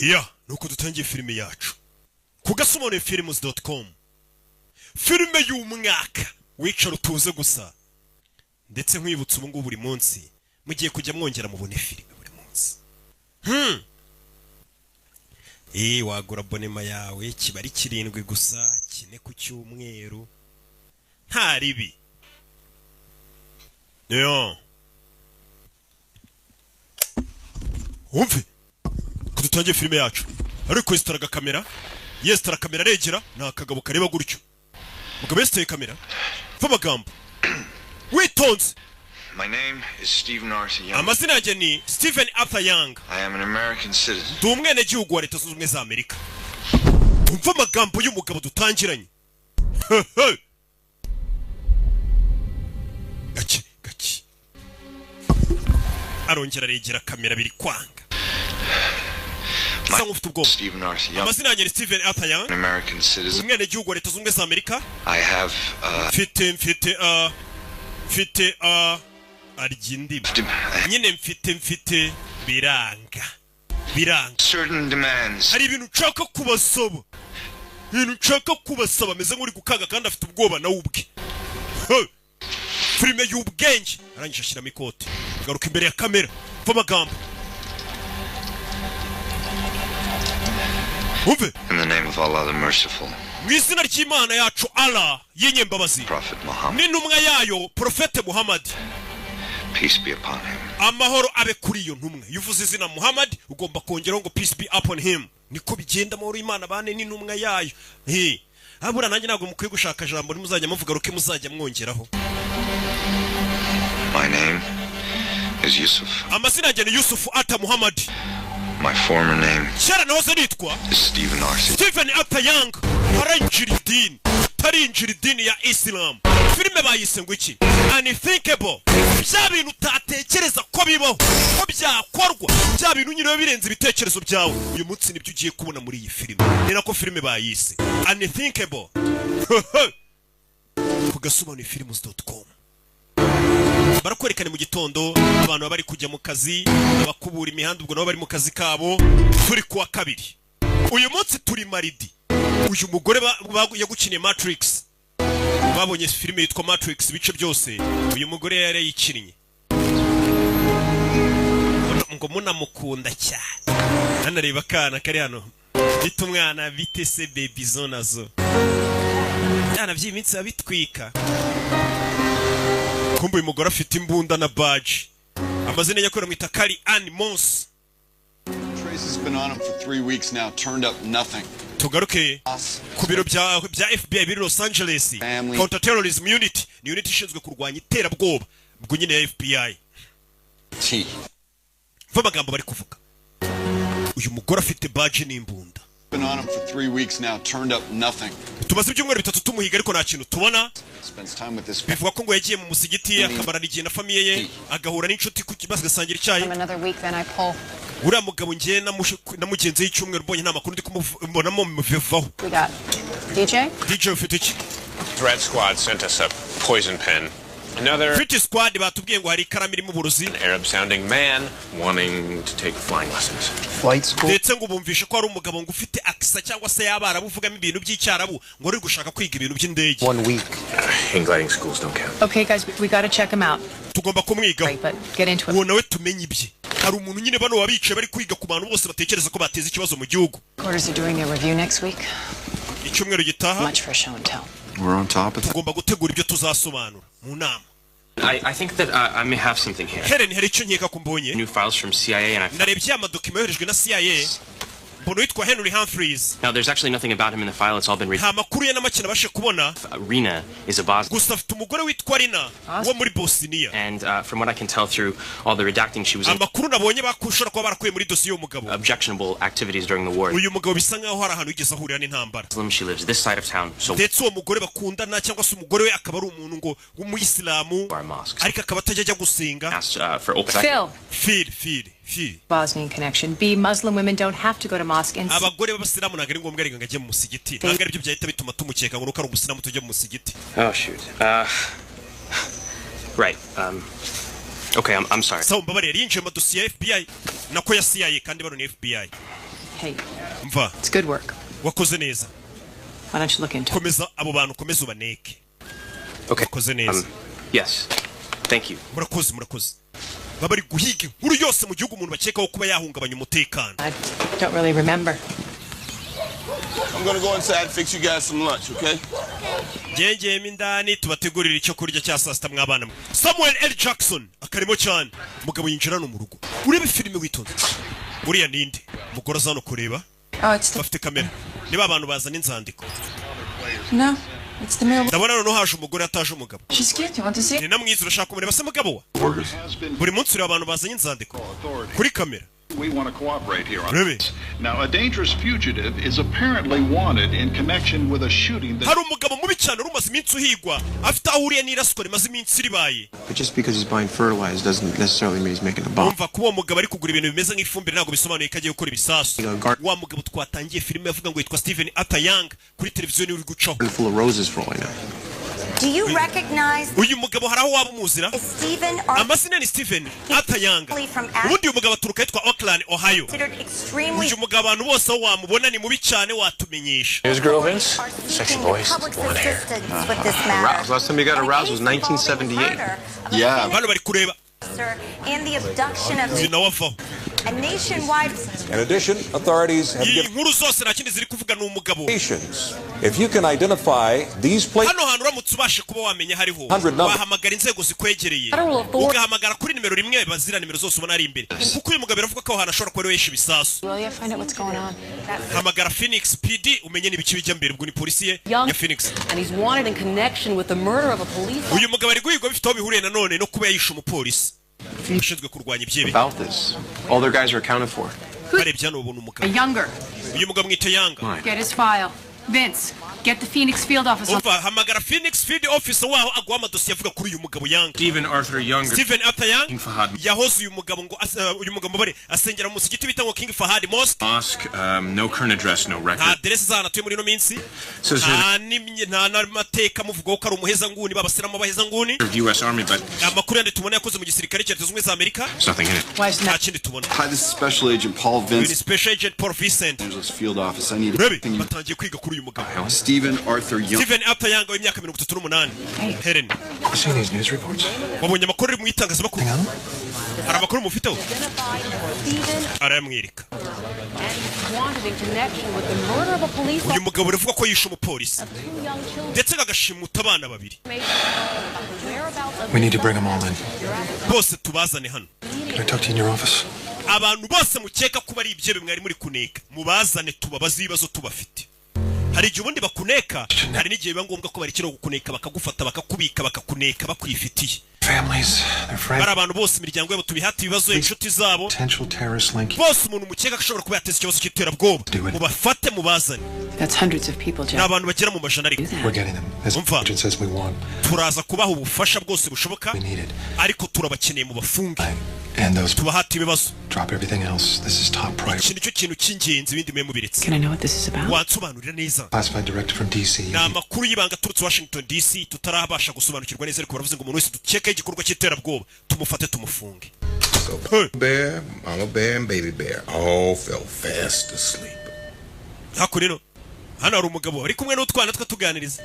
Ya, nuko dutangiye filime yacu ku gasobanuyefilms.com, filime y'umwaka. Wicara utuze gusa. Ndetse nkwibutsa, ubu ngubu buri munsi mugiye kujya mwongera mubone filime buri munsi. Wagura abonnement yawe, kiba ari 7 gusa, 4 ku cyumweru, nta ribi. Yo, wumve ko dutangiye filime yacu, ariko yesitara kamera, yesitara kamera, aregera. Ni akagabo kareba gutyo. Mugabo yesitaye kamera. Va amagambo witonze. My name is Stephen Arthur Young. Amazina yanjye ni Stephen Arthur Young. I am an American citizen. Ndi umwenegihugu wa Leta Zunze Ubumwe za Amerika. Umva amagambo y'umugabo dutangiranye. Gake gake arongera aregera kamera, biri kwanga, asa nk'ufite ubwoba. Stephen Arthur Young. Amazina yanjye ni Stephen Arthur Young. An American citizen. Umwenegihugu wa Leta Zunze Ubumwe za Amerika. I have Mfite arya indimi nyine. Mfite biranga biranga. certain demands. Hari ibintu nshaka kubasaba, ibintu nshaka kubasaba. Ameze nk'uri gukanga kandi afite ubwoba nawe ubwe. He! Filime y'ubwenge. Arangije ashyiramo ikote, garuka imbere ya kamera. Mva amagambo, wumve. In the name of Allah the Merciful, Mu izina ry'Imana yacu Allah y'inyembabazi, Prophet Muhammad, n'intumwa yayo Porofete Muhammad, peace be upon him. amahoro abe kuri iyo ntumwa. Iyo uvuze izina Muhammad, ugomba kongeraho ngo "Peace be upon him." Niko bigenda, amahoro y'Imana bane n'intumwa yayo. He, habura nanjye ntabwo mukwiye gushaka jambo nimuzajya muvuga ruke muzajya mwongeraho. My name is Yusuf. Amazina yanjye ni Yusufu Ata Muhammad. My former name Kera nahoze nitwa is Stephen Arthur. Stephen Arthur Young. Arinjira idini, tarinjira idini ya Islam. Filime bayise ngo iki? Unthinkable. Bya bintu utatekereza ko bibaho, ko byakorwa, bya bintu nyine biba birenze ibitekerezo byawe. Uyu munsi nibyo ugiye kubona muri iyi filime. Ni nako filime bayise Unthinkable ku gasobanuyefilms.com. Barakwerekana mu gitondo abantu baba bari kujya mu kazi, abakubura imihanda, ubwo nabo bari mu kazi kabo. Turi kuwa kabiri, uyu munsi turi mardi. Uyu mugore yagukiniye Matrix. Babonye filime yitwa Matrix ibice byose, uyu mugore yari yayikinnye. Ngo munamukunda cyane. Hano reba akana kari hano, bita umwana bite se baby zo nazo byana by'iyi biba bitwika. Kumbe uyu mugore afite imbunda na badge. Amazina nyakuri amwita Kari Ann Moss. Trace has been on him for 3 weeks now, turned up nothing. Tugaruke ku biro bya FBI biri Los Angeles. Family. Counter Terrorism Unit ni unit ishinzwe kurwanya iterabwoba, ubwo nyine ya FBI. T. Mva amagambo bari kuvuga. Uyu mugore afite badge n'imbunda. Been on him for 3 weeks now, turned up nothing. Tumaze ibyumweru 3 tumuhiga, ariko nta kintu tubona. Spends time with this Bivuga ko ngo yagiye mu musigiti, akamarana igihe na famille ye, agahura n'inshuti bagasangira icyayi. Another week, then I pull. Uriya mugabo ngiye na mugenzi w'icyumweru, mbonye nta makuru ndi kumubonamo, mubivaho. We got DJ. DJ, ufite iki? Threat Squad sent us a poison pen. Another Threat Squad batubwiye ngo hari ikaramu irimo uburozi. Arab sounding man wanting to take flying lessons. Flight school? Ndetse ngo bumvishe ko hari umugabo ngo ufite accent cyangwa se y'Abarabu, uvugamo ibintu by'Icyarabu, ngo uri gushaka kwiga ibintu by'indege. One week. Hang gliding schools don't count. Okay, guys, we gotta check him out. Tugomba kumwigaho. Right, but get into it. Uwo nawe tumenye ibye. Hari umuntu nyine bano wabicaye bari kwiga ku bantu bose batekereza ko bateza ikibazo mu gihugu. Quarters are doing their review next week. Icyumweru gitaha. Much for show and tell. We're on top of that. Tugomba gutegura ibyo tuzasobanura mu nama. I think that I may have something here. Helen, hari icyo nkeka ko mbonye. New files from CIA and I. Narebye ya madokima yoherejwe na CIA, mbona uwitwa Henry Humphreys. Now, there's actually nothing about him in the file. It's all been Nta makuru ye na make nabashe kubona. Rena is a Bosnian. Gusa afite umugore witwa Rina wo muri Bosniya. And from what I can tell through all the redacting, she was in Amakuru nabonye bakushobora kuba barakuye muri dosiye y'uwo mugabo, objectionable activities during the war. uyu mugabo bisa nkaho hari ahantu yigeze ahurira n'intambara. Muslim, she lives this side of town, so Ndetse uwo mugore bakundana, cyangwa se umugore we, akaba ari umuntu ngo w'umuyisilamu, our mosques. ariko akaba atajya ajya gusenga. Asked for open. Phil. Phil, Phil, Phil. Bosnian connection. B. Muslim women don't have to go to mosque. And C. Abagore b'Abasilamu ntabwo ari ngombwa reka ngo ajye mu musigiti. Ntabwo aribyo byahita bituma tumukeka ngo nuko ari umusilamu tujya mu musigiti. Oh shoot. Right. Okay. I'm sorry. Sawa, mbabarire. Yinjiye mu madosiye ya FBI, nako ya CIA, kandi bano ni FBI. Hey, Mva. it's good work. Wakoze neza. Why don't you look into it? Komeza abo bantu, komeza ubaneke. Okay. Wakoze neza. Yes. Thank you. Murakoze, murakoze. Baba bari guhiga inkuru yose mu gihugu, umuntu bakekaho kuba yahungabanya umutekano. I don't really remember. I'm gonna go inside and fix you guys some lunch, okay? Ngengeyemo indani tubategurira icyo kurya cya saa sita, mwabana mwe. Samuel L Jackson akarimo cyane. Umugabo yinjira no mu rugo. Urebe filime witonze. Buriya ninde umugore aza hano kureba? Oh, it's the Bafite kamera, niba abantu bazana inzandiko. No, it's the mail. Ndabona noneho haje umugore, ataje umugabo. She's cute. You want to see? Ni na mwiza, urashaka kumureba se mugabo wa? Buri munsi ureba abantu bazanye inzandiko kuri kamera. We want to cooperate here on Really? this. Now, a dangerous fugitive is apparently wanted in connection with a shooting that Hari umugabo mubi cyane wari umaze iminsi uhigwa, afite aho ahuriye n'iraswa rimaze iminsi ribaye. But just because he's buying fertilizer doesn't necessarily mean he's making a bomb. Umva, kuba uwo mugabo ari kugura ibintu bimeze nk'ifumbire ntabwo bisobanuye ko agiye gukora ibisasu. Wa mugabo twatangiye filime avuga ngo yitwa Steven Arthur Young, kuri televiziyo niwe uri gucaho. Full of roses for all I know. Do you recognize Uyu mugabo hari aho waba umuzira? Stephen Arthur Amazina ni Steven Arthur Young. from Ubundi uyu mugabo aturuka ahitwa Oakland, Ohio. considered extremely Uyu mugabo abantu bose aho wamubona ni mubi cyane, watumenyesha. News girl, Vince? are Sexy seeking voice, public's blonde hair. assistance with this matter. Aroused. Last time you got aroused was 1978. Yeah. Bano bari kureba. Officer and the abduction of Uyu nawe avaho. a nationwide In addition, authorities have Iyi given nkuru zose nta kindi ziri kuvuga, ni umugabo. nations. If you can identify these places, Hano hantu uramutse ubashe kuba wamenya hariho, 100 number. wahamagara inzego zikwegereye, ugahamagara kuri nimero rimwe bazira nimero zose ubona ari imbere, kuko uyu mugabo biravuga ko aho hantu ashobora kuba ari we yishe ibisasu. Will you find out what's going on? Hamagara Phoenix PD umenye n'ibiki bijya mbere. Ubwo ni polisi ye ya Phoenix. And he's wanted in connection with the murder of a police Uyu mugabo ari guhigwa bifite aho bihuriye nanone no kuba yishe umupolisi ushinzwe kurwanya ibyihebe. About this. All their guys are accounted for. Barebye hano babona umugabo. A Younger. Uyu mugabo mwita Younger. Get his file. Vince, get the Phoenix field office on. Umva, hamagara Phoenix field officer waho aguha amadosiye avuga kuri uyu mugabo Younger. Stephen Arthur Younger. Stephen Arthur Young. King Fahad Yahoze uyu mugabo ngo uyu mugabo bare asengera mu musigiti bita ngo King Fahad Mosque. Mosque. No current address, no Nta record. aderesi z'ahantu atuye muri ino minsi. Says here Nta nta n'amateka amuvugaho ko ari umuhezanguni, b'abasilamu b'abahezanguni. the U.S. Army, but Amakuru yandi tubona, yakoze mu gisirikare cya Leta Zunze Ubumwe za Amerika. there's nothing in it. Why isn't Nta that? kindi tubona. Hi, this is Special Agent Paul Uyu ni Vince, Special Agent Paul Vincent. Angeles Field Office. I need Rebe, batangiye kwiga kuri uyu mugabo. Stephen Arthur Young. Stephen Arthur Young w'imyaka 38. Helen. You seen these news reports? Wabonye amakuru ari mu itangazamakuru? Hari amakuru mufiteho? Arayamwereka. And he's wanted in connection with the murder of a police Uyu mugabo uravuga ko yishe umupolisi two young children. ndetse agashimuta abana babiri. We need to bring them all in. Bose tubazane hano. Can I talk to you in your office? Abantu bose mukeka kuba ari ibyihebe mwari muri kuneka, mubazane tubabaze ibibazo tubafite. Hari igihe ubundi bakuneka, hari n'igihe biba ngombwa ko barekera kukuneka, bakagufata, bakakubika, bakakuneka bakwifitiye. Families, their friends, Bari abantu bose, imiryango yabo tubihate ibibazo, inshuti zabo. potential terrorist link. Bose umuntu mukeka ko ashobora kuba yateza ikibazo cy'iterabwoba, mubafate mubazane. That's hundreds of people, Ni Jack. abantu bagera mu majana ariko. We're getting them. As Umva. agent says we want. Turaza kubaha ubufasha bwose bushoboka, We need it. ariko turabakeneye mu bafunge. And those Tubahate ibibazo. drop everything else. This is top priority. Iki nicyo kintu cy'ingenzi, ibindi mwe mubiretse. Can I know what this is about? Wansobanurira neza? Classified directive from DC. Ni amakuru y'ibanga aturutse Washington DC tutarabasha gusobanukirwa neza, ariko baravuze ngo umuntu wese dukekaho igikorwa cy'iterabwoba tumufate tumufunge. So Bear, Mama Bear, and Baby Bear all fell fast asleep. Hakuno rero hano hari umugabo ari kumwe n'utwana twe tuganiriza.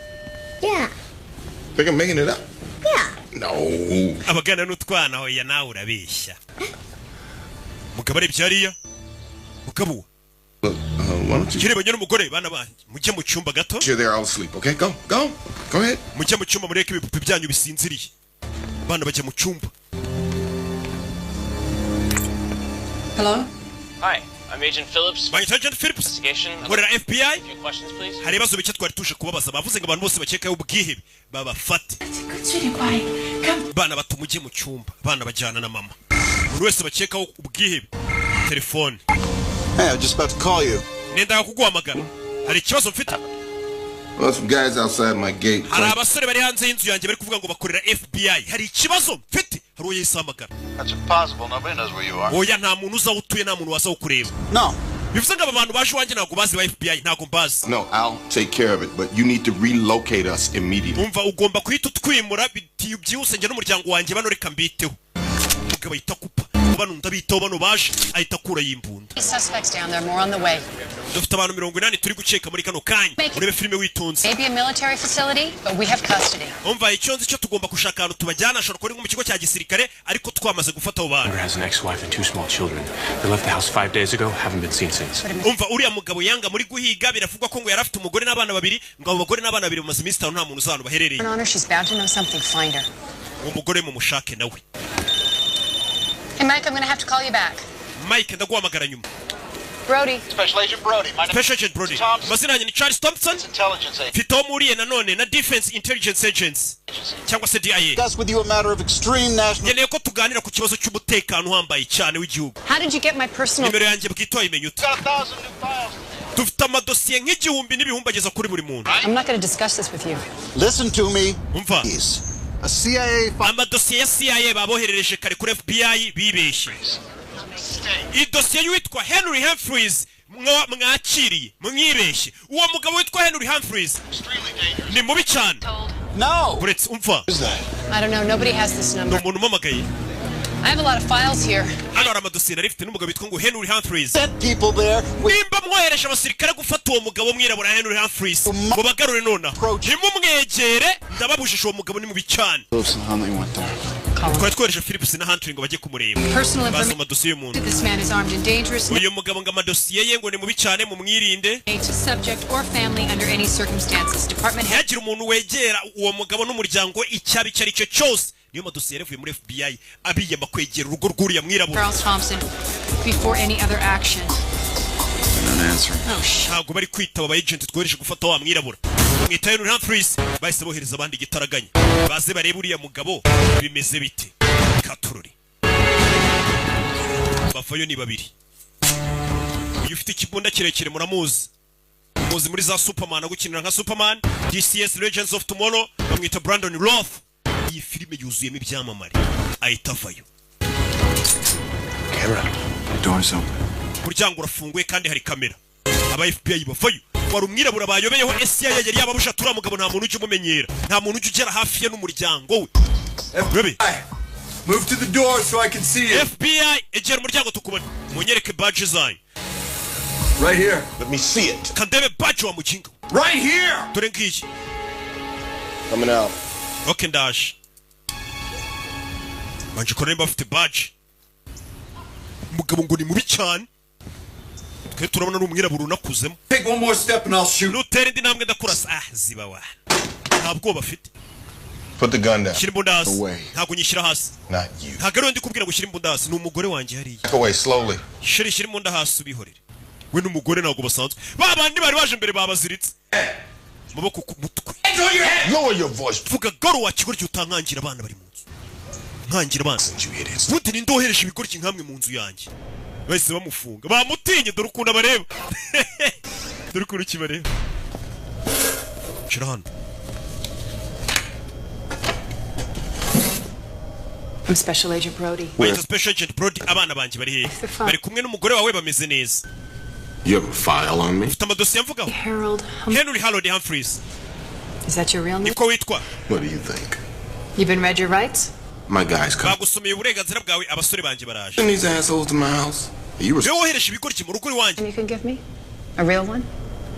Yeah. Think I'm making it up? Yeah. No. Abagana n'utwana. Hoya, nawe urabeshya. Mugabo arebye hariya, mugabo. Look, why don't you Kirebanye n'umugore. Bana banjye, mujye mu cyumba gato. Sure, they're all asleep. Okay, go, go, go ahead. Mujye mu cyumba mureke ibipupe byanyu bisinziriye. Bana bajya mu cyumba. Hello? Hi, I'm Agent Phillips. Banyita Agent Phillips. Investigation. Nkorera FBI. A few questions, please. Hari ibibazo bike twari tuje kubabaza. Bavuze ngo abantu bose bakekaho ubwihebe babafate. Good, sweetie pie. Come. Bana bato, mujye mu cyumba. Bana bajyana na mama. Buri wese bakekaho ubwihebe, telefone. Hey, I was just about to call you. Nendaga kuguhamagara, hari ikibazo mfite. Well, some guys outside my gate. Hari abasore bari hanze y'inzu yanjye bari kuvuga ngo bakorera FBI, hari ikibazo mfite. Hari uwo yahise ahamagara. That's impossible. Nobody knows where you are. Oya, nta muntu uzi aho utuye, nta muntu waza kukureba. No. Bivuze ngo aba bantu baje iwanjye ntabwo bazi ba FBI, ntabwo mbazi. No, I'll take care of it, but you need to relocate us immediately. Umva, ugomba guhita utwimura byihuse, njye n'umuryango wanjye. Bano reka mbiteho. Umugabo ahita akupa, bano ndabitaho, bano baje ahita akura yimbunda. Suspects down there, more on the way. Dufite abantu 80 turi gukeka muri kano kanya. Urebe filime witonze. Maybe a military facility, but we have custody. Umva, icyo nzi cyo, tugomba gushaka ahantu tubajyana, ashobora kuba ari nko mu kigo cya gisirikare, ariko twamaze gufata abo bantu. Younger has an ex-wife and two small children. They left the house 5 days ago, haven't been seen since. Umva, uriya mugabo Yanga muri guhiga, biravugwa ko ngo yari afite umugore n'abana babiri, ngo abo bagore n'abana babiri bamaze iminsi 5 nta muntu uzi ahantu baherereye. On her, she's bound to know something. Find her. Uwo mugore mumushake nawe. Hey, Mike, I'm gonna have to call you back. Mike, ndaguhamagara nyuma. Brody. Special Agent Brody. My name Special Agent Brody, amazina yanjye ni Charles Thompson. Intelligence Agency. Mfite aho mpuriye nanone na Defense Intelligence Agency cyangwa se DIA. Discuss with you a matter of extreme national. Nkeneye ko tuganira ku kibazo cy'umutekano uhambaye cyane w'igihugu. How did you get my personal? Nimero yanjye bwite wayimenya ute? Got 1,000 new files. Dufite amadosiye nk'igihumbi n'ibihumbi ageza kuri buri muntu. I'm not gonna discuss this with you. Listen to me. Umva. Please. A CIA Amadosiye ya CIA baboherereje kare kuri FBI bibeshye. Idosiye y'uwitwa Henry Humphreys mwakiriye mwibeshye. Uwo mugabo witwa Henry Humphreys ni mubi cyane. No. Uretse, umva. I don't know. Nobody has this Ni number. umuntu umamagaye. I have a lot of files here. Hano hari amadosiye nari mfite n'umugabo witwa ngo Henry Humphreys. Sent people there with Nimba mwohereje abasirikare gufata uwo mugabo mwirabura Henry Humphreys, mubagarure nonaha, ntimumwegere, ndababujije. Uwo mugabo ni mubi cyane. Phillips and Huntley went there. Twari twohereje Phillips na Huntley ngo bajye kumureba. Personal Bazi amadosiye y'umuntu. This man is armed and dangerous. Uyu mugabo ngo amadosiye ye ngo ni mubi cyane, mumwirinde. To subject or family under any circumstances. Department head. Ntihagire umuntu wegera uwo mugabo n'umuryango we, icyaba icyo ari cyo cyose. Niyo madosiye yaravuye muri FBI abiyama kwegera urugo rw'uriya mwirabura. Charles Thompson before any other action. They're not answering. Oh, shit. Ntabwo bari kwitaba aba agent twohereje gufata wa mwirabura mwita Henry Humphreys. Bahise bohereza abandi igitaraganya, baze barebe uriya mugabo bimeze bite. Katururi bavayo ni babiri. Uyu ufite ikibunda kirekire muramuzi, muzi muri za Superman, agukinira nka Superman, DC's Legends of Tomorrow, bamwita Brandon Roth. Iyi filime yuzuyemo ibyamamare. Ahita avayo. Camera. The door's open. Umuryango urafunguye kandi hari kamera. Aba FBI bavayo, wari umwirabura bayobeyeho. CIA yari yababusha, turiya mugabo nta muntu ujya umumenyera, nta muntu ujya ugera hafi ye n'umuryango we. Rebe. Move to the door so I can see you. FBI, egera umuryango tukubona, munyereke badge zanyu. Right here. Let me see it. Kandebe badge wa mukinga. Right here. Dore ngiyi. Coming out. Ok, ndaje. Banje kora nimba bafite badge. Umugabo ngo ni mubi cyane, twe turabona ni umwirabura unakuzemo. Take one more step and I'll shoot. Nutera indi ntambwe ndakurasa. Ah, ziba wa, nta bwoba afite. Put the gun down. Shyira imbunda hasi. Away. Ntabwo nyishyira hasi. Not you. Ntabwo ariwe ndi kubwira ngo ushyire imbunda hasi, ni umugore wanjye hariya. Back away slowly. Chérie, shyira imbunda hasi ubihorere. We n'umugore ntabwo basanzwe. Ba bandi bari baje mbere babaziritse amaboko ku mutwe. Lower your voice. Vuga garo wa kigoryi, utankangira abana bari mu nzu, nkangira abana. Ubundi ninde wohereje ibigoryi nkamwe mu nzu yanjye? Bahise bamufunga, bamutinye. Dore ukuntu abareba, dore ukuntu kibareba. Shira hano. I'm Special Agent Brody. Wait, Special Agent Brody, abana banjye bari hehe? Bari kumwe n'umugore wawe, bameze neza. You have a file on me? Ufite amadosiye amvugaho? Harold. Henry Harold Humphreys. Is that your real name? Niko witwa? What do you think? You've been read your rights? My guys come. Bagusomeye uburenganzira bwawe? Abasore banjye baraje. Send these assholes to my house. You were Niwe wohereje ibigoryi mu rugo iwanjye? You can give me? A real one?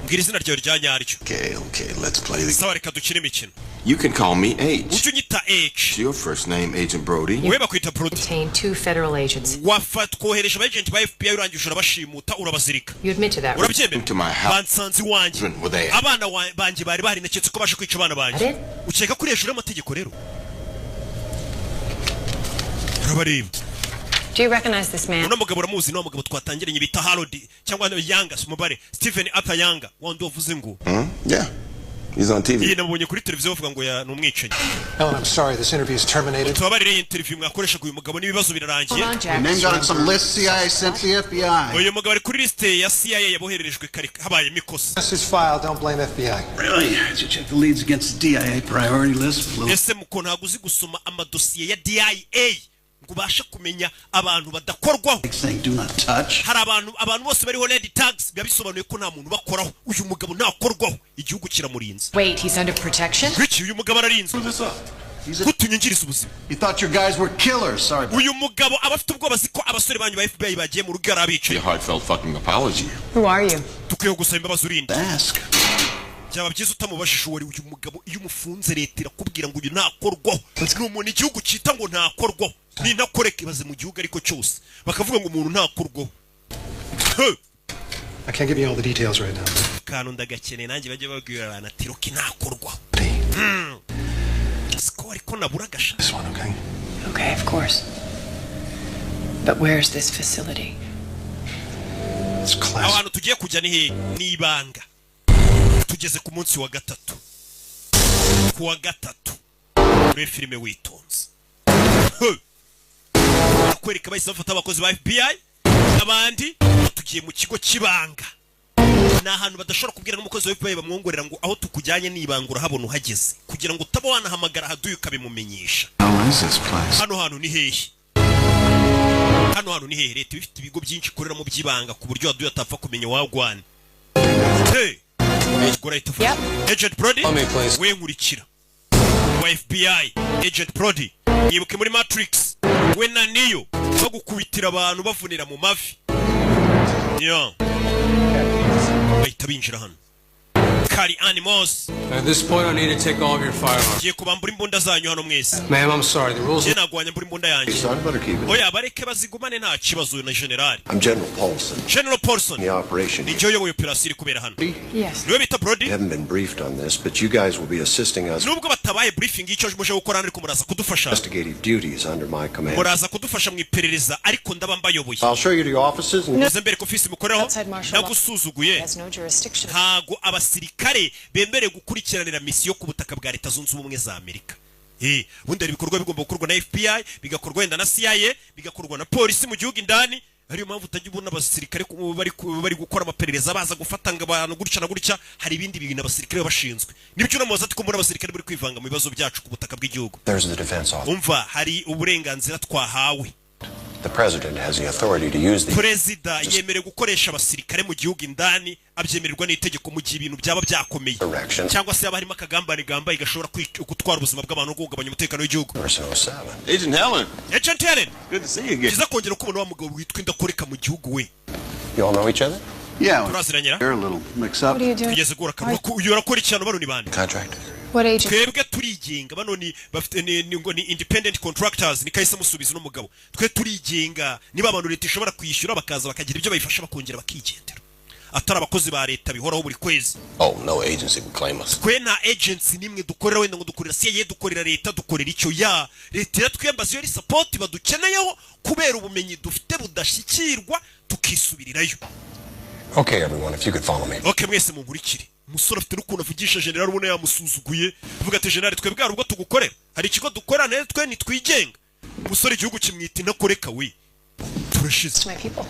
Mbwira izina ryawe rya nyaryo. Okay, okay, let's play the Sawa, reka dukine imikino. You can call me H. Ujye unyita H. Your first name, Agent Brody. Wowe bakwita Brody. Detained two federal agents. Wafa twohereje aba agent ba FBI, urangije urabashimuta, urabazirika. You admit to that, right? Urabyemera? To my house. Bansanze iwanjye. Were they? Abana banjye bari bahari, naketse ko baje kwica abana banjye. Ukeka ko uri hejuru y'amategeko rero? Urabareba. Do you recognize this man? Uno mugabo uramuzi? Ni wa mugabo twatangiranye bita Harold cyangwa Yanga, si umubare Stephen Arthur Yanga, wandi wavuze ngo Hmm? Yeah. He's on TV. Iyi namubonye kuri televiziyo bavuga ngo ya ni umwicanyi. Ellen, I'm sorry, this interview is terminated. Tubabarire, iyi interview mwakoreshaga uyu mugabo n'ibibazo birarangiye. Your name got on some list CIA sent to the FBI. Uyu mugabo ari kuri lisite ya CIA yabohererejwe kare, habayemo ikosa. This is file, don't blame FBI. Really? Did you check the leads against the DIA priority list? Lou? Ese muko ntabwo uzi gusoma amadosiye ya DIA ngo ubashe kumenya abantu badakorwaho? Saying do not touch. Hari abantu bose bariho red tags, biba bisobanuye ko nta muntu ubakoraho. Uyu mugabo ntakorwaho, igihugu kiramurinze. Wait, he's under protection? Wiki, uyu mugabo ararinzwe. Ntutunyungirize ubuzima. He thought your guys were killers. Sorry. Uyu mugabo aba afite ubwoba, azi ko abasore banyu ba FBI bagiye mu rugo ari abicaye. A heartfelt fucking apology. Who are you? Dukwiye gusaba imbabazi. Urinde, byaba byiza utamubajije uwo ari. Uyu mugabo iyo umufunze, leta irakubwira ngo uyu ntakorwaho. Ni umuntu igihugu cyita ngo ntakorwaho, ni intakoreka. Ibaze mu gihugu ariko cyose bakavuga ngo umuntu ntakorwaho. Huh! I can't give you all the details right now. Akantu ndagakeneye nanjye, bajye babwira abantu ati Rocky ntakorwaho. Siko ariko nabura agasha. This one, okay? Okay, of course. But where's this facility? It's Aho class. hantu tugiye kujya ni hehe? Ni ibanga. Tugeze ku munsi wa gatatu, ku wa gatatu. Urebe filime witonze. Huh! Barakwereka bahise bafata abakozi ba FBI abandi, tugiye mu kigo cy'ibanga. Ni ahantu badashobora kubwira n'umukozi wa FBI, bamwongorera ngo aho tukujyanye ni ibanga, urahabona uhageze, kugira ngo utaba wanahamagara haduye ukabimumenyesha. How is this place? Hano hantu ni hehe? Hano hantu ni hehe? Leta iba ifite ibigo byinshi ikoreramo by'ibanga, ku buryo waduye atapfa kumenya wagwana. Hey! Ubwo urahita ufata Agent Brody we, nkurikira, wa FBI Agent Brody. Yibuke muri Matrix, we na Neo bagukubitira abantu bavunira mu mavi. Yo, bahita binjira hano kari animals. At this point, I need to take all of your firearms. Ngiye kubambura imbunda zanyu hano mwese. Ma'am, I'm sorry. The rules. Njye ntabwo wanyambura imbunda yanjye. Son, better keep it. Oya, bareke bazigumane, nta kibazo na generali. I'm General Paulson. General Paulson. The operation. Ni uyoboye operasiyo iri kubera hano. Yes. Niwe bita Brody. You haven't been briefed on this, but you guys will be assisting us Nubwo batabaye briefing y'icyo muje gukora hano, ariko muraza kudufasha. investigative duties under my command. Muraza kudufasha mu iperereza, ariko ndaba mbayoboye. I'll show you to your offices and Muze mbere ko ofisi mukoreraho. Outside martial law Nagusuzuguye. has no jurisdiction. Ntago abasirikare bemerewe gukurikiranira misiyo ku butaka bwa Leta Zunze Ubumwe za Amerika. Ubundi hari ibikorwa bigomba gukorwa na FBI, bigakorwa wenda na CIA, bigakorwa na polisi mu gihugu indani. Ariyo mpamvu utajya ubona abasirikare bari gukora amaperereza, baza gufata ngo abantu gutya na gutya. Hari ibindi bintu abasirikare baba bashinzwe. Nibyo unamubaza ati ko mbona abasirikare bari kwivanga mu bibazo byacu ku butaka bw'igihugu. There's the defense office. Umva, hari uburenganzira twahawe. The president has the authority to use the Perezida yemerewe gukoresha abasirikare mu gihugu indani, abyemererwa n'itegeko, mu gihe ibintu byaba byakomeye Direction. cyangwa se haba harimo akagambane gambaye gashobora gutwara ubuzima bw'abantu no guhungabanya umutekano w'igihugu. Verse 07. Agent Helen. Agent Helen. Good to see you again. Byiza kongera kubona wa mugabo witwa indakoreka mu gihugu we. You all know each other? Yeah. Turaziranye. They're a little mixed up. What are you doing? Tugeze guhura akanwa. Uyu arakora ikintu, bano ni bande? Contract. What agent? Twebwe turigenga, bano ni bafite ni ngo ni independent contractors. Ni kahise musubiza n'umugabo. Twe turigenga, niba abantu leta ishobora kwishyura bakaza bakagira ibyo bayifasha, bakongera bakigendera, atari abakozi ba leta bihoraho buri kwezi. Oh, no agency would claim us. Twe nta agency nimwe dukorera, wenda ngo dukorera CIA, dukorera leta, dukorera icyo ya leta iratwiyambaza iyo ari support badukeneyeho, kubera ubumenyi dufite budashyikirwa, tukisubirirayo. Okay, everyone, if you could follow me. Okay, mwese munkurikire. Umusore afite n'ukuntu avugisha general, ubona yamusuzuguye, avuga ati general, twebwe hari ubwo tugukorera, hari ikigo dukorera nayo, twe ntitwigenga. Umusore igihugu kimwita intakoreka we. Turashize. My people.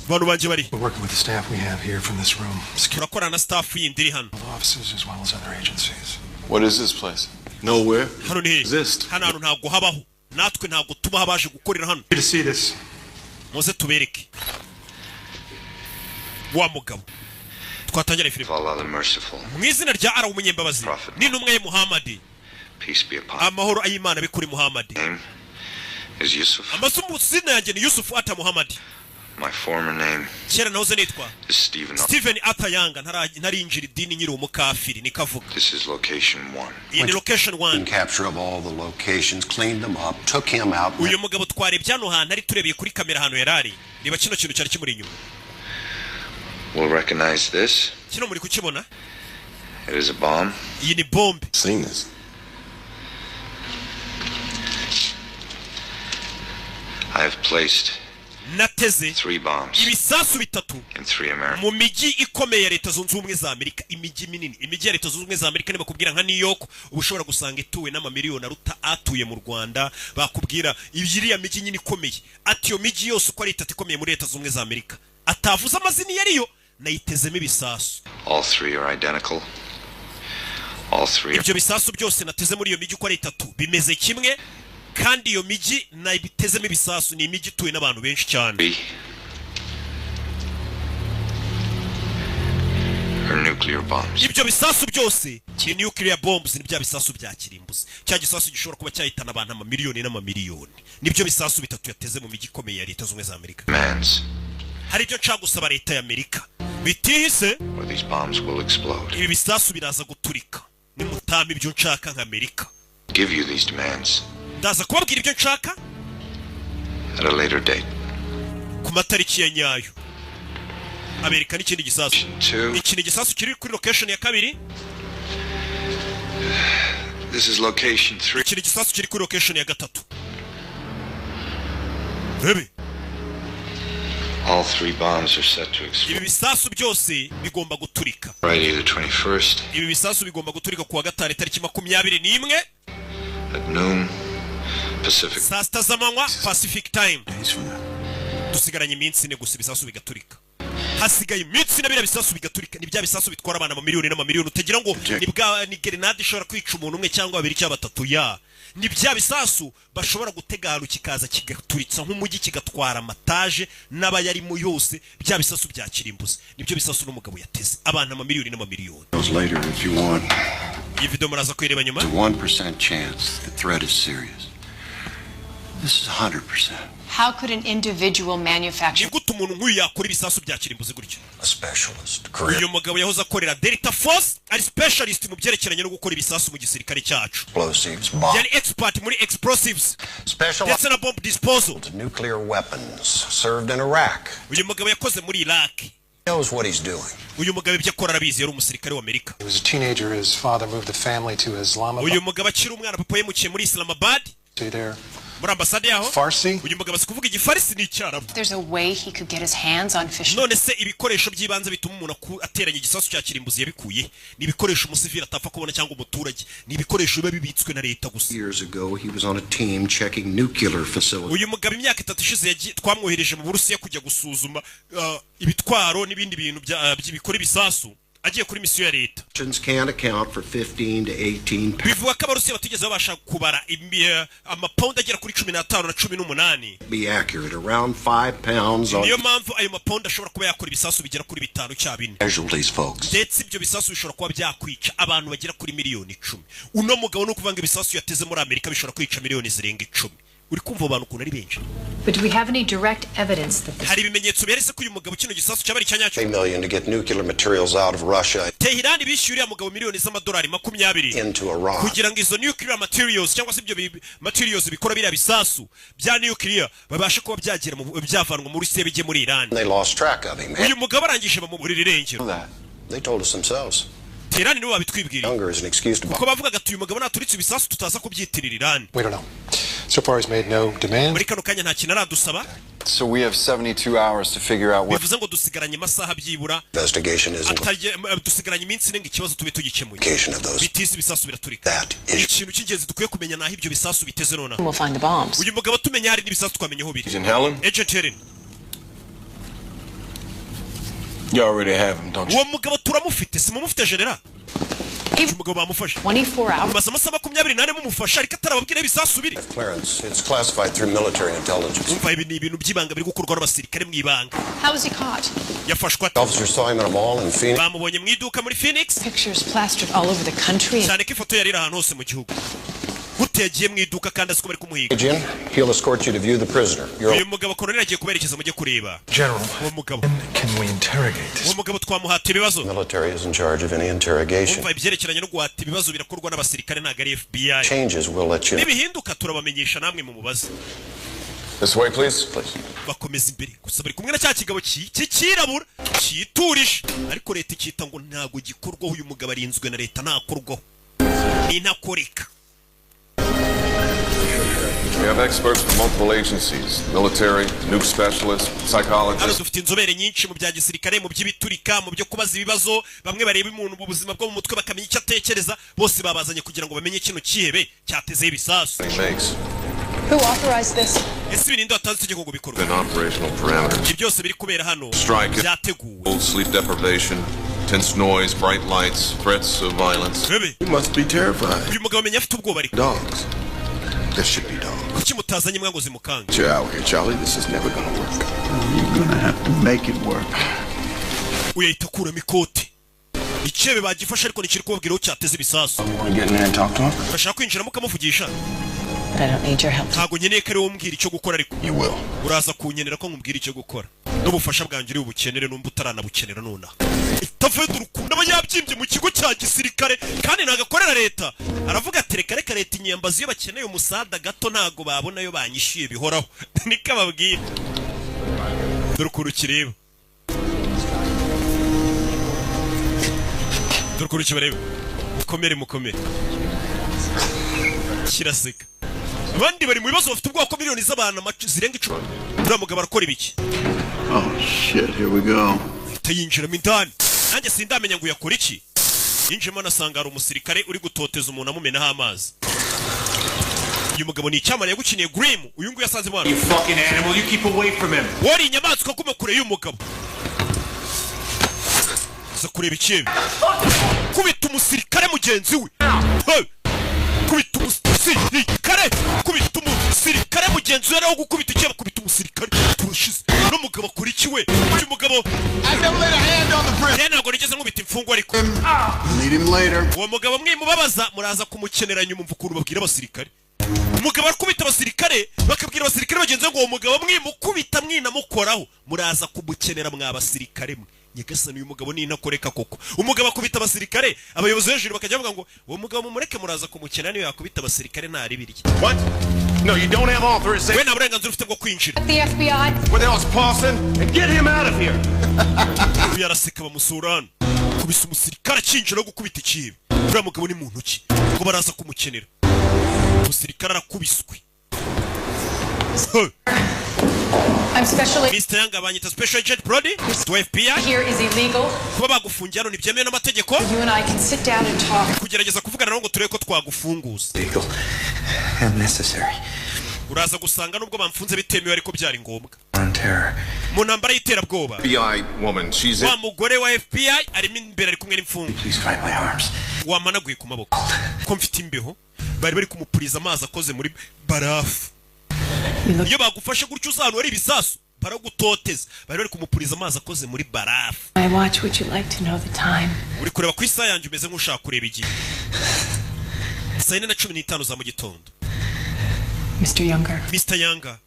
Abantu banjye bari. We're working with the staff we have here from this room, Turakorana na staff yindi iri hano. offices as well as other agencies. What is this place? Nowhere. Hano ni hehe? Hano hantu ntabwo habaho, natwe ntabwo tubaho abaje gukorera hano. To see this. Muze tubereke wa mugabo. Twatangira filime. Allah the Merciful, Mu izina rya Ara umunyembabazi n'intumwa ye Muhammadi, peace be upon amahoro ay'Imana abe kuri Muhammadi. Name is Yusuf. Amazina yanjye ni Yusufu Ata Muhammadi. My former name Kera nahoze nitwa is Stephen. Stephen Arthur Yanga, ntarinjira idini, nyiri umukafiri nikavuga. This is location one. Iyi ni location one. Capture of all the locations, cleaned them up, took him out. Uyu mugabo twarebye hano hantu ari, turebeye kuri kamera ahantu yari ari. Reba kino kintu cyari kimuri inyuma. We'll recognize this. Kino muri kukibona? It is a bomb. Iyi ni bombe. Seen this. I have placed Nateze three bombs ibisasu bitatu in three American mu mijyi ikomeye ya Leta Zunze Ubumwe za Amerika, imijyi minini, imijyi ya Leta Zunze Ubumwe za Amerika. Nibakubwira nka New York, uba ushobora gusanga ituwe n'amamiliyoni aruta atuye mu Rwanda. Bakubwira iriya mijyi nyine ikomeye, ati iyo mijyi yose uko ari itatu ikomeye muri Leta Zunze Ubumwe za Amerika, atavuze amazina iyo ariyo, nayitezemo ibisasu. All three are identical. All three Ibyo bisasu byose nateze muri iyo mijyi uko ari itatu bimeze kimwe, kandi iyo mijyi nayitezemo ibisasu ni imijyi ituwe n'abantu benshi cyane. are nuclear. nuclear bombs. Ibyo bisasu byose ni nuclear bombs, ni bya bisasu bya kirimbuzi, cya gisasu gishobora kuba cyahitana abantu amamiliyoni n'amamiliyoni. Nibyo bisasu bitatu yateze mu mijyi ikomeye ya Leta Zunze Ubumwe za Amerika. Demands, Hari ibyo nshaka gusaba leta ya Amerika bitihise, or these bombs will explode. ibi bisasu biraza guturika nimutama ibyo nshaka nka Amerika. Give you these demands Ndaza kubabwira ibyo nshaka at a later date. ku matariki ya nyayo. Amerika n'ikindi gisasu. Two. Iki ni igisasu kiri kuri location ya kabiri. This is location three. Iki ni igisasu kiri kuri location ya gatatu, rebe. All three bombs are set to explode. Ibi bisasu byose bigomba guturika. Friday the 21st Ibi bisasu bigomba guturika kuwa gatanu itariki 21 at noon Pacific. saa 6 z'amanywa Pacific Time. Dusigaranye iminsi 4 gusa ibisasu bigaturika. Hasigaye iminsi 4 biriya bisasu bigaturika. Ni bya bisasu bitwara abana amamiliyoni n'amamiliyoni, utagira ngo ni bwa ni gerenade ishobora kwica umuntu umwe cyangwa babiri cyangwa batatu. Ya ni bya bisasu bashobora gutega ahantu kikaza kigaturitsa nk'umujyi, kigatwara amataje n'abayarimo yose. Bya bisasu bya kirimbuzi nibyo bisasu n'umugabo yateze abantu amamiliyoni n'amamiliyoni. Those later if you want. Iyi video muraza kuyireba nyuma. There's a 1% chance the threat is serious. This is 100%. How could an individual manufacture Ni gute umuntu nk'uyu yakora ibisasu bya kirimbuzi gutyo? A specialist. Career Uyu mugabo yahoze akorera Delta Force, ari specialist mu byerekeranye no gukora ibisasu mu gisirikare cyacu. Explosives, bomb, Yari expert muri explosives special ndetse na bomb disposal. Nuclear weapons, served in Iraq. Uyu mugabo yakoze muri Iraq. Knows what he's doing. Uyu mugabo ibyo akora arabizi, yari umusirikare w'Amerika. He was a teenager. His father moved the family to Islamabad. Uyu mugabo akiri umwana, papa yimukiye muri Islamabad, There. muri ambasade yaho. Farsi. Uyu mugabo azi kuvuga Igifarisi n'Icyarabu. There's a way he could get his hands on fish. None se ibikoresho by'ibanze bituma umuntu ateranya igisasu cya kirimbuzi yabikuye? Ni ibikoresho umusivili atapfa kubona cyangwa umuturage, ni ibikoresho biba bibitswe na leta gusa. Years ago, he was on a team checking nuclear facilities. Uyu mugabo imyaka 3 ishize twamwohereje mu Burusiya kujya gusuzuma ibitwaro n'ibindi bintu bikora ibisasu, agiye kuri misiyo ya leta. Russians can't account for 15 to 18 pounds. Bivuga ko Abarusiya batigeze babasha kubara amapawundi agera kuri 15 na 18. Be accurate, around 5 pounds on Niyo mpamvu ayo mapawundi ashobora kuba yakora ibisasu bigera kuri bitanu cya bine. Casualties, folks. Ndetse ibyo bisasu bishobora kuba byakwica abantu bagera kuri miliyoni 10. Uno mugabo ni ukuvuga ngo ibisasu yateze muri Amerika bishobora kwica miliyoni zirenga 10. Uri kumva abo bantu ukuntu ari benshi? But do we have any direct evidence that this Hari ibimenyetso beretse ko uyu mugabo kino gisasu cyaba ari icya nyacyo? Million to get nuclear materials out of Russia Tehirani bishyuye uriya mugabo miliyoni z'amadolari 20 into Iran. kugira ngo izo nuclear materials cyangwa se ibyo materials bikora biriya bisasu bya nuclear babashe kuba byagera mu byavanwa muri Rusiya bijye muri Iran. They lost track of him. Uyu mugabo arangije bamuburira irengero. They told us themselves. Tehirani nibo babitwibwiriye. Younger is an excuse to Kuko bavugaga ati uyu mugabo naturitse ibisasu tutaza kubyitirira Iran. We don't know. So far, he's made no demand. Muri kano kanya nta kintu aradusaba. So we have 72 hours to figure out where Bivuze ngo dusigaranye amasaha byibura Investigation is dusigaranye iminsi 4 ngo ikibazo tube tugikemuye. Location of those. Bitise ibisasu biraturika. Ikintu cy'ingenzi dukwiye kumenya naho ibyo bisasu biteze nonaha. We'll find the bombs. Uyu mugabo tumenya hari n'ibisasu twamenya aho biri. Agent Helen? Agent Helen. You already have him, don't you? Uwo mugabo turamufite, si mumufite, general? Uyu mugabo bamufashe. 24 hours. Mumaze amasaha 24 mumufasha ariko atarababwira ibisasu biri. Clearance. It's classified through military intelligence. Umva, ibi ni ibintu by'ibanga biri gukorwa n'abasirikare mu ibanga. How was he caught? Yafashwe ate? Officers saw him in a mall in Phoenix. Bamubonye mu iduka muri Phoenix. Pictures plastered all over the country. Cyane ko ifoto yari iri ahantu hose mu gihugu. Gute yagiye mu iduka kandi azi ko bari kumuhiga? Agent, he'll escort you to view the prisoner. You're Uyu mugabo koloneli agiye kuberekeza mujye kureba General, uwo mugabo. Can we interrogate this? Uwo mugabo twamuhata ibibazo? Military is in charge of any interrogation. Umva, ibyerekeranye no guhata ibibazo birakorwa n'abasirikare, ntabwo ari FBI. Changes, we'll let you know. Nibihinduka turabamenyesha namwe mumubaze. This way, please. Please. Bakomeza imbere, gusa bari kumwe na cya kigabo cy'icyirabura cyiturije, ariko leta ikita ngo ntabwo gikorwaho. Uyu mugabo arinzwe na leta, ntakorwaho, ni intakoreka. We have experts from multiple agencies: military, nuke specialists, Hano psychologists. dufite inzobere nyinshi mu bya gisirikare, mu by'ibiturika, mu byo kubaza ibibazo, bamwe bareba umuntu mu buzima bwo mu mutwe bakamenya icyo atekereza. Bose babazanye kugira ngo bamenye kino kihebe cyatezeho ibisasu. He makes Who authorized this? Ese ibi ninde watanze itegeko ngo bikorwe? within operational parameters. Ibi byose biri kubera hano Strike. byateguwe. Sleep deprivation, tense noise, bright lights, threats of violence. Bebe. You must be terrified. Uyu mugabo amenya afite ubwoba ariko. Dogs. There should be dogs. Kuki mutazanye imbwa ngo zimukange? You're out here, Charlie. This is never gonna work. You're gonna have to make it work. Uyu ahita akuramo ikote. Icyihebe bagifashe, ariko ntikiri kubabwira aho cyateze ibisasu. Want to get in there and talk to him? Urashaka kwinjiramo ukamuvugisha? But I don't need your help. Ntabwo nkeneye ko ari wowe umbwira icyo gukora, ariko You will. uraza kunkenera ko nkubwira icyo gukora, n'ubufasha bwanjye uri bubukenere numba utaranabukenera nonaha. Itavuye urukundo aba yabyimbye mu kigo cya gisirikare, kandi ntabwo akorera leta. Aravuga ati: "Reka reka, leta inyambazi iyo bakeneye umusada gato, ntabwo babona ayo banyishyuye bihoraho." Niko ababwira. Dore ukuntu kireba, dore ukuntu kibareba. Mukomere, mukomere. Kiraseka. Abandi bari mu bibazo, bafite ubwoko miliyoni z'abantu zirenga 10. Uriya mugabo arakora ibiki? Oh shit, here we go. Ahita yinjiramo indani. Nanjye sindamenya ngo uyakora iki. Yinjiyemo anasanga hari umusirikare uri gutoteza umuntu amumenaho amazi. Uyu mugabo ni icyamamare, yagukiniye Grimm. Uyu nguyu yasanze mwana. You fucking animal, you keep away from him. Wari inyamaswa, guma kure y'umugabo. Aza kureba ikibi, kubita umusirikare mugenzi we. Hey! Kubita umusirikare, kubita umusirikare mugenzi we. Nawe gukubita ikibi, kubita umusirikare. Turashize. N'umugabo akora iki we? Uyu mugabo, njye ntabwo nigeze nkubita imfungwa, ariko Need him later. uwo mugabo mwimubabaza, muraza kumukenera nyuma. Umva ukuntu babwira abasirikare. Umugabo arakubita abasirikare, bakabwira abasirikare bagenzi be ngo uwo mugabo mwimukubita, mwinamukoraho, muraza kumukenera mwa basirikare mwe. Nyagasani, uyu mugabo ni intakoreka koko. Umugabo akubita abasirikare, abayobozi hejuru bakajya bavuga ngo uwo mugabo mumureke, muraza kumukenera, niyo yakubita abasirikare ntaribirye. What? No, you don't have authorization. We nta burenganzira ufite bwo kwinjira. The FBI. Where the hell's Paulson? And get him out of here. Uyu araseka. Bamusura hano, kubisa umusirikare akinjira no gukubita ikibi. Uriya mugabo ni muntu ki ngo baraza kumukenera? Umusirikare arakubiswe. Hey! I'm special Mr. Yanga, banyita Special Agent Brody to FBI. Here is illegal. Kuba bagufungiye hano ntibyemewe n'amategeko. You and I can sit down and talk. Kugerageza kuvugana nabo ngo turebe ko twagufunguza. Legal and necessary. Uraza gusanga nubwo bamfunze bitemewe, ariko byari ngombwa On terror. mu ntambara y'iterabwoba. FBI woman, she's in. Wa mugore wa FBI arimo imbere, ari kumwe n'imfungwa. Please find my arms. Wamanaguye ku maboko ko mfite imbeho? Bari kumupuriza amazi akoze muri barafu. Iyo bagufashe gutyo uza ahantu hari ibisasu, baragutoteza. Bari kumupuriza amazi akoze muri barafu. My watch, would you like to know the time? Uri kureba ku isaha yanjye, umeze nk'ushaka kureba igihe. 4:15 za mu gitondo. Mr. Younger, Mr. Younger,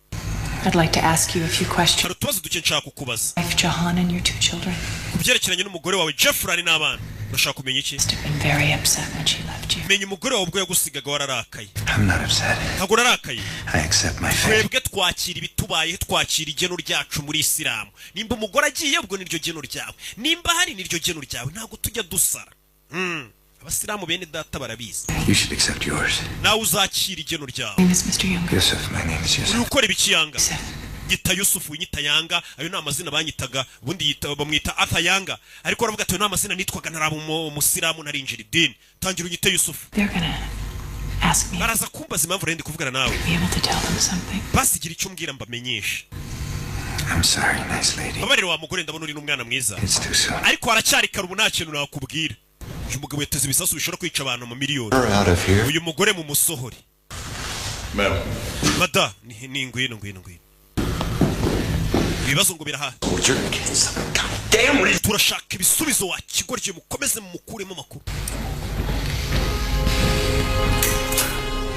I'd like to ask you a few questions. hari utubazo duke nshaka kukubaza. Wife Jahan and your two children. Ku byerekeranye n'umugore wawe Jeffrey n'abana. Urashaka kumenya iki? Been very upset when she left you. Menya umugore wawe ubwo yagusigaga wararakaye. I'm not upset. Ntabwo urarakaye. I accept my fate. Twebwe twakira ibitubayeho, twakira igeno ryacu muri Isilamu. Nimba umugore agiye, ubwo niryo geno ryawe, nimba hari niryo geno ryawe, ntabwo tujya dusara. Abasilamu bene data barabizi. You should accept yours. Nawe uzakira igeno ryawe. Name is Mr. Younger. Yusuf, my name is Yusuf. Uri gukora ibiki, Yanga? Nyita Yusufu, nyita Yanga, ayo ni amazina banyitaga. Ubundi bamwita Arthur Yanga, ariko baravuga ati ayo ni amazina nitwaga ntaraba umusilamu, narinjira idini. Tangira unyite Yusufu. They're gonna ask me Baraza kumbaza impamvu rero ndi kuvugana nawe. be able to tell them something. Basigira icyo umbwira mbamenyeshe. I'm sorry, nice lady. Babarira wa mugore, ndabona uri n'umwana mwiza. It's too soon. Ariko haracyari kare, ubu nta kintu nakubwira. Uyu mugabo yateze ibisasu bishobora kwica abantu mu miliyoni. We're out of here. Uyu mugore mu musohore. Ma'am. Mada ni ngwino, ngwino, ngwino. Ibibazo ngo biraha. Turashaka ibisubizo wa kigoryi. Mukomeze mumukuremo amakuru.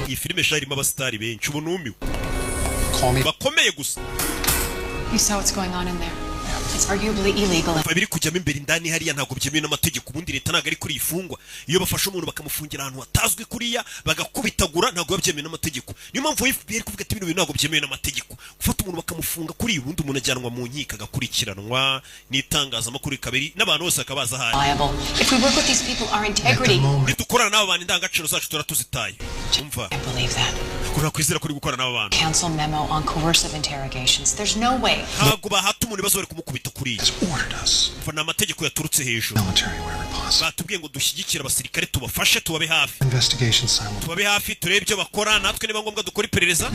Iyi filime sha irimo abasitari benshi, ubu numiwe, bakomeye gusa. You saw what's going on in there. It's arguably illegal. Umva, biri kujyamo imbere indani hariya ntabwo byemewe n'amategeko. Ubundi leta ntabwo ari kuri ifungwa. Iyo bafashe umuntu bakamufungira ahantu hatazwi kuriya, bagakubitagura, ntabwo biba byemewe n'amategeko. Niyo mpamvu FBI iri kuvuga ati bino bintu ntabwo byemewe n'amategeko, gufata umuntu bakamufunga kuri, ubundi umuntu ajyanwa mu nkiko agakurikiranwa n'itangazamakuru rikaba n'abantu bose bakaba baza ahari. Liable. If we work with these people, our integrity. Nidukorana n'aba bantu, indangagaciro zacu tuba tuzitaye. Umva, Believe that. ntabwo nakwizera ko uri gukorana n'aba bantu. Council memo on coercive interrogations. There's no way. Ntabwo bahata umuntu ibibazo bari kumukubita kuriya. Umva, ni amategeko yaturutse hejuru. Batubwiye ngo dushyigikire abasirikare, tubafashe, tubabe hafi. Investigation simultaneously. Tubabe hafi, turebe ibyo bakora, natwe niba ngombwa dukora iperereza.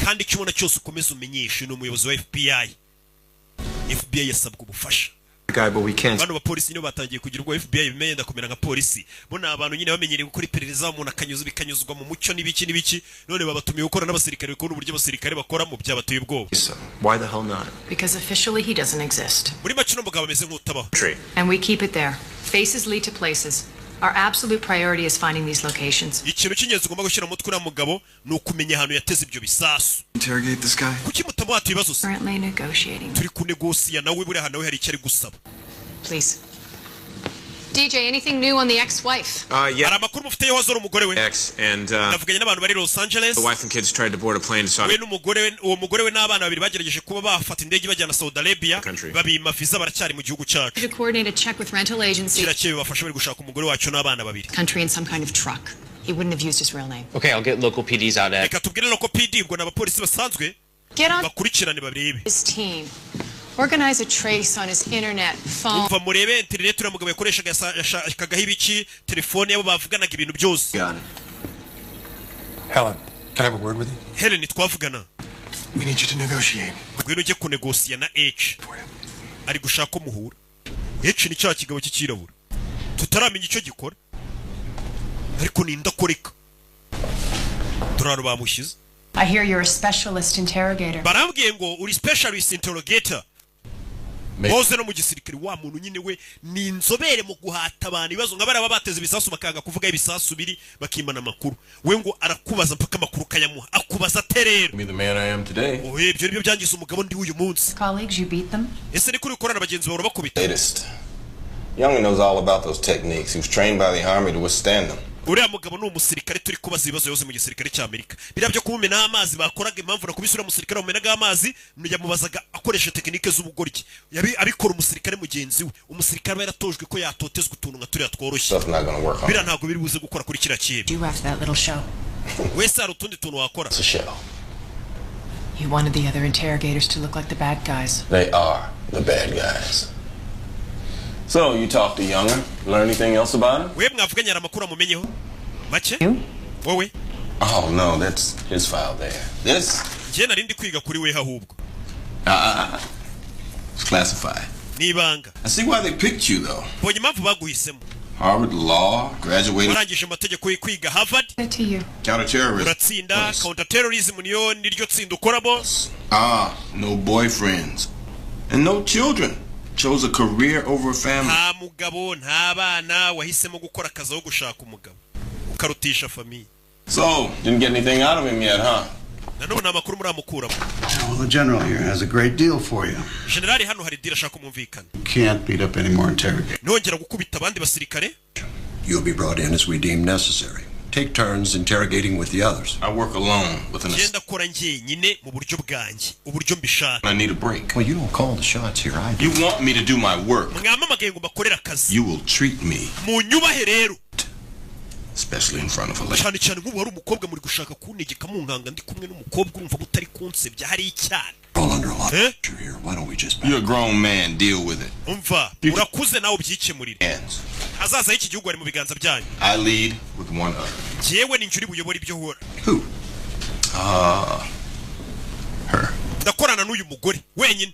Kandi icyo ubona cyose ukomeze umenyeshe. Ni umuyobozi wa FBI. FBI yasabwa ubufasha. Guy, but we can't. Bano bapolisi nibo batangiye kugira ubwo FBI bimenye kumera nka polisi. Bo ni abantu nyine bamenyereye gukora iperereza, umuntu akanyuza bikanyuzwa mu mucyo n'ibiki n'ibiki. None babatumiye gukora n'abasirikare, kubona uburyo abasirikare bakoramo byabateye ubwoba. So why the hell not? Because officially he doesn't exist. Muri make, uno mugabo ameze nk'utabaho. And we keep it there. Faces lead to places. Our absolute priority is finding these locations. Ikintu cy'ingenzi ugomba gushyira mu mutwe uriya mugabo ni ukumenya ahantu yateze ibyo bisasu. Interrogate this guy? Kuki mutamuhata ibibazo se? Currently negotiating. Turi kunegosiya nawe. Buriya nawe hari icyo ari gusaba. Please. DJ, anything new on the ex-wife? Yeah. Hari amakuru mufite wazora umugore we? Ex and Navuganye n'abantu bari Los Angeles. the wife and kids tried to board a plane to Saudi. We n'umugore we, uwo mugore we n'abana babiri bagerageje kuba bafata indege bajyana Saudi Arabia, babima visa, baracyari mu gihugu cyacu. To coordinate a check with rental agency. Kirakeye bibafasha, bari gushaka umugore wacu n'abana babiri. Country in some kind of truck. He wouldn't have used his real name. Okay, I'll get local PDs out at. Reka tubwire local PD, ubwo ni abapolisi basanzwe, Get on bakurikirane barebe. his team. Organize a trace on his internet, phone. Umva, murebe interineti uriya mugabo yakoreshaga, yashakagaho ibiki, telefone yabo bavuganaga, ibintu byose. Helen, can I have a word with you? Helen, twavugana? We need you to negotiate. Ngwino ujye kunegosiya na H, ari gushaka ko muhura. H ni cya kigabo cy'icyirabura tutaramenya icyo gikora, ariko ni indakoreka. Dore ahantu bamushyize. I hear you're a specialist interrogator. Barambwiye ngo uri specialist interrogator, woze no mu gisirikare. Wa muntu nyine we ni inzobere mu guhata abantu ibibazo, nka bariya baba bateze ibisasu bakanga kuvuga ibisasu biri, bakimana amakuru. We ngo arakubaza mpaka amakuru ukayamuha. Akubaza ate rero? Be the man I am today. Oye, ibyo nibyo byangiza umugabo ndi uyu munsi. Colleagues, you beat them? Ese ni kuri ukorana bagenzi bawe, urabakubita? Latest. Younger knows all about those techniques. He was trained by the army to withstand them. Uriya mugabo ni umusirikare turi kubaza ibibazo, yoze mu gisirikare cy'Amerika. Biriya byo kumumenaho amazi bakoraga, impamvu nakubise uriya musirikare bamumenagaho amazi, yamubazaga akoresha tekinike z'ubugoryi. Abikora umusirikare mugenzi we. Umusirikare aba yaratojwe ko yatotezwa utuntu nka turiya tworoshye. Stuff's not gonna work on Biriya ntabwo biri buze gukora kuri kiriya kintu. Do after that little show. Wese hari utundi tuntu wakora? It's a show. You wanted the other interrogators to look like the bad guys. They are the bad guys. So, you talked to Younger? Learn anything else about him? We mwavuganye, hari amakuru amumenyeho make wowe? Oh, no, that's his file there. This? Njye nari ndi kwiga kuri we ahubwo. It's classified. Ni ibanga. I see why they picked you, though. Mbonye impamvu baguhisemo. Harvard Law, graduated Warangije amategeko yo kwiga Harvard. To you. counterterrorism. Uratsinda counterterrorism, niyo niryo tsinda ukoramo. Ah, no boyfriends. And no children. Chose a career over a family. Nta mugabo, nta bana, wahisemo gukora akazi aho gushaka umugabo, ukarutisha famille. So, didn't get anything out of him yet, huh? Nanone nta makuru muramukuramo. Well, the general here has a great deal for you. Generali hano hari deal ashaka kumumvikana. You can't beat up any more interrogators. Ntongera gukubita abandi basirikare. You'll be brought in as we deem necessary. Take turns interrogating with the others. I work alone with an Ngenda akora njyenyine mu buryo bwanjye, uburyo mbishaka. I need a break. Well, you don't call the shots here. I do. You want me to do my work. Mwamamagaye ngo mbakorere akazi. You will treat me, Munyubahe rero. especially in front of a lady. Cyane cyane nk'ubu hari umukobwa, muri gushaka kuntegeka munkanga ndi kumwe n'umukobwa, urumva mutari kunsebya, hari icyana. All under a lot Eh? of pressure here. Why don't we just You're a grown man. Deal with it. Umva, urakuze, nawe ubyikemurire. Hands. Hazaza h'iki gihugu ari mu biganza byanyu. I lead with one other. Njyewe ni njye uri buyobore ibyo uhora. Ah, Ndakorana n'uyu mugore wenyine.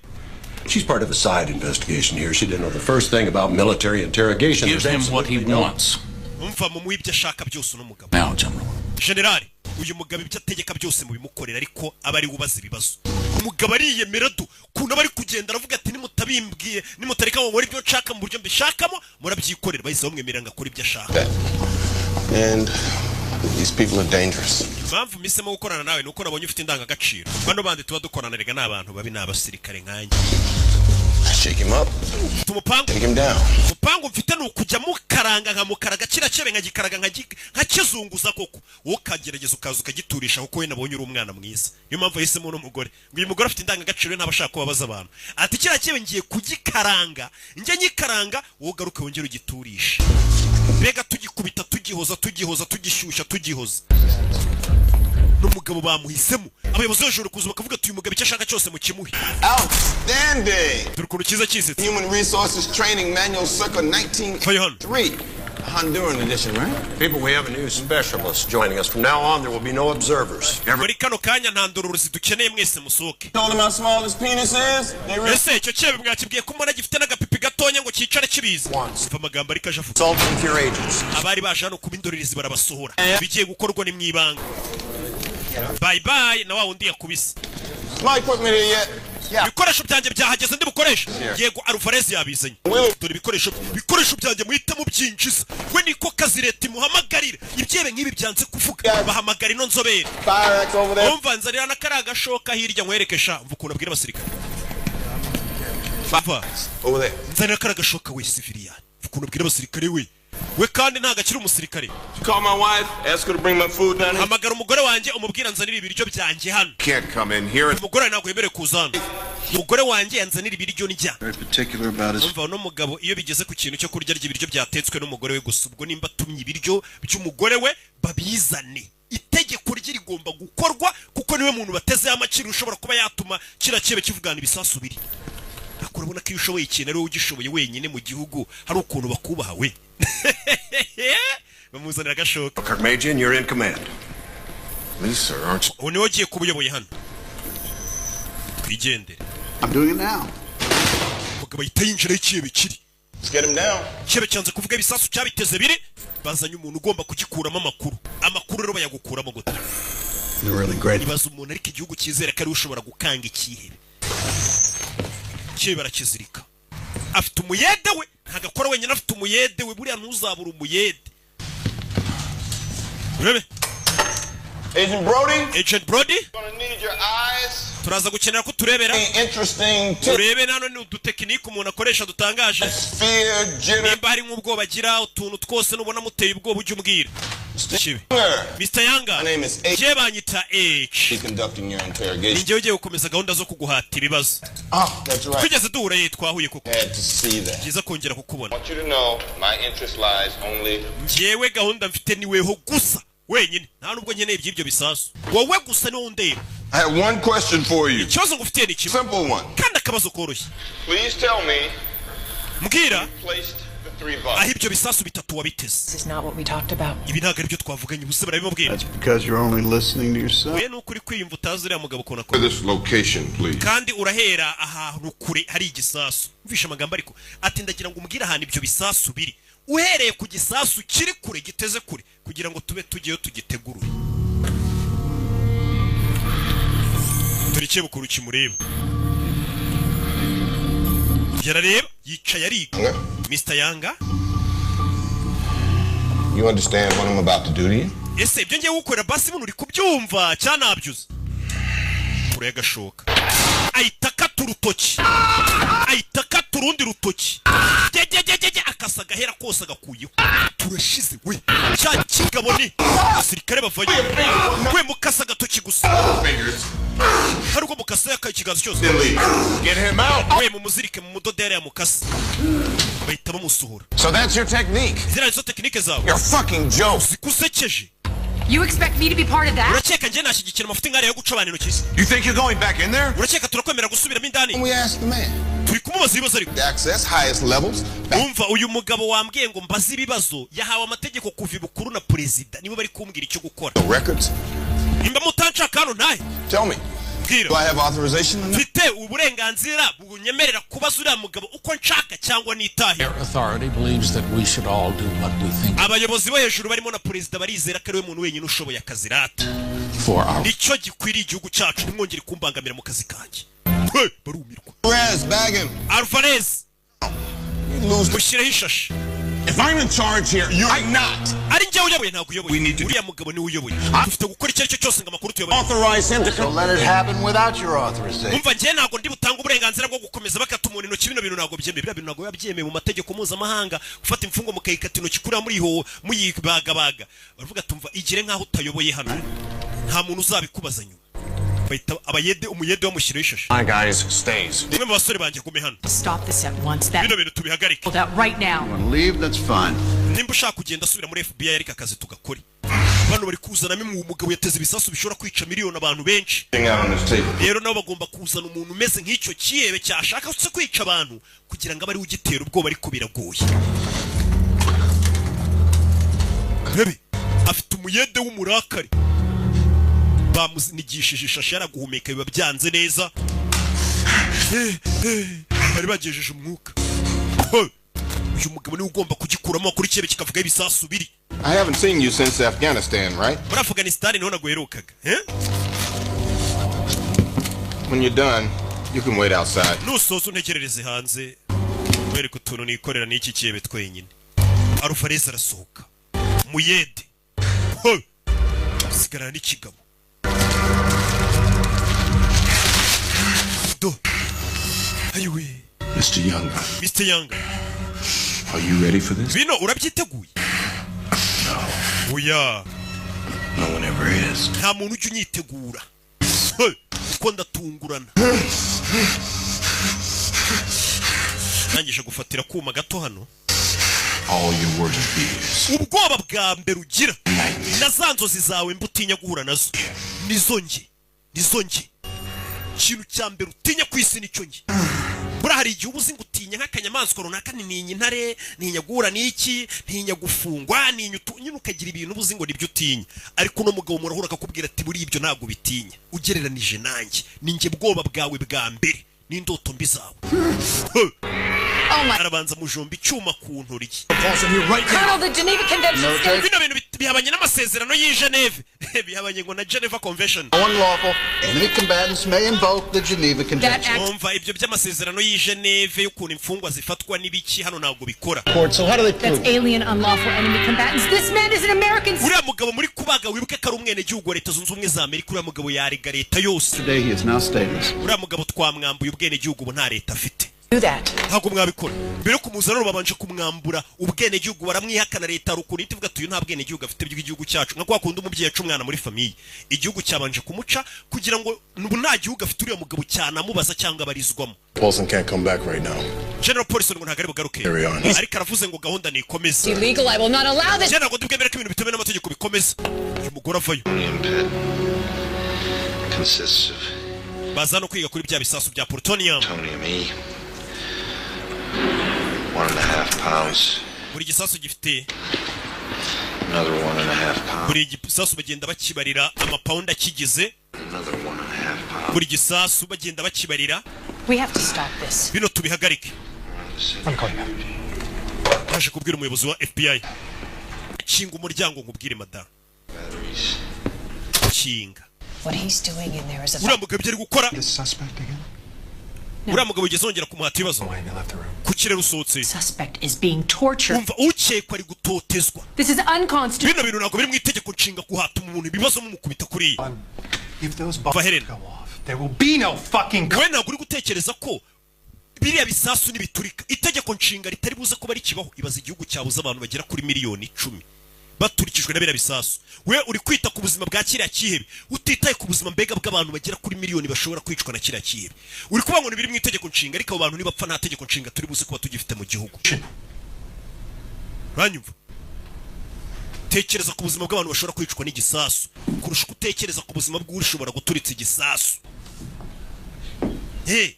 She's part of a side investigation here. She didn't know the first thing about military interrogation. Give There's him what he absolutely no- wants. Umva, mumuhe ibyo ashaka byose uno mugabo. Now, General. Generali, uyu mugabo ibyo ategeka byose mubimukorera, ariko aba ari we ubaza ibibazo. Umugabo ariyemera du kuntu aba ari kugenda aravuga ati: "Nimutabimbwiye, nimutareka ngo nkore ibyo nshaka mu buryo mbishakamo, murabyikorera." Bahise bamwemerera ngo akore ibyo ashaka. And these people are dangerous. Impamvu mpisemo gukorana nawe ni uko nabonye ufite indangagaciro. Bano bandi tuba dukorana rega ni abantu babi, ni abasirikare nkanjye. Shake him up. Tumupangu. Take him down. Umupangu mfite ni ukujya mukaranga, nkamukaraga kiriya cyebe, nkagikaraga, nkakizunguza koko, wowe ukagerageza ukaza ukagiturisha, kuko we nabonye uri umwana mwiza. Niyo mpamvu yahisemo uno mugore, ngo uyu mugore afite indangagaciro, we ntaba ashaka kubabaza abantu. Ati: "Kiriya cyebe ngiye kugikaranga, njye nyikaranga, wowe ugaruke wongere ugiturishe." Mbega tugikubita, tugihoza, tugihoza, tugishyushya, tugihoza. N'umugabo bamuhisemo, abayobozi hejuru kuza bakavuga ati: "Uyu mugabo icyo ashaka cyose mukimuhe." Outstanding! Dore ukuntu cyiza kisetse. Human Resources Training Manual circa 1983. Honduran edition, right? People, we have a new specialist joining us. From now on, there will be no observers. Muri kano kanya nta ndorerezi dukeneye, mwese musohoke. Told them how small his penis is. They really Ese icyo cyebe mwakibwiye ko mbona gifite n'agapipi gatonya ngo cyicare kibizi? Umva amagambo ariko aje avuga. Consulting your agents. Abari baje hano kuba indorerezi barabasohora, bigiye gukorwa ni mu ibanga. Bye bye na wa wundi yakubise. My equipment here yet? Ibikoresho byanjye byahageze ndi bukoreshe? Yego, Alvarez yabizanye. Dore ibikoresho byanjye, muhite mubyinjiza. We niko kazi leta imuhamagarira, ibyebe nk'ibi byanze kuvuga bahamagara ino nzobere. Fire axe over there. Umva, nzanira na kariya gashoka hirya nkwereke sha. Umva ukuntu abwira abasirikare. Umva. Over there. Nzanira kariya gashoka we, civilian. Umva ukuntu abwira abasirikare we. We kandi ntabwo akiri umusirikare. Call my wife. Ask her to bring my food down here. Hamagara umugore wanjye umubwira nzanira ibiryo byanjye hano. Can't come in here. Umugore wawe ntabwo yemerewe kuza hano. Umugore wanjye yanzanira ibiryo ndya. Very particular about his Umva, uno mugabo iyo bigeze ku kintu cyo kurya, arya ibiryo byatetswe n'umugore we gusa. Ubwo nimba atumye ibiryo by'umugore we babizane, itegeko rye rigomba gukorwa kuko niwe muntu batezeho amakiro ushobora kuba yatuma kiriya kibe kivugana ibisasu biri. Ariko urabona ko iyo ushoboye ikintu ari wowe ugishoboye wenyine mu gihugu, hari ukuntu bakubaha. We bamuzanira agashoka. Kirkmajian, you're in command. Please, sir, aren't you? Ubu niwe ugiye kuba uyoboye hano, twigendere. I'm doing it now. Umugabo ahita yinjiraho ikibe kiri. Let's get him down. Kibe cyanze kuvuga ibisasu cyabiteze biri. Bazanye umuntu ugomba kugikuramo amakuru. Amakuru rero bayagukuramo gute? They're really great. Ibaza umuntu ariko igihugu cyizera ko ariwe ushobora gukanga ikihebe. Kibe barakizirika, afite umuyede we, ntabwo akora wenyine, afite umuyede we. Buriya ntuzabura umuyede, urebe. Agent Brody. Agent Brody. Gonna need your eyes. Turaza gukenera ko turebera. Interesting tip. Urebe nano ni udutekinike umuntu akoresha dutangaje. Fear, jitter. Nimba hari nk'ubwoba agira, utuntu twose nubona muteye ubwoba ujye umbwira. Kibe. Mr Yanga. My name is H. Njye banyita H. Be conducting your interrogation. Ni njyewe ugiye gukomeza gahunda zo kuguhata ibibazo. Ah, that's right. Twigeze duhura ye, twahuye koko. Had to see that. Byiza kongera kukubona. I want you to know my interest lies only Njyewe gahunda mfite ni weho gusa wenyine, nta nubwo nkeneye iby'ibyo bisasu, wowe gusa niwo ndeba. I have one question for you. Ikibazo ngufitiye ni kimwe. Simple one. Kandi akabazo koroshye. Please tell me Mbwira placed the three bombs. aho ibyo bisasu bitatu wabiteze. This is not what we talked about. Ibi ntabwo aribyo twavuganye ubuse, barabimubwira. Because you're only listening to yourself. We nuko uri kwiyumva utazi uriya mugabo ukuntu akora. This location, please. Kandi urahera ahantu kure hari igisasu. Mvishe amagambo ariko ati ndagira ngo umbwire ahantu ibyo bisasu biri uhereye ku gisasu kiri kure, giteze kure, kugira ngo tube tujyeyo tugitegurure. Dore ikebukuru kimureba, yarareba, yicaye ariga. Mr Yanga. You understand what I'm about to do to you? Ese ibyo ngiye gukorera basi buno uri kubyumva cyanabyuze? Kure y'agashoka ahita akata urutoki, ahita akata urundi rutoki, gegegegege, akasa agahera kose agakuyeho. Turashize we, cya kigabo ni abasirikare bavayo. We mukasa agatoki gusa, hari ubwo mukasa yakaye ikiganza cyose. Get him out. We mumuzirike mu mudodere ya mukasa, bahita bamusohora. So that's your technique. Ziriya nizo tekinike zawe. You're a fucking joke. Zikusekeje. You expect me to be part of that? Urakeka njye nashyigikira amafuti nk'ariya yo guca abantu intoki ze? You think you're going back in there? Urakeka turakwemera gusubiramo indani? We asked the man. Turi kumubaza ibibazo ariko. Access, highest levels. Umva, uyu mugabo wambwiye ngo mbaze ibibazo yahawe amategeko kuva ibukuru na perezida, nibo bari kumbwira icyo gukora. No records. Nimba mutanshaka hano ntahe. Tell me. Mbwira. Do I have authorization or not? Mfite uburenganzira bunyemerera kubaza uriya mugabo uko nshaka cyangwa nitahe? Authority believes that we should all do what we think Abayobozi bo hejuru barimo na perezida barizera ko ariwe muntu wenyine ushoboye akazi rata. for our Nicyo gikwiriye igihugu cyacu, ntimwongere kumbangamira mu kazi kanjye. He, barumirwa. Perez, bag him. Alvarez, You lose. mushyireho ishashi. If I'm in charge here, you're not. Ari njyewe uyoboye? Ntabwo uyoboye, uriya mugabo niwe uyoboye. Dufite gukora icyo ari cyo cyose ngo amakuru tuyabone. Authorize him to So let it happen without your authorization. Umva, njyewe ntabwo ndi butange uburenganzira bwo gukomeza bakata umuntu intoki. Bino bintu ntabwo byemewe, biriya bintu ntabwo biba byemewe mu mategeko mpuzamahanga, gufata imfungwa mukayikata intoki kuriya muriho muyibagabaga. Baravuga tumva igire nk'aho utayoboye hano, nta muntu uzabikubaza nyuma. Bahita abayede, umuyede bamushyiraho ishashi. My guys stays. Umwe mu basore banjye gume hano. Stop this at once. That Bino bintu tubihagarike. that right now. Want to leave? That's fine. Nimba ushaka kugenda asubira muri FBI, ariko akazi tugakore. Bano bari kuzanamo umugabo yateze ibisasu bishobora kwica miliyoni abantu benshi. Out on this table. Rero nabo bagomba kuzana umuntu umeze nk'icyo kihebe cyashaka se kwica abantu kugira ngo abe ariwe ugitera ubwoba, ariko biragoye. Bebe afite umuyede w'umurakare, bamunigishije ishashi, yaraguhumeka biba byanze neza. Bari bagejeje umwuka. Hey! Uyu mugabo niwe ugomba kugikuramo kuri cyebe kikavuga ibisasu biri. I haven't seen you since Afghanistan, right? Muri Afghanistan niho naguherukaga, eh? When you're done, you can wait outside. Nusoza untekerereze hanze, wereke utuntu nikorera n'iki cyebe twenyine. Alvarez arasohoka, muyede. Hey! Sigarana n'ikigabo do ayiwe. Mr. Younger, Mr. Younger, are you ready for this? Bino urabyiteguye? Oya. No one ever is. Nta muntu ujya unyitegura. Hey! Kuko ndatungurana. Nangije gufatira kuma gato hano. All your worst fears. Ubwoba bwa mbere ugira na za nzozi zawe mba utinya guhura nazo nizo nge, nizo nge. Ikintu cya mbere utinya ku isi nicyo nge. Buriya hari igihe uba uzi ngo utinya nk'akanyamaswa runaka, ntinya intare, ntinya guhura n'iki, ntinya gufungwa, ntinya nyine ukagira ibintu uba uzi ngo nibyo utinya. Ariko uno mugabo murahura akakubwira ati buriya ibyo ntabwo bitinya ugereranije nanjye, ni njye bwoba bwawe bwa mbere n'indoto mbi zawe. Arabanza mujomba icyuma ku ntoryi. Colonel, the Geneva Convention states Bino bintu bihabanye n'amasezerano y'i Geneve, bihabanye ngo na Geneva Convention. Unlawful enemy combatants may invoke the Geneva Convention. Umva, ibyo by'amasezerano y'i Geneve y'ukuntu imfungwa zifatwa n'ibiki hano ntabwo bikora. Court, so how do they That's prove it? alien unlawful enemy combatants. This man is an American. Uriya mugabo muri kubaga, wibuke ko ari umwenegihugu wa Leta Zunze Ubumwe za Amerika. Uriya mugabo yarega leta yose. Today he is now stateless. Uriya mugabo twamwambuye ubwenegihugu, ubu nta leta afite. Do that. Ntabwo mwabikora. Mbere yo kumuzana rero babanje kumwambura ubwenegihugu, baramwihakana. Leta hari ukuntu ihita ivuga ati uyu nta bwenegihugu afite bw'igihugu cyacu, nka kwa kundi umubyeyi aca umwana muri famille. Igihugu cyabanje kumuca kugira ngo ubu nta gihugu afite uriya mugabo cyanamubaza cyangwa abarizwamo. Paulson can't come back right now. General Paulson ngo ntabwo ari bugaruke. Carry on. Ariko aravuze ngo gahunda nikomeze. Illegal. I will not allow this. Njye ntabwo ndibwemere ko ibintu bitemewe n'amategeko bikomeza. Uyu mugore avayo. Plutonium pit consists of Baza no kwiga kuri bya bisasu bya plutonium. plutonium E, 1.5 pounds, Buri gisasu gifite another 1.5 pounds, buri gisasu bagenda bakibarira amapawundi akigize. another 1.5 pounds. Buri gisasu bagenda bakibarira. We have to stop this. Bino tubihagarike. I'm calling now. Yaje kubwira umuyobozi wa FBI. Kinga umuryango nkubwire, madamu, kinga. What he's doing in there is a Uriya mugabo ibyo ari gukora. This suspect again? Uriya mugabo ugeze wongera kumuhata ibibazo ku kirere usohotse. Suspect is being tortured. Umva, ukekwa ari gutotezwa. This is unconstitutional. Bino bintu ntabwo biri mu itegeko nshinga, kuhata umuntu ibibazo mumukubita kuriya. If those bombs Va Helena. go off, there will be no fucking We ntabwo uri gutekereza ko biriya bisasu nibiturika itegeko nshinga ritari buze kuba rikibaho? Ibaza igihugu cyabuze abantu bagera kuri miliyoni 10 baturikijwe na biriya bisasu. We uri kwita ku buzima bwa kiriya kihebe, utitaye ku buzima mbega bw'abantu bagera kuri miliyoni bashobora kwicwa na kiriya kihebe. Uri kuvuga ngo biri mu itegeko nshinga, ariko abo bantu nibapfa nta tegeko nshinga turi buze kuba tugifite mu gihugu. Uranyumva? Tekereza ku buzima bw'abantu bashobora kwicwa n'igisasu kurusha uko utekereza ku buzima bw'ushobora guturitsa igisasu. Hey.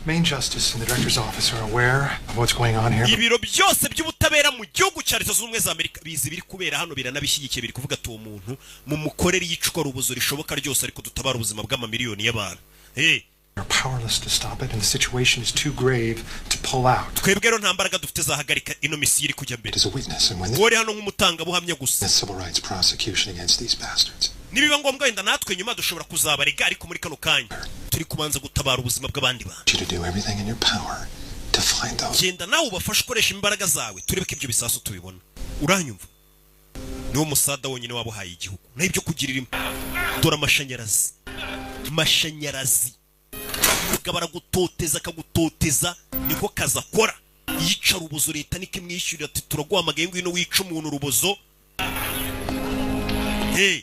Main Justice and the Director's office are aware of what's going on here. Ibiro byose by'ubutabera mu gihugu cya Leta Zunze Ubumwe za Amerika bizi ibiri kubera hano, biranabishyigikiye. Biri kuvuga ati uwo muntu mumukorere iyicwa rubozo rishoboka ryose, ariko dutabara ubuzima bw'amamiliyoni y'abantu. Hey. We're powerless to stop it, and the situation is too grave to pull out. Twebwe rero nta mbaraga dufite zahagarika ino misiyo iri kujya mbere. As a witness, and when Wowe uri hano nk'umutangabuhamya gusa. this civil rights prosecution against these bastards. Nibiba ngombwa wenda natwe nyuma dushobora kuzabarega, ariko muri kano kanya turi kubanza gutabara ubuzima bw'abandi bantu. You to do everything in your power to find those. Genda nawe ubafashe, ukoresha imbaraga zawe, turebe ko ibyo bisasu tubibona. Uranyumva? Niwo musada wonyine waba uhaye igihugu, naho ibyo kugirira imwe. Dore amashanyarazi, mashanyarazi. Umugabo aragutoteza, akagutoteza, niko kazi akora. Yica rubozo, leta niko imwishyurira, ati turaguhamagaye ngwino wica umuntu urubozo. Hey.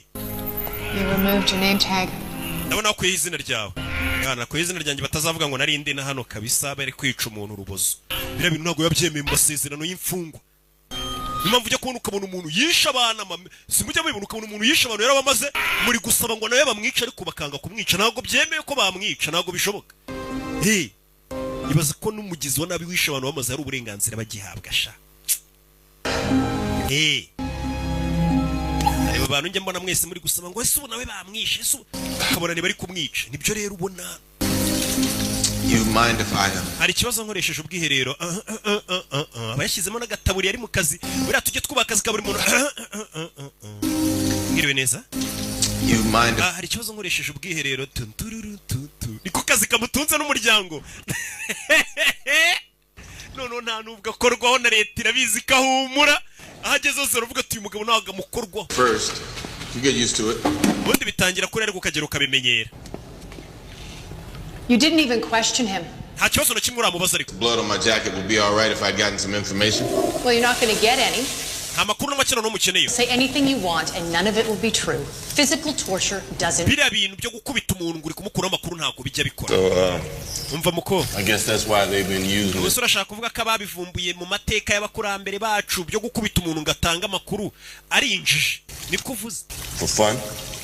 You removed your name tag. Ndabona wakuyeho izina ryawe. Mwana, nakuyeho izina ryanjye batazavuga ngo nari ndi na hano kabisa bari kwica umuntu urubozo. Biriya bintu ntabwo biba byemewe mu masezerano y'imfungwa. Niyo mpamvu ujya kubona ukabona umuntu yishe abana, simujya mubibona, ukabona umuntu yishe abantu yarabamaze, muri gusaba ngo nawe bamwice, ariko bakanga kumwica. Ntabwo byemewe ko bamwica, ntabwo bishoboka. Hey, ibaza ko n'umugizi wa nabi wishe abantu bamaze hari uburenganzira bagihabwa sha. Hey. Abantu njya mbona mwese muri gusoma ngo ese ubu nawe bamwishe, ese ubu ukabona ntibari kumwica, nibyo rero ubona. You mind if I Hari ikibazo nkoresheje ubwiherero? Ah, ah, ah, ah, ah, ah. Aba yashyizemo n'agataburiya ari mu kazi. Buriya tujye twubaha akazi ka buri muntu. Ah, ah, ah, ah, ah. Mwiriwe neza. You mind if Ah, hari ikibazo nkoresheje ubwiherero? Tu, tururu, tu, tu. Niko kazi kamutunze n'umuryango. Noneho nta nubwo akorwaho na leta, irabizi ko ahumura. Aho ageze hose baravuga ati uyu mugabo ntabwo amukorwaho. First you get used to it. Ubundi bitangira kuri, ariko ukagera ukabimenyera. You didn't even question him. Nta kibazo na kimwe uramubaza ariko. Blood on my jacket would be all right if I'd gotten some information. Well, you're not going to get any. Nta makuru na make noneho mukeneye. Say anything you want, and none of it will be true. Physical torture doesn't. Biriya bintu byo gukubita umuntu ngo uri kumukuraho amakuru ntabwo bijya bikora. So, Umva muko. I guess that's why they've been using Ubuse urashaka kuvuga ko ababivumbuye mu mateka y'abakurambere bacu byo gukubita umuntu ngo atange amakuru ari injiji, niko uvuze? For fun?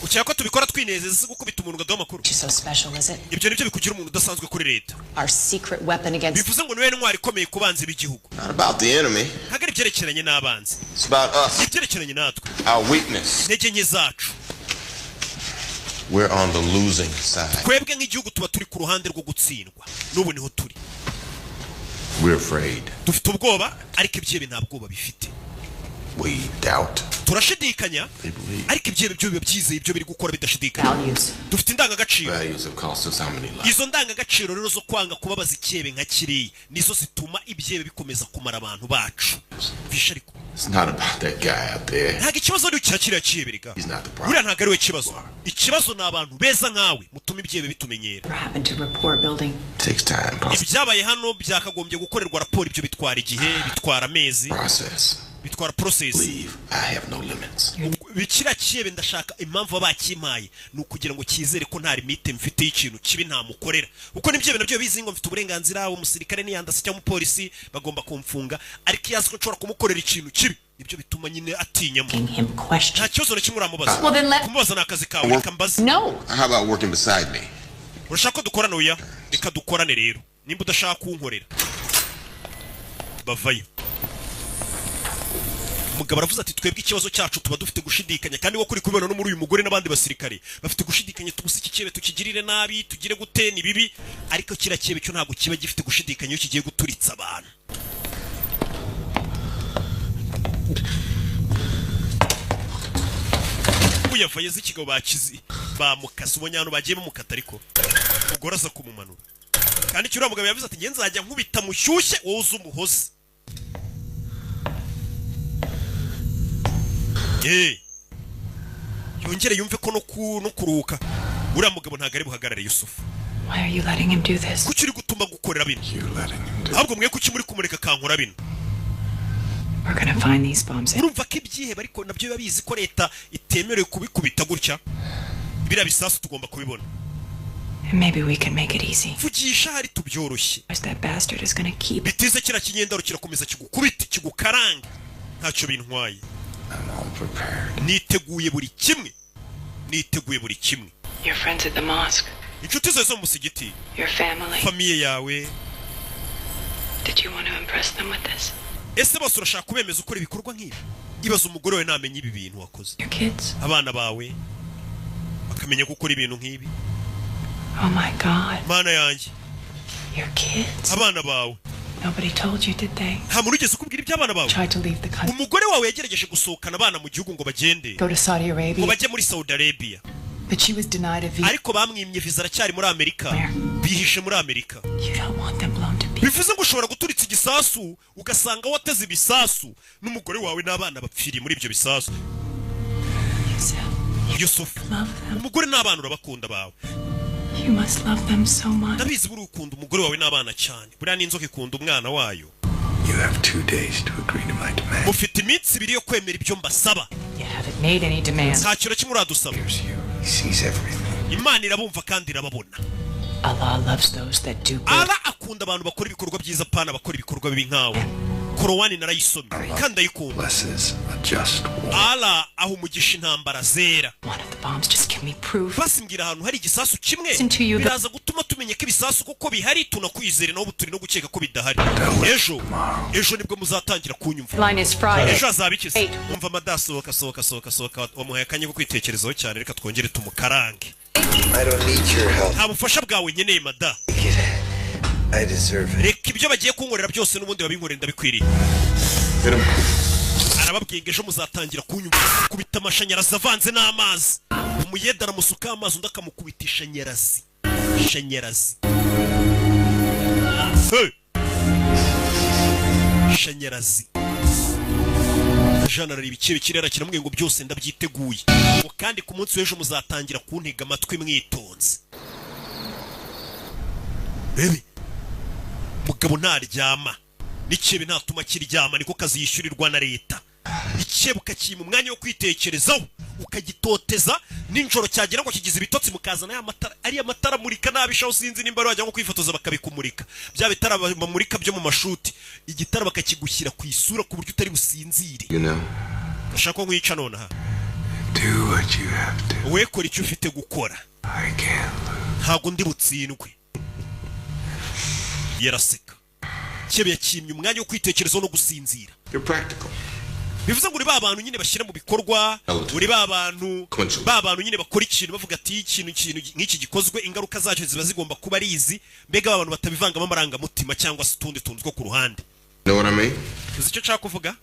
Ukeka ko tubikora twinezeza si gukubita umuntu ngo aduhe amakuru? So special, is it? Ibyo nibyo bikugira umuntu udasanzwe kuri leta? Our secret weapon against. Bivuze ngo niwe ntwari ikomeye ku banzi b'igihugu. Not about the enemy. Ntabwo ari ibyerekeranye n'abanzi. It's about us. Ibyerekeranye natwe. Our weakness. Intege nke zacu. We're on the losing side. Twebwe nk'igihugu tuba turi ku ruhande rwo gutsindwa, n'ubu niho turi. We're afraid. Dufite ubwoba, ariko ibyihebe nta bwoba bifite. We doubt. Turashidikanya, They believe. ariko ibyihebe byo biba byizeye ibyo biri gukora bidashidikanya. Dufite indangagaciro. Values have cost us how many lives? Izo ndangagaciro rero zo kwanga kubabaza icyihebe nka kiriya nizo zituma ibyihebe bikomeza kumara abantu bacu visha ariko. It's not about that guy out there. Ntabwo ikibazo ari cya kiriya cyihebe rega. He's not the problem. Buriya ntabwo ari we kibazo, ikibazo ni abantu beza nkawe mutuma ibyihebe bitumenyera. Happened to rapport building. Takes time. Process. Ibyabaye hano byakagombye gukorerwa raporo, ibyo bitwara igihe, bitwara amezi. Process. Bitwara process. Leave. I have no limits. Kiriya cyihebe ndashaka, impamvu baba bakimpaye ni ukugira ngo cyizere ko nta limite mfite y'ikintu kibi ntamukorera, kuko n'ibyihebe nabyo bizi ngo mfite uburenganzira, umusirikare niyandase cyangwa umupolisi bagomba kumfunga, ariko iyo azi ko nshobora kumukorera ikintu kibi nibyo bituma nyine atinyamo. Nta kibazo na kimwe uramubaza. Well, then let- Kumubaza ni akazi kawe, reka mbaze. No. How about working beside me? Urashaka ko dukorana? Oya, reka dukorane rero nimba udashaka kunkorera. Bavayo. Umugabo aravuze ati twebwe ikibazo cyacu tuba dufite gushidikanya, kandi wo kuri kubibona no muri uyu mugore n'abandi basirikare bafite gushidikanya, tubuze iki cyihebe tukigirire nabi, tugire gute, ni bibi, ariko kiriya cyihebe cyo ntabwo kiba gifite gushidikanya iyo kigiye guturitsa abantu. Uyavaye z'ikigabo bakizi bamukase, ubonye ahantu bagiye bamukata, ariko umugore aza kumumanura. Kandi icyo uriya mugabo yavuze ati nge nzajya nkubita mushyushye, wowe uze umuhoze. Yongere yumve ko no kuruhuka. Uriya mugabo ntabwo ari buhagarare, Yusufu. Why are you letting him do this? Kuki uri gutuma gukorera bino? Ahubwo mwe kuki muri kumureka kankora bino? We're gonna find these bombs. Urumva ko ibyihebe ariko nabyo biba bizi ko leta itemerewe kubikubita gutya. Biriya bisasu tugomba kubibona. And maybe we can make it easy. Vugisha hari tubyoroshye. That bastard is gonna keep. Bitize kiriya kinyendaro kirakomeza kigukubite kigukarange, ntacyo bintwaye, niteguye buri kimwe, niteguye buri kimwe. Your friends at the mosque. Inshuti zawe zo mu musigiti. Your family. Famille yawe. Did you want to impress them with this? Ese bose urashaka kubemeza ukora ibikorwa nk'ibi? Ibaza umugore wawe namenya ibi bintu wakoze. Your kids? Abana bawe bakamenya gukora ibintu nk'ibi. Oh my God. Mana yanjye. Your kids? Abana bawe. Nobody told you, did they? Nta muntu ugeze ukubwira iby'abana bawe? Tried to leave the country. Umugore wawe yagerageje gusohokana abana mu gihugu ngo bagende. Go to Saudi Ngo Arabia. bajye muri Saudi Arabia. But she was denied a visa. Ariko bamwimye viza, aracyari muri Amerika, bihishe muri Amerika. You don't want them blown to Bivuze ngo ushobora guturitsa igisasu ugasanga wateze ibisasu n'umugore wawe n'abana bapfiriye muri ibyo bisasu. Yusufu, umugore n'abana urabakunda bawe. You must love them so much. Ndabizi buri ukunda umugore wawe n'abana cyane, buriya n'inzoka ikunda umwana wayo. You have 2 days to agree to my demand. Mufite iminsi 2 yo kwemera ibyo mbasaba. You haven't made any demands. Nta kintu kimwe uradusaba. He sees everything. Imana irabumva kandi irababona. Allah loves those that do good. Allah akunda abantu bakora ibikorwa byiza, pana abakora ibikorwa bibi nkawe. Korowani narayisomye kandi ndayikunda. Blesses a Just war. Allah aha umugisha intambara zera. The bombs, just give me proof. Basi mbwira ahantu hari igisasu kimwe. Listen to you, Biraza gutuma tumenya ko ibisasu kuko bihari, tunakwizere, naho ubu turi no gukeka ko bidahari. Ejo, ejo nibwo muzatangira kunyumva. Line is Friday. Ejo hazaba iki se? Eight. Umva madasohoka, sohoka, sohoka, sohoka. Wamuhaye akanya ko kwitekerezaho cyane, reka twongere tumukarange. I don't need your help. Nta bufasha bwawe nkeneye, mada. I deserve it. Reka ibyo bagiye kunkorera byose n'ubundi babinkorera, ndabikwiriye. Arababwiye ngo ejo muzatangira kunyumva. Kubita amashanyarazi avanze n'amazi, umuyede aramusuka amazi, undi akamukubita ishanyarazi, ishanyarazi. Hey! Ishanyarazi. Jana arareba ikirere, kirera kiramubwiye ngo byose ndabyiteguye, ngo kandi ku munsi w'ejo muzatangira kuntega amatwi mwitonze. Bebe mugabo ntaryama, n'ikebe ntatuma kiryama, niko kazi yishyurirwa na leta. Ikebe ukakima umwanya wo kwitekerezaho, ukagitoteza nijoro, cyagera ngo kigize ibitotsi, mukazana ya matara, ariya matara amurika nabi shaho. Sinzi nimba wajya nko kwifotoza bakabikumurika, bya bitara bamurika byo mu mashuti, igitara bakakigushyira ku isura ku buryo utari businzire. You know, Ndashaka ko nkwica nonaha. Do what you have to. We kora icyo ufite gukora. I can't. Ntabwo ndi butsindwe. Yaraseka. Kebe yakimye umwanya wo kwitekerezaho no gusinzira. You're practical. Bivuze ngo uri ba bantu nyine bashyira mu bikorwa, uri ba bantu, ba bantu nyine bakora ikintu bavuga ati ikintu nk'iki gikozwe, ingaruka zacyo ziba zigomba kuba ari izi. Mbega ba bantu batabivangamo amarangamutima cyangwa se utundi tuntu two ku ruhande. Know what I mean? Uzi icyo nshaka kuvuga?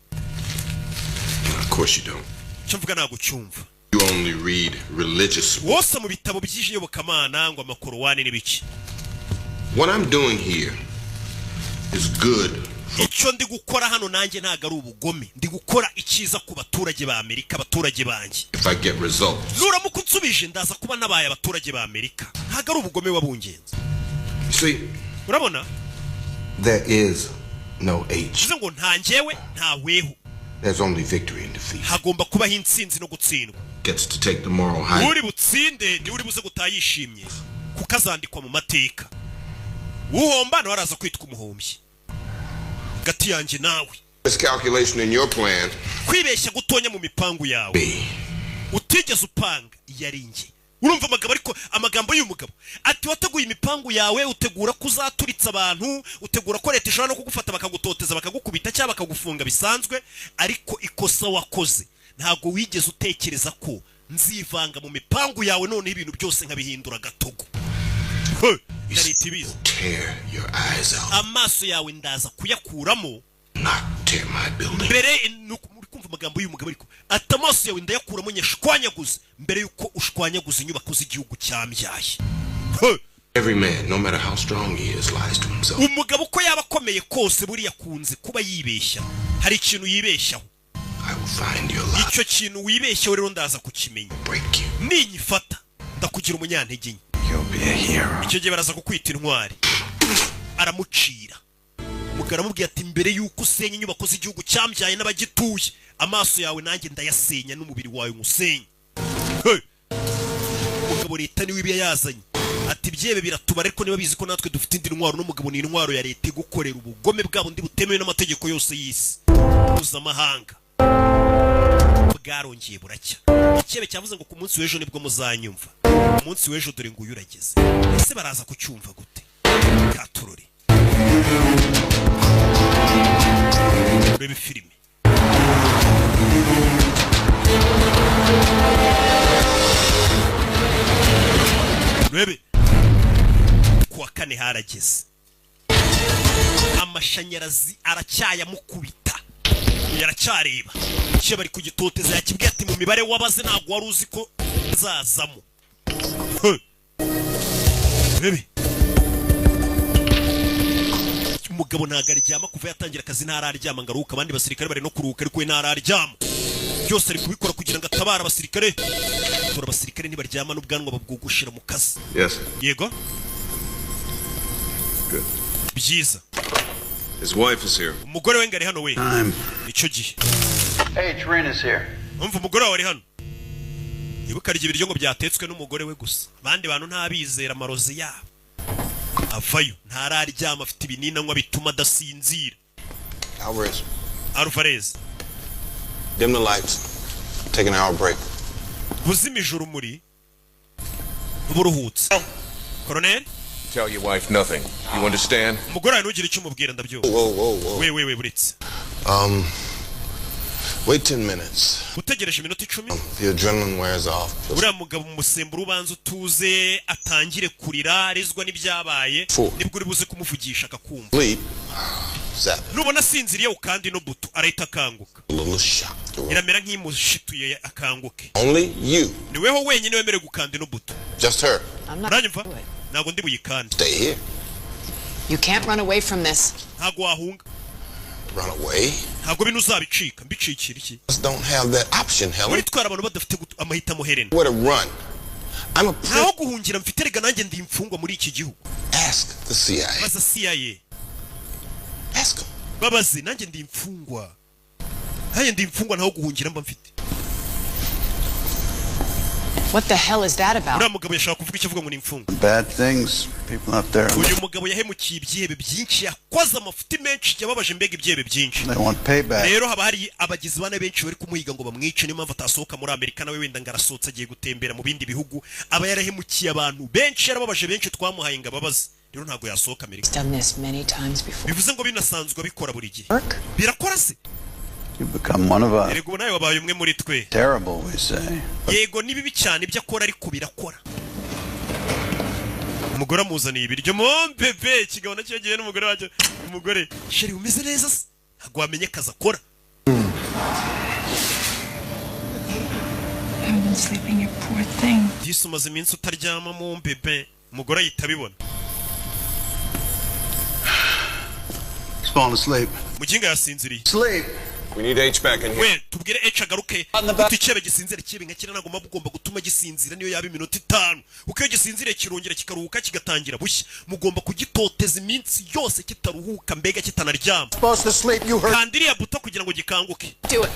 Of course you don't. Icyo mvuga ntabwo ucyumva. You only read religious. Wose mu bitabo by'iyobokamana, ngo amakorowani n'ibiki. What I'm doing here is good. Icyo ndi gukora hano nanjye ntabwo ari ubugome, ndi gukora icyiza ku baturage ba Amerika, abaturage banjye. If I get results. Nuramuka unsubije, ndaza kuba nabaye abaturage ba Amerika. Ntabwo ari ubugome wabungenzi. You see, Urabona, there is no H. bivuze ngo nta njyewe, nta weho. There's only victory and defeat. Hagomba kubaho intsinzi no gutsindwa. Gets to take the moral high. Uri butsinde niwe uri buze gutaha yishimye, kuko azandikwa mu mateka. Uhomba nawe araza kwitwa umuhombyi hagati yanjye nawe. Miscalculation in your plan. Kwibeshya gutonya mu mipangu yawe utigeze upanga yari njye. Urumva amagambo, ariko amagambo y'uyu mugabo ati wateguye imipangu yawe, utegura ko uzaturitsa abantu, utegura ko leta ishobora no kugufata bakagutoteza, bakagukubita cyangwa bakagufunga bisanzwe, ariko ikosa wakoze, ntabwo wigeze utekereza ko nzivanga mu mipangu yawe, noneho ibintu byose nkabihindura gatogo. He, na leta ibizi. Tear your eyes out. Amaso yawe ndaza kuyakuramo. Tear my building. Mbere uri kumva amagambo y'uyu mugabo, ariko ati amaso yawe ndayakuramo nyashwanyaguze mbere y'uko ushwanyaguza inyubako z'igihugu cyambyaye. Every man, no matter how strong he is, lies to himself. Umugabo uko yaba akomeye kose, buriya akunze kuba yibeshya, hari ikintu yibeshyaho. I will find your lie. Icyo kintu wibeshyeho rero ndaza kukimenya. Ninyifata ndakugira umunyantege nke. You'll be a hero. Icyo gihe baraza kukwita intwari. Aramucira. Umugabo aramubwira ati mbere y'uko usenya inyubako z'igihugu cyambyaye n'abagituye, amaso yawe nanjye ndayasenya n'umubiri wawe nkusenya. Hey! Umugabo leta niwe iba yazanye, ati byebe biratubara, ariko niba bizi ko natwe dufite indi ntwaro. N'umugabo ni intwaro ya leta igukorera ubugome bwabo ndi butemewe n'amategeko yose y'isi mpuzamahanga. Bwarongeye buracya. Ikebe cyavuze ngo ku munsi w'ejo nibwo muzanyumva. Umunsi w'ejo dore nguyu urageze. Ese baraza kucyumva gute? Katurore urebe filime. Urebe kuwa kane harageze, amashanyarazi aracyayamukubita, yaracyareba icyo bari kugitoteza. Yakibwiye ati mu mibare wabaze ntabwo wari uzi ko nzazamo. He. Urebe umugabo ntabwo aryama kuva yatangira akazi, ntararyama ngo aruhuke. Abandi basirikare bari no kuruhuka, ariko we ntararyama. Byose ari kubikora kugira ngo atabare abasirikare. Dore abasirikare ntibaryama, n'ubwanwa babwogoshera mu kazi. Yes. Yego. Good. Byiza. His wife is here. Umugore we ngo ari hano we. Nicyo gihe. Hey, Trina's here. Umva, umugore wawe ari hano. Ibuka arya ibiryo ngo byatetswe n'umugore we gusa, abandi bantu ntabizera amarozi yabo. Avayo ntararyama, afite ibinini anywa bituma adasinzira. Alvarez. Alvarez. Dim the lights. Take an hour break. Buzimije urumuri, buruhutse, koroneri. Tell your wife nothing. You understand? Umugore wawe ntugire icyo umubwira, ndabyumva. Whoa, whoa, whoa. We we we, buretse. Wait 10 minutes. Utegereje iminota 10. The adrenaline wears off. Uriya mugabo umusemburo ubanza utuze, atangire kurira arizwa n'ibyabaye. Four. Nibwo uri buze kumuvugisha akakumva. Sleep. Zap it. Nubona asinziriye ukandi ino buto, arahita akanguka. A little shock. Iramera nk'imushituye akanguke. Only you. Ni weho wenyine wemerewe gukanda ino buto. Just her. I'm not. Uranyumva? Ntabwo ndi buyikande. Stay here. You can't run away from this. Ntabwo wahunga. Run away. Ntabwo bino uzabicika. Mbicikira iki? Just don't have that option, Helen. Muri twara abantu badafite amahitamo, Helena. Where to run? I'm a Ntaho guhungira mfite rega, nanjye ndi imfungwa muri iki gihugu. Ask the CIA. Baza CIA. Ask them. Babaze, nanjye ndi imfungwa, nanjye ndi imfungwa, ntaho guhungira mba mfite. What the hell is that about? Uriya mugabo yashaka kuvuga icyo avuga ngo ni imfungwa. Bad things, people up there, Uyu mugabo yahemukiye ibyihebe byinshi, yakoze amafuti menshi, yababaje mbega ibyihebe byinshi. they want payback. Rero haba hari abagizi ba nabi benshi bari kumuhiga ngo bamwice, niyo mpamvu atasohoka muri Amerika. Nawe wenda ngo arasohotse agiye gutembera mu bindi bihugu, aba yarahemukiye abantu benshi, yarababaje benshi, twamuhaye ngo ababaze. Rero ntabwo yasohoka Amerika. He's done this many times before. Bivuze ngo binasanzwe abikora buri gihe. Birakora se? You become one of us. Erega ubu nawe wabaye umwe muri twe. Terrible, we say. Yego, ni bibi cyane ibyo akora, ariko birakora. Umugore amuzaniye ibiryo mo bebe. Ikigabo nacyo yagiye n'umugore wacyo. Umugore: "Chéri, umeze neza se?" Ntabwo wamenye akazi akora. Haven't been sleeping, you poor thing. Disi umaze iminsi utaryama mo bebe. Umugore ahita abibona. He's falling asleep. Muginga yasinziriye. Sleep. We need H back in here. We tubwire H agaruke. Uti icyebe gisinzira kibe nka kera, ntabwo muba mugomba gutuma gisinzira niyo yaba iminota 5, kuko iyo gisinziriye kirongera kikaruhuka kigatangira bushya. Mugomba kugitoteza iminsi yose kitaruhuka, mbega kitanaryama. Supposed to sleep, you heard. Kanda iriya buto kugira ngo gikanguke. Do it.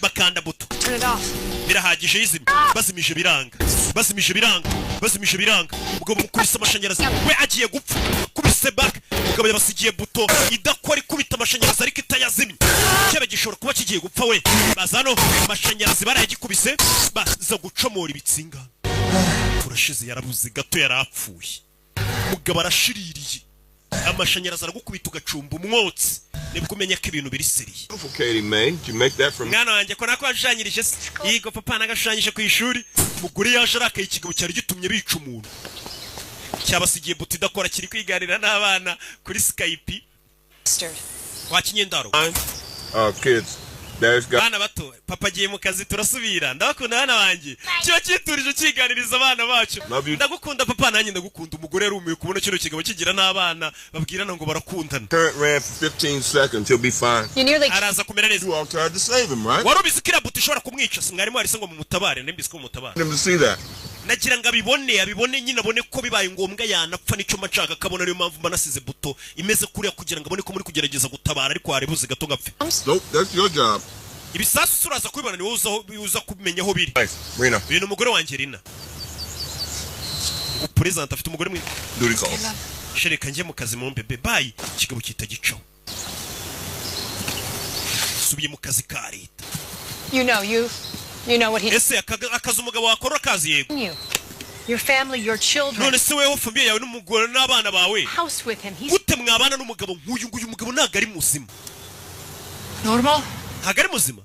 Bakanda buto. Turn it off. Birahagije, yizimye. Bazimije biranga, bazimije biranga, bazimije biranga. Umugabo mukubise amashanyarazi, we agiye gupfa. Kubise back. Umugabo yabasigiye buto idakora, ikubita amashanyarazi ariko itayazimye. Cyaba gishobora kuba kigiye gupfa we. Baza hano, amashanyarazi barayagikubise, baza gucomora ibitsinga. Turashize, yarabuze gato yarapfuye. Umugabo arashiririye. Amashanyarazi aragukubita ugacumba umwotsi, nibwo umenya ko ibintu biri sérieux. Beautiful, Katie May. Did you make that from Mwana wanjye, ko nako washushanyirije se? Yego papa, nagashushanyije ku ishuri. Umugore yaje arakaye. Ikigabo cyari gitumye bica umuntu cyabasigiye buto idakora, kiri kwiganira n'abana kuri Skype. Bastard. Wa kinyendaro. Kids. Dad's got Bana bato, papa agiye mu kazi, turasubira. Ndabakunda bana banjye. Kiba cyiturije kiganiriza abana bacu. Love you. Ndagukunda papa, nanjye ndagukunda. Umugore yarumiwe kubona kino kigabo kigira n'abana babwirana ngo barakundana. Current ran for 15 seconds. He'll be fine. You nearly Araza kumera neza. You all tried to save him, right? Wari ubizi ko iriya buto ishobora kumwica? Si mwarimu warise ngo mumutabare? Nari ko mumutabare. Him to see that. Nagira ngo abibone, abibone nyine, abone ko bibaye ngombwa yanapfa. Nicyo mba nshaka akabona. Ariyo mpamvu mba nasize buto imeze kuriya, kugira ngo abone ko muri kugerageza gutabara, ariko warebuze gato ngapfe. Nope, that's your job. Ibisasu uraza kubibona, ni wowe uza kumenya aho biri. Thanks, Rena. Uyu ni umugore wanjye Rina. Ngo perezida afite umugore mwiza. Duty calls. Shereka njye mu kazi mu bebe, bye. Ikigabo kita gicaho, subiye mu kazi ka leta. You know what he Ese akazi umugabo wakora akazi? Yego. you. Your family, your children. None se weho famille yawe n'umugore n'abana bawe, House with him. He's gute mwabana n'umugabo nk'uyu nguyu? Umugabo ntabwo ari muzima. Normal? Ntabwo ari muzima.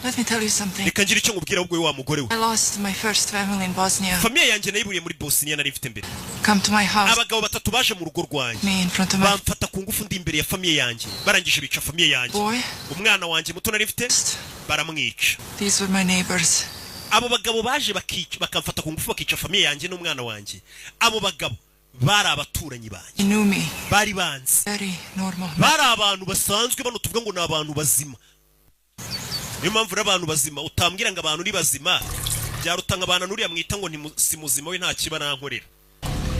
Let me tell you something. Reka ngire icyo nkubwira ahubwo, we wa mugore we. I lost my first family in Bosnia. Famille yanjye nayiburiye muri Bosnia nari mfite mbere. Come to my house. Abagabo batatu baje mu rugo rwanjye, Me in front of my bamfata ku ngufu ndi imbere ya famille yanjye, barangije bica famille yanjye. boy. Umwana wanjye muto nari mfite baramwica. These were my neighbors. Abo bagabo baje bakica, bakamfata ku ngufu, bakica famille yanjye n'umwana wanjye, abo bagabo bari abaturanyi banjye. They knew me. Bari banzi. Very normal. Bari abantu basanzwe, bano tuvuga ngo ni abantu bazima. Niyo mpamvu rero abantu bazima utambwira ngo abantu ni bazima, byaruta ngo abantu nuriya mwita ngo si muzima, we nta kiba nankorera.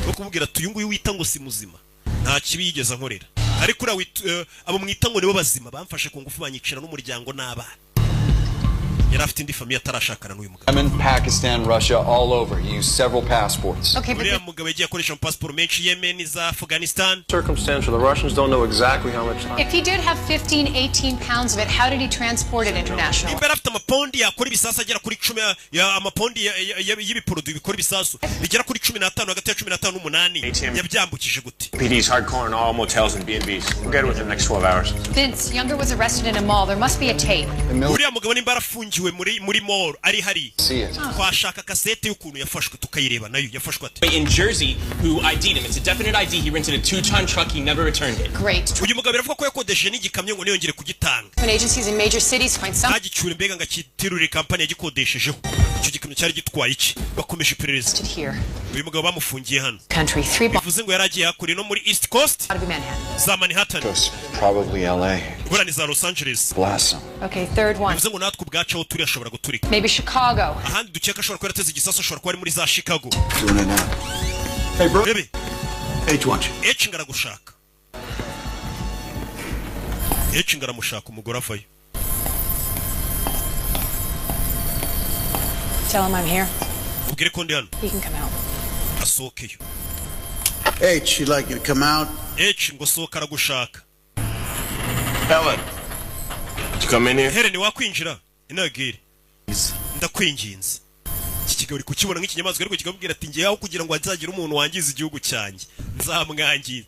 No kumubwira ati uyu nguyu wita ngo si muzima nta kibi yigeze ankorera, ariko uriya abo mwita ngo nibo bazima bamfashe ku ngufu, banyicira n'umuryango n'abana. Yari afite indi famille atarashakana n'uyu mugabo. Yemen, Pakistan, Russia, all over. He used several passports. Okay, but Uriya mugabo yagiye akoresha amapasiporo menshi, Yemen, za Afghanistan. Circumstantial. The Russians don't know exactly how much time. if he did have 15, 18 pounds of it, how did he transport it internationally? Nimba yari afite amapondi yakora ibisasu agera kuri 10 amapondi y'ibiporoduwi bikora ibisasu bigera kuri 15, hagati ya 15 n'umunani, yabyambukije gute? PD's hardcore in all motels and B&Bs. We'll get it within the next 12 hours. Vince, Younger was arrested in a mall. There must be a tape. Uriya mugabo nimba yarafungiwe muri mall ari hari, twashaka kasete y'ukuntu yafashwe tukayireba nayo. Yafashwe ate? In Jersey, who ID'd him. It's a definite ID. He rented a two-ton truck. He never returned it. Great. Uyu mugabo biravuga ko yakodesheje n'igikamyo ngo niyongere kugitanga. When agencies in major cities find some Ntagicyure, mbega ngo akitirurire kampani yagikodeshejeho. Icyo gikamyo cyari gitwaye iki? Bakomeje iperereza. Here. Uyu mugabo bamufungiye hano. Country, three Bivuze ngo yari agiye hakurya no muri East Coast, out of Manhattan. za Manhattan. Probably LA. Buriya ni za Los Angeles. Blast them. Okay, third one. Bivuze ngo natwe ubwacu aho turi ashobora guturika. Maybe Chicago. Ahandi dukeka ashobora kuba yarateze igisasu, ashobora kuba ari muri za Chicago. Doing it now. Hey, bro. Bebe. H wants you. H ngo aragushaka, H ngo aramushaka. Umugore avayo. Tell him I'm here. Ubwire ko ndi hano. He can come out. Asohokeyo. H, she'd like you to come out. H ngo sohoka, aragushaka. Helen. Did you come in here? Helen, wakwinjira inagire, ndakwinginze. Iki kigabo uri kukibona nk'ikinyamaswa, ariko kikamubwira ati: "Ngewe aho kugira ngo hazagire umuntu wangiza igihugu cyanjye, nzamwangiza."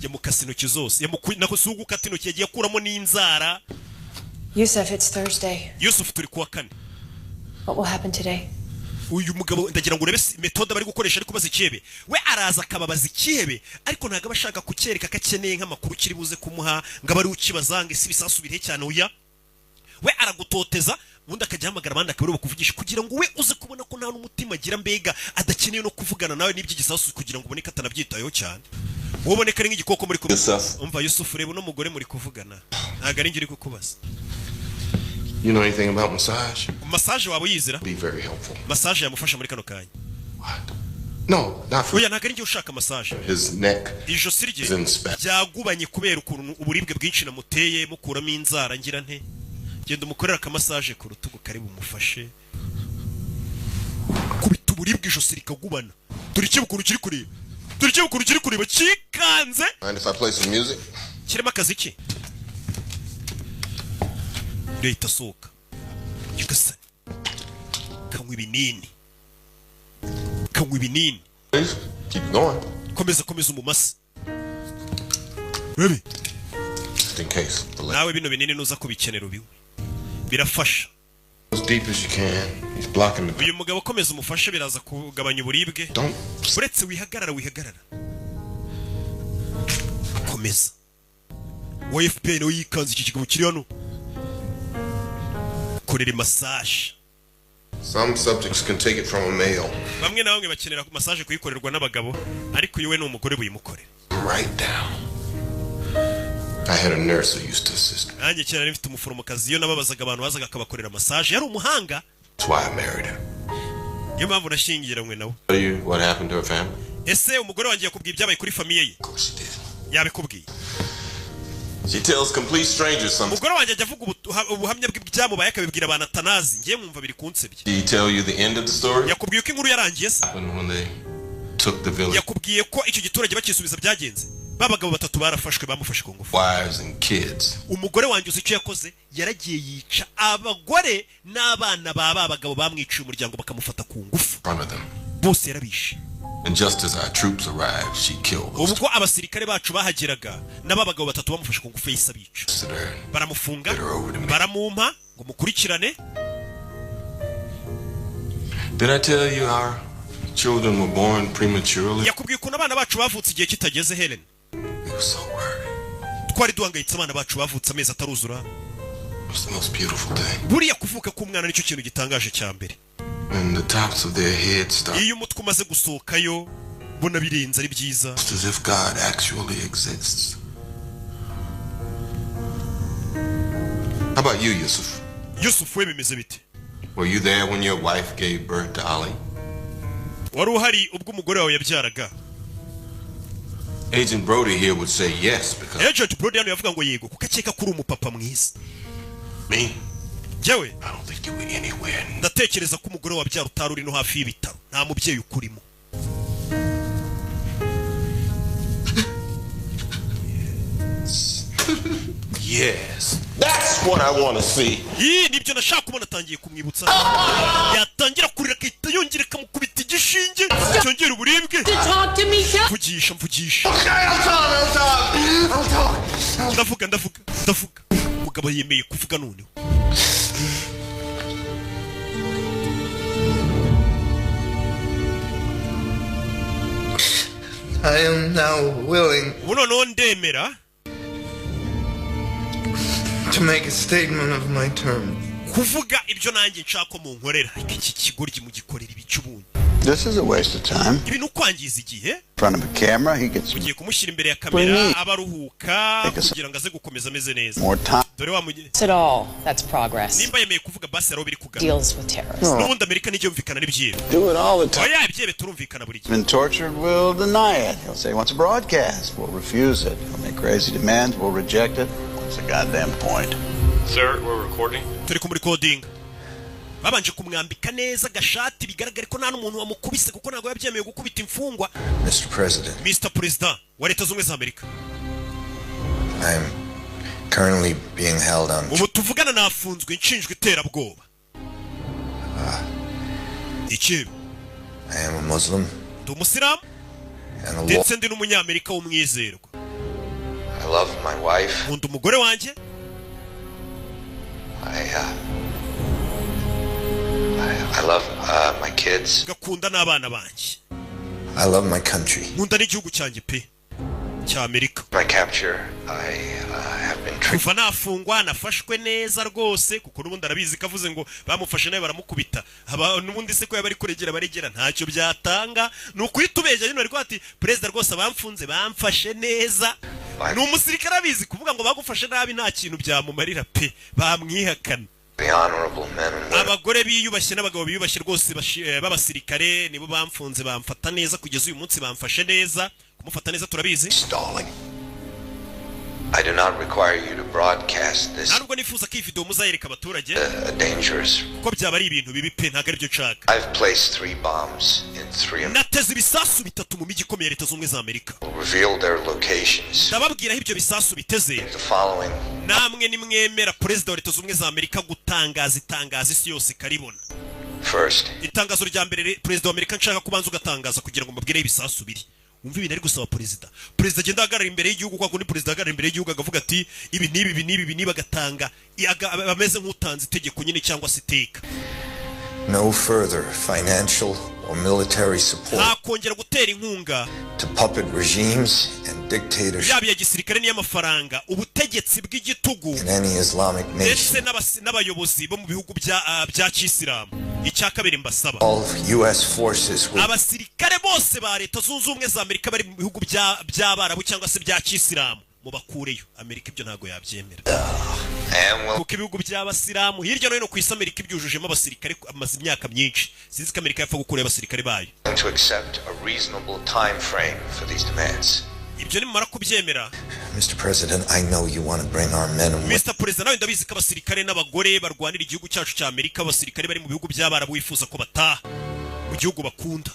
Yamukase intoki zose. Nako si ugukata intoki, yagiye akuramo n'inzara. Yusuf, it's Thursday. Yusuf, turi kuwa kane. What will happen today? Uyu mugabo ndagira ngo urebe méthode bari gukoresha ari kubaza ikihebe. We araza akababaza ikihebe, ariko ntabwo aba ashaka kucyereka ko akeneye nk'amakuru kiri buze kumuha, ngo abe ari ukibaza ngo ese ibisasu birihe cyane. Oya, we aragutoteza, ubundi akajya ahamagara abandi akaba aribo bakuvugisha, kugira ngo we uze kubona ko nta n'umutima agira, mbega adakeneye no kuvugana nawe n'iby'igisasu, kugira ngo ubone ko atanabyitayeho cyane, wowe ubone ko ari nk'igikoko muri kumwe. Yusuf. Umva Yusufu, reba uno mugore muri kuvugana, ntabwo ari njye uri kukubaza. You know anything about massage? Massage waba uyizira? Be very helpful. Massage yamufasha muri kano kanya. No, not for Oya, ntabwo ari njye ushaka massage. his neck. Ijosi rye Is in spasm. ryagubanye kubera ukuntu uburibwe bwinshi namuteye mukuramo inzara. Ngira nte? Genda umukorere akamassage ku rutugu kari bumufashe. Kubita uburibwe, ijosi rikagubana. Dore icyo ukuntu kiri kureba, dore icyo ukuntu kiri kureba cyikanze. Mind if I play some music? Kirimo akaziki. Leta asohoka nyagasani, kanywa ibinini, kanywa ibinini. Please keep going. Komeza, komeza umumasa Baby. Just in case. The leg Nawe bino binini nuza kubikenera ubinywe, birafasha. As deep as you can. He's blocking the. Uyu mugabo akomeza umufashe, biraza kugabanya uburibwe. Uretse wihagarara, wihagarara, komeza. Wa FBI nawe yikanze iki kigabo kiri hano korera massage. Some subjects can take it from a male. Bamwe na bamwe bakenera massage kuyikorerwa n'abagabo, ariko uyu we ni umugore, buyimukorera. Right down. I had a nurse who used to assist me. Nanjye kera nari mfite umuforomokazi, iyo nababazaga abantu bazaga akabakorera massage, yari umuhanga. That's why I married her. Niyo mpamvu nashyingiranywe nawe. Tell you what happened to her family? Ese umugore wanjye yakubwiye ibyabaye kuri famille ye? Yabikubwiye? She tells complete strangers something. Umugore wanjye ajya avuga ubuhamya bw'ibyamubaye, akabibwira abantu atanazi. Ngiye mwumva biri kunsebya. Did he tell you the end of the story? Yakubwiye uko inkuru yarangiye se? Happened when they took the village. Yakubwiye ko icyo giturage bakisubiza byagenze? Ba bagabo batatu barafashwe, bamufashe ku ngufu. Wives and kids. Umugore wanjye uzi icyo yakoze? Yaragiye yica abagore n'abana ba bagabo bamwiciye umuryango bakamufata ku ngufu. In front of them. Bose yarabishe. And just as our troops arrived, she killed those Ubwo abasirikare bacu bahageraga, n'aba bagabo batatu bamufashe ku ngufu, yahise abica, baramufunga, baramumpa ngo mukurikirane. Did I tell you our children were born prematurely? Yakubwiye ukuntu abana bacu bavutse igihe kitageze, Helen? We were so worried. Twari duhangayitse, abana bacu bavutse amezi ataruzura. It was the most beautiful thing. Buriya kuvuka k'umwana nicyo kintu gitangaje cya mbere. And the tops of their heads start Iyo umutwe umaze gusohokayo, mbona birenze, ari byiza. as if God actually exists. How about you, Yusuf? Yusuf we bimeze bite? Were you there when your wife gave birth to Ali? Wari uhari ubwo umugore wawe yabyaraga? Agent Brody here would say yes because Agent Brody hano yavuga ngo yego, kuko akeka ko uri umupapa mwiza. me, Njyewe ndatekereza ko umugore wabyara utari uri no hafi y'ibitaro, nta mubyeyi ukurimo. Yes. That's what I want to see. Iyi nibyo nashaka kubona. Atangiye kumwibutsa, yatangira kurira akahita yongera akamukubita igishinge cyongera uburibwe. Mvugisha, mvugisha. Ndavuga, ndavuga, ndavuga. Umugabo yemeye kuvuga noneho. I am now willing Ubu noneho ndemera to make a statement of my terms. kuvuga ibyo nanjye nshaka ko munkorera. Ariko iki kigoryi mugikorera ibice ubundi. This is a waste of time. Ibi ni ukwangiza igihe. In front of a camera, he gets Ugiye kumushyira imbere ya kamera, aba aruhuka kugira ngo aze gukomeza ameze neza. more time. Dore wa mugi At all. That's progress. Nimba yemeye kuvuga, basi hariho biri kugana. Deals with terrorists. N'ubundi Amerika nijya yumvikana n'ibyihebe. Do it all the time. Oya, ibyihebe turumvikana buri gihe. Been tortured, we'll deny it. He'll say he wants a broadcast. We'll refuse it. He'll make crazy demands. We'll reject it. What's the goddamn point? Sir, we're recording. Turi kumurikodinga. Babanje kumwambika neza agashati, bigaragare ko nta n'umuntu wamukubise, kuko ntabwo yabyemeye gukubita imfungwa. Mr. President, Mr President wa Leta Zunze Ubumwe za Amerika, I'm currently being held on ubu tuvugana nafunzwe nshinjwa iterabwoba. Ikibi. I am a Muslim Ndi umusilamu and a law. ndetse ndi n'umunyamerika w'umwizerwa. I love my wife. Nkunda umugore wanjye. I love my kids. Ngakunda n'abana banjye. I love my country. Nkunda n'igihugu cyanjye pe cya Amerika. My capture, I have been treated Kuva nafungwa nafashwe neza rwose, kuko n'ubundi arabizi ko avuze ngo bamufashe nawe baramukubita. Aba n'ubundi se ko yaba ari kuregera baregera, ntacyo byatanga, ni ukuhita ubeshya nyine. Bari ati perezida rwose abamfunze bamfashe neza. Ni umusirikare, abizi kuvuga ngo bagufashe nabi nta kintu byamumarira pe, bamwihakana. the honorable men and women Abagore biyubashye n'abagabo biyubashye rwose b'abasirikare nibo bamfunze, bamfata neza kugeza uyu munsi, bamfashe neza. Kumufata neza turabizi. stalling. I do not require you to broadcast this Nta nubwo nifuza ko iyi video muzayereka abaturage, a dangerous. kuko byaba ari ibintu bibi pe, ntabwo aribyo nshaka. I've placed three bombs in three of Nateze ibisasu bitatu mu mijyi ikomeye ya Leta Zunze Ubumwe za Amerika. Reveal their locations. Ndababwira aho ibyo bisasu biteze. The following Namwe nimwemera perezida wa Leta Zunze Ubumwe za Amerika gutangaza itangazo isi yose ikaribona. First, Itangazo rya mbere perezida wa Amerika nshaka kubanza ugatangaza kugira ngo mbabwire aho ibisasu biri. Wumve ibintu ari gusaba perezida. Perezida agenda ahagarara imbere y'igihugu kwa kundi perezida ahagarara imbere y'igihugu akavuga ati ibi n'ibi, ibi n'ibi, ibi n'ibi, agatanga ameze nk'utanze itegeko nyine cyangwa se iteka. No further financial or military support Nta kongera gutera inkunga to puppet regimes and dictatorships yaba iya gisirikare n'iy'amafaranga ubutegetsi bw'igitugu in any Islamic nation. ndetse n'abayobozi bo mu bihugu bya kisilamu. Icya kabiri mbasaba, All U.S. forces will abasirikare bose ba Leta Zunze Ubumwe za Amerika bari mu bihugu by'Abarabu cyangwa se bya kisilamu mubakureyo. Amerika ibyo ntabwo yabyemera, and will kuko ibihugu by'Abasilamu hirya no hino ku isi Amerika ibyujujemo abasirikare amaze imyaka myinshi. Sinzi ko Amerika yapfa gukurayo abasirikare bayo. to accept a reasonable time frame for these demands. Ibyo nimumara kubyemera, Mr. President, I know you want to bring our men and women Mr Perezida, nawe ndabizi ko abasirikare n'abagore barwanira igihugu cyacu cya Amerika, abasirikare bari mu bihugu by'Abarabu, wifuza ko bataha mu gihugu bakunda.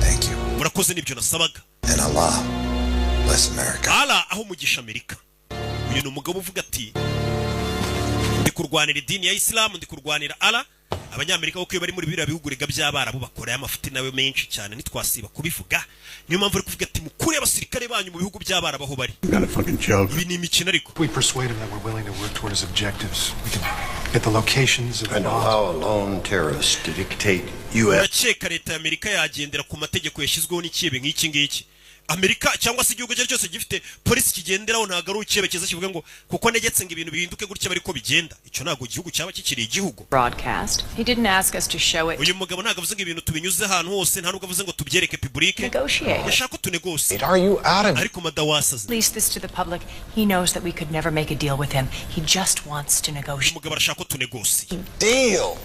Thank you. Murakoze, nibyo nasabaga. And Allah bless America. Allah aho umugisha Amerika. Uyu ni umugabo uvuga ati ndi kurwanira idini ya Isilamu, ndi kurwanira Allah. Abanyamerika kuko iyo bari muri biriya bihugu rega by'Abarabu bakora amafuti nawe menshi cyane, ntitwasiba kubivuga. Niyo mpamvu ari kuvuga ati mukure abasirikare banyu mu bihugu by'Abarabu aho bari. Got a fucking joke. Ibi ni imikino ariko. We persuade him that we're willing to work toward his objectives. We can get the locations of the And bombs. allow a lone terrorist to dictate U.S. Urakeka leta ya Amerika yagendera ku mategeko yashyizweho n'ikibe nk'iki ngiki? Amerika cyangwa se igihugu icyo ari cyo cyose gifite polisi kigenderaho, ntabwo ari icyerekezo kivuga ngo kuko negetse ngo ibintu bihinduke gutya ariko bigenda. Icyo ntabwo igihugu cyaba kikiri igihugu. Broadcast. He didn't ask us to show it. Uyu mugabo ntabwo avuze ngo ibintu tubinyuze ahantu hose, nta nubwo avuze ngo tubyereke public. Negotiate. Yashaka ko tunegose. Are you out of Ariko madawasaze. Release this to the public. He knows that we could never make a deal with him. He just wants to negotiate. Umugabo arashaka ko tunegose. deal?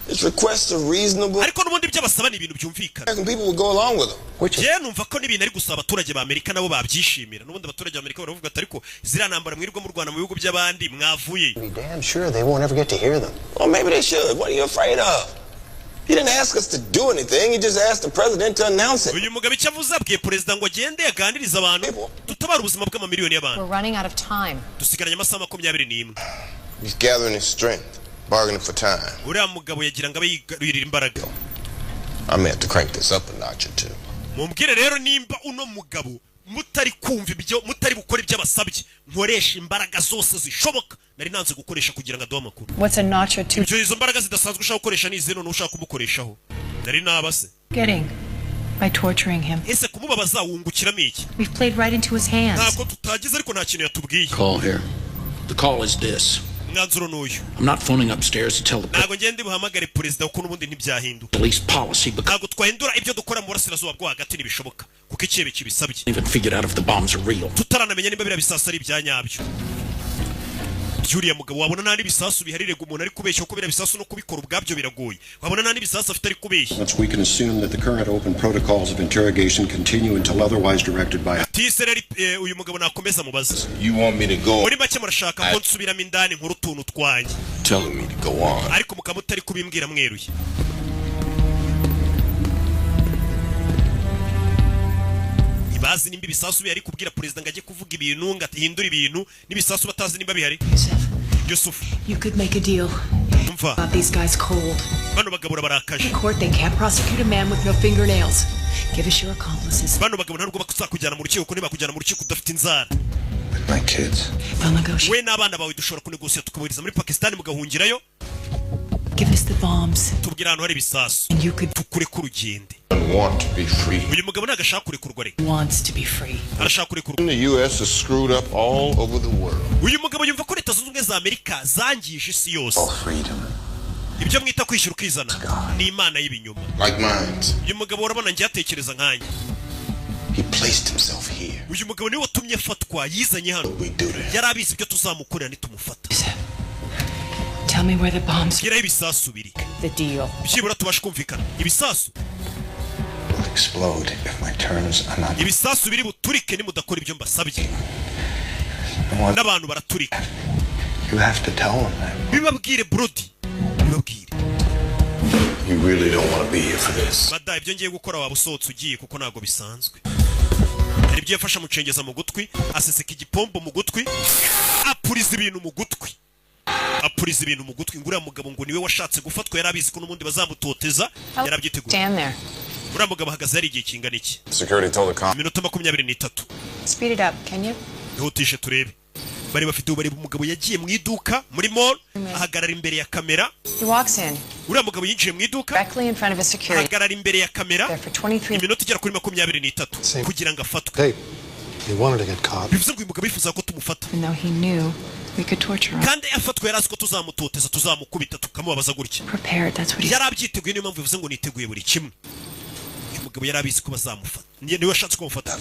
His requests are reasonable. Ariko n'ubundi ibyo abasaba ni ibintu byumvikana. American people will go along with them. Njyewe numva ko n'ibintu ari gusaba abaturage ba Amerika nabo babyishimira. N'ubundi abaturage ba Amerika baravuga ati: "Ariko ziriya ntambara mwirirwa mu Rwanda mu bihugu by'abandi, mwavuye?" Be damn sure they won't ever get to hear them. Well, maybe they should. What are you afraid of? He didn't ask us to do anything. He just asked the president to announce it. Uyu mugabo icyo avuze, abwiye perezida ngo agende aganirize abantu, dutabare ubuzima bw'amamiliyoni y'abantu. We're running out of time. Dusigaranye amasaha 21. He's gathering his strength, bargaining for time. Uriya mugabo yagira ngo abe yigarurira imbaraga. I may have to crank this up a notch or two. Mumbwire rero nimba uno mugabo mutari kumva ibyo, mutari bukora ibyo abasabye, nkoresha imbaraga zose zishoboka nari nanze gukoresha kugira ngo aduhe amakuru. What's a notch or two Ibyo, izo mbaraga zidasanzwe ushaka gukoresha ni izihe? None ushaka kumukoreshaho nari nabase? getting by torturing him? Ese kumubabaza wungukiramo iki? We've played right into his hands. Ntabwo tutagize, ariko nta kintu yatubwiye. Call here. The call is this. Umwanzuro ni uyu. I'm not phoning upstairs to tell the Ntabwo ngende buhamagare perezida, kuko n'ubundi ntibyahinduka. police policy because Ntabwo twahindura ibyo dukora mu burasirazuba bwo hagati, ntibishoboka kuko ikihebe kibisabye. I haven't figured out if the bombs are real. Tutaranamenya niba biriya bisasu ari ibya nyabyo by'uriya mugabo. Wabona nta n'ibisasu biharirega umuntu ari kubeshya, kuko biriya bisasu no kubikora ubwabyo biragoye. Wabona nta n'ibisasu afite, ari kubeshya. Once we can assume that the current open protocols of interrogation continue until otherwise directed by Tise rero, uyu mugabo nakomeza mubaze. You want me to go? Muri make murashaka ko nsubiramo indani nkuru utuntu twanjye. Telling me to go on. Ariko mukaba mutari kubimbwira mweruye. Ntibazi nimba ibisasu bihari. Kubwira perezida ngo ajye kuvuga ibintu, ngo ahindure ibintu n'ibisasu batazi nimba bihari. Yusufu. You could make a deal. Umva. Got these guys cold. Bano bagabo barakaje. In court, they can't prosecute a man with no fingernails. Give us your accomplices. Bano bagabo ntabwo bazakujyana mu rukiko, kuko ntibakujyana mu rukiko udafite inzara. My kids. They'll negotiate. We n'abana bawe dushobora kunegosiya tukabohereza muri Pakisitani mugahungirayo. Give us the bombs. Tubwire ahantu hari ibisasu, tukureke urugende. Want to be free. Uyu mugabo ntabwo ashaka kurekurwa, reka. Wants to be free. Arashaka kurekurwa. The U.S. is screwed up all over the world. Uyu mugabo yumva ko Leta Zunze Ubumwe za Amerika zangije isi yose. Ibyo mwita kwishyura ukizana ni imana y'ibinyoma. Like mines. Uyu mugabo urabona njye atekereza nkanjye. He placed himself here. Uyu mugabo niwe watumye afatwa, yizanye hano, yari abizi ibyo tuzamukorera nitumufata. Tell me where the bombs Geraho ibisasu biri. The deal. Byibura tubashe kumvikana ibisasu. Will explode if my terms are not. Ibisasu biri buturike nimudakora ibyo mbasabye, n'abantu baraturika. You have to tell him that. Bibabwire, Brody, bibabwire. You really don't want to be here for this. Bada ibyo ngiye gukora waba usohotse ugiye, kuko ntabwo bisanzwe. Hari ibyo yafashe amucengeza mu gutwi, aseseka igipombo mu gutwi, apuriza ibintu mu gutwi, apuriza ibintu mu gutwi. Ngo uriya mugabo ngo niwe washatse gufatwa, yari abizi ko n'ubundi bazamutoteza, yarabyiteguye. Stand there. Uriya mugabo ahagaze hari igihe kingana iki? Security told the cop. Iminota 23. Speed it up, can you? Ihutishe turebe. Bari bafite ubu, bareba umugabo yagiye mu iduka muri mall, ahagarara imbere ya kamera. He walks in Uriya mugabo yinjiye mu iduka directly in front of his security. ahagarara imbere ya kamera There for 23 iminota igera kuri 23 kugira ngo afatwe. He wanted to get caught. Bivuze ngo uyu mugabo yifuza ko tumufata. Even though he knew we could torture him. Kandi afatwa yari azi ko tuzamutoteza, tuzamukubita, tukamubabaza gutya. Prepared, that's what he Yari abyiteguye, niyo mpamvu bivuze ngo niteguye buri kimwe. Uyu mugabo yari abizi ko bazamufata. Niwe washatse ko bamufata.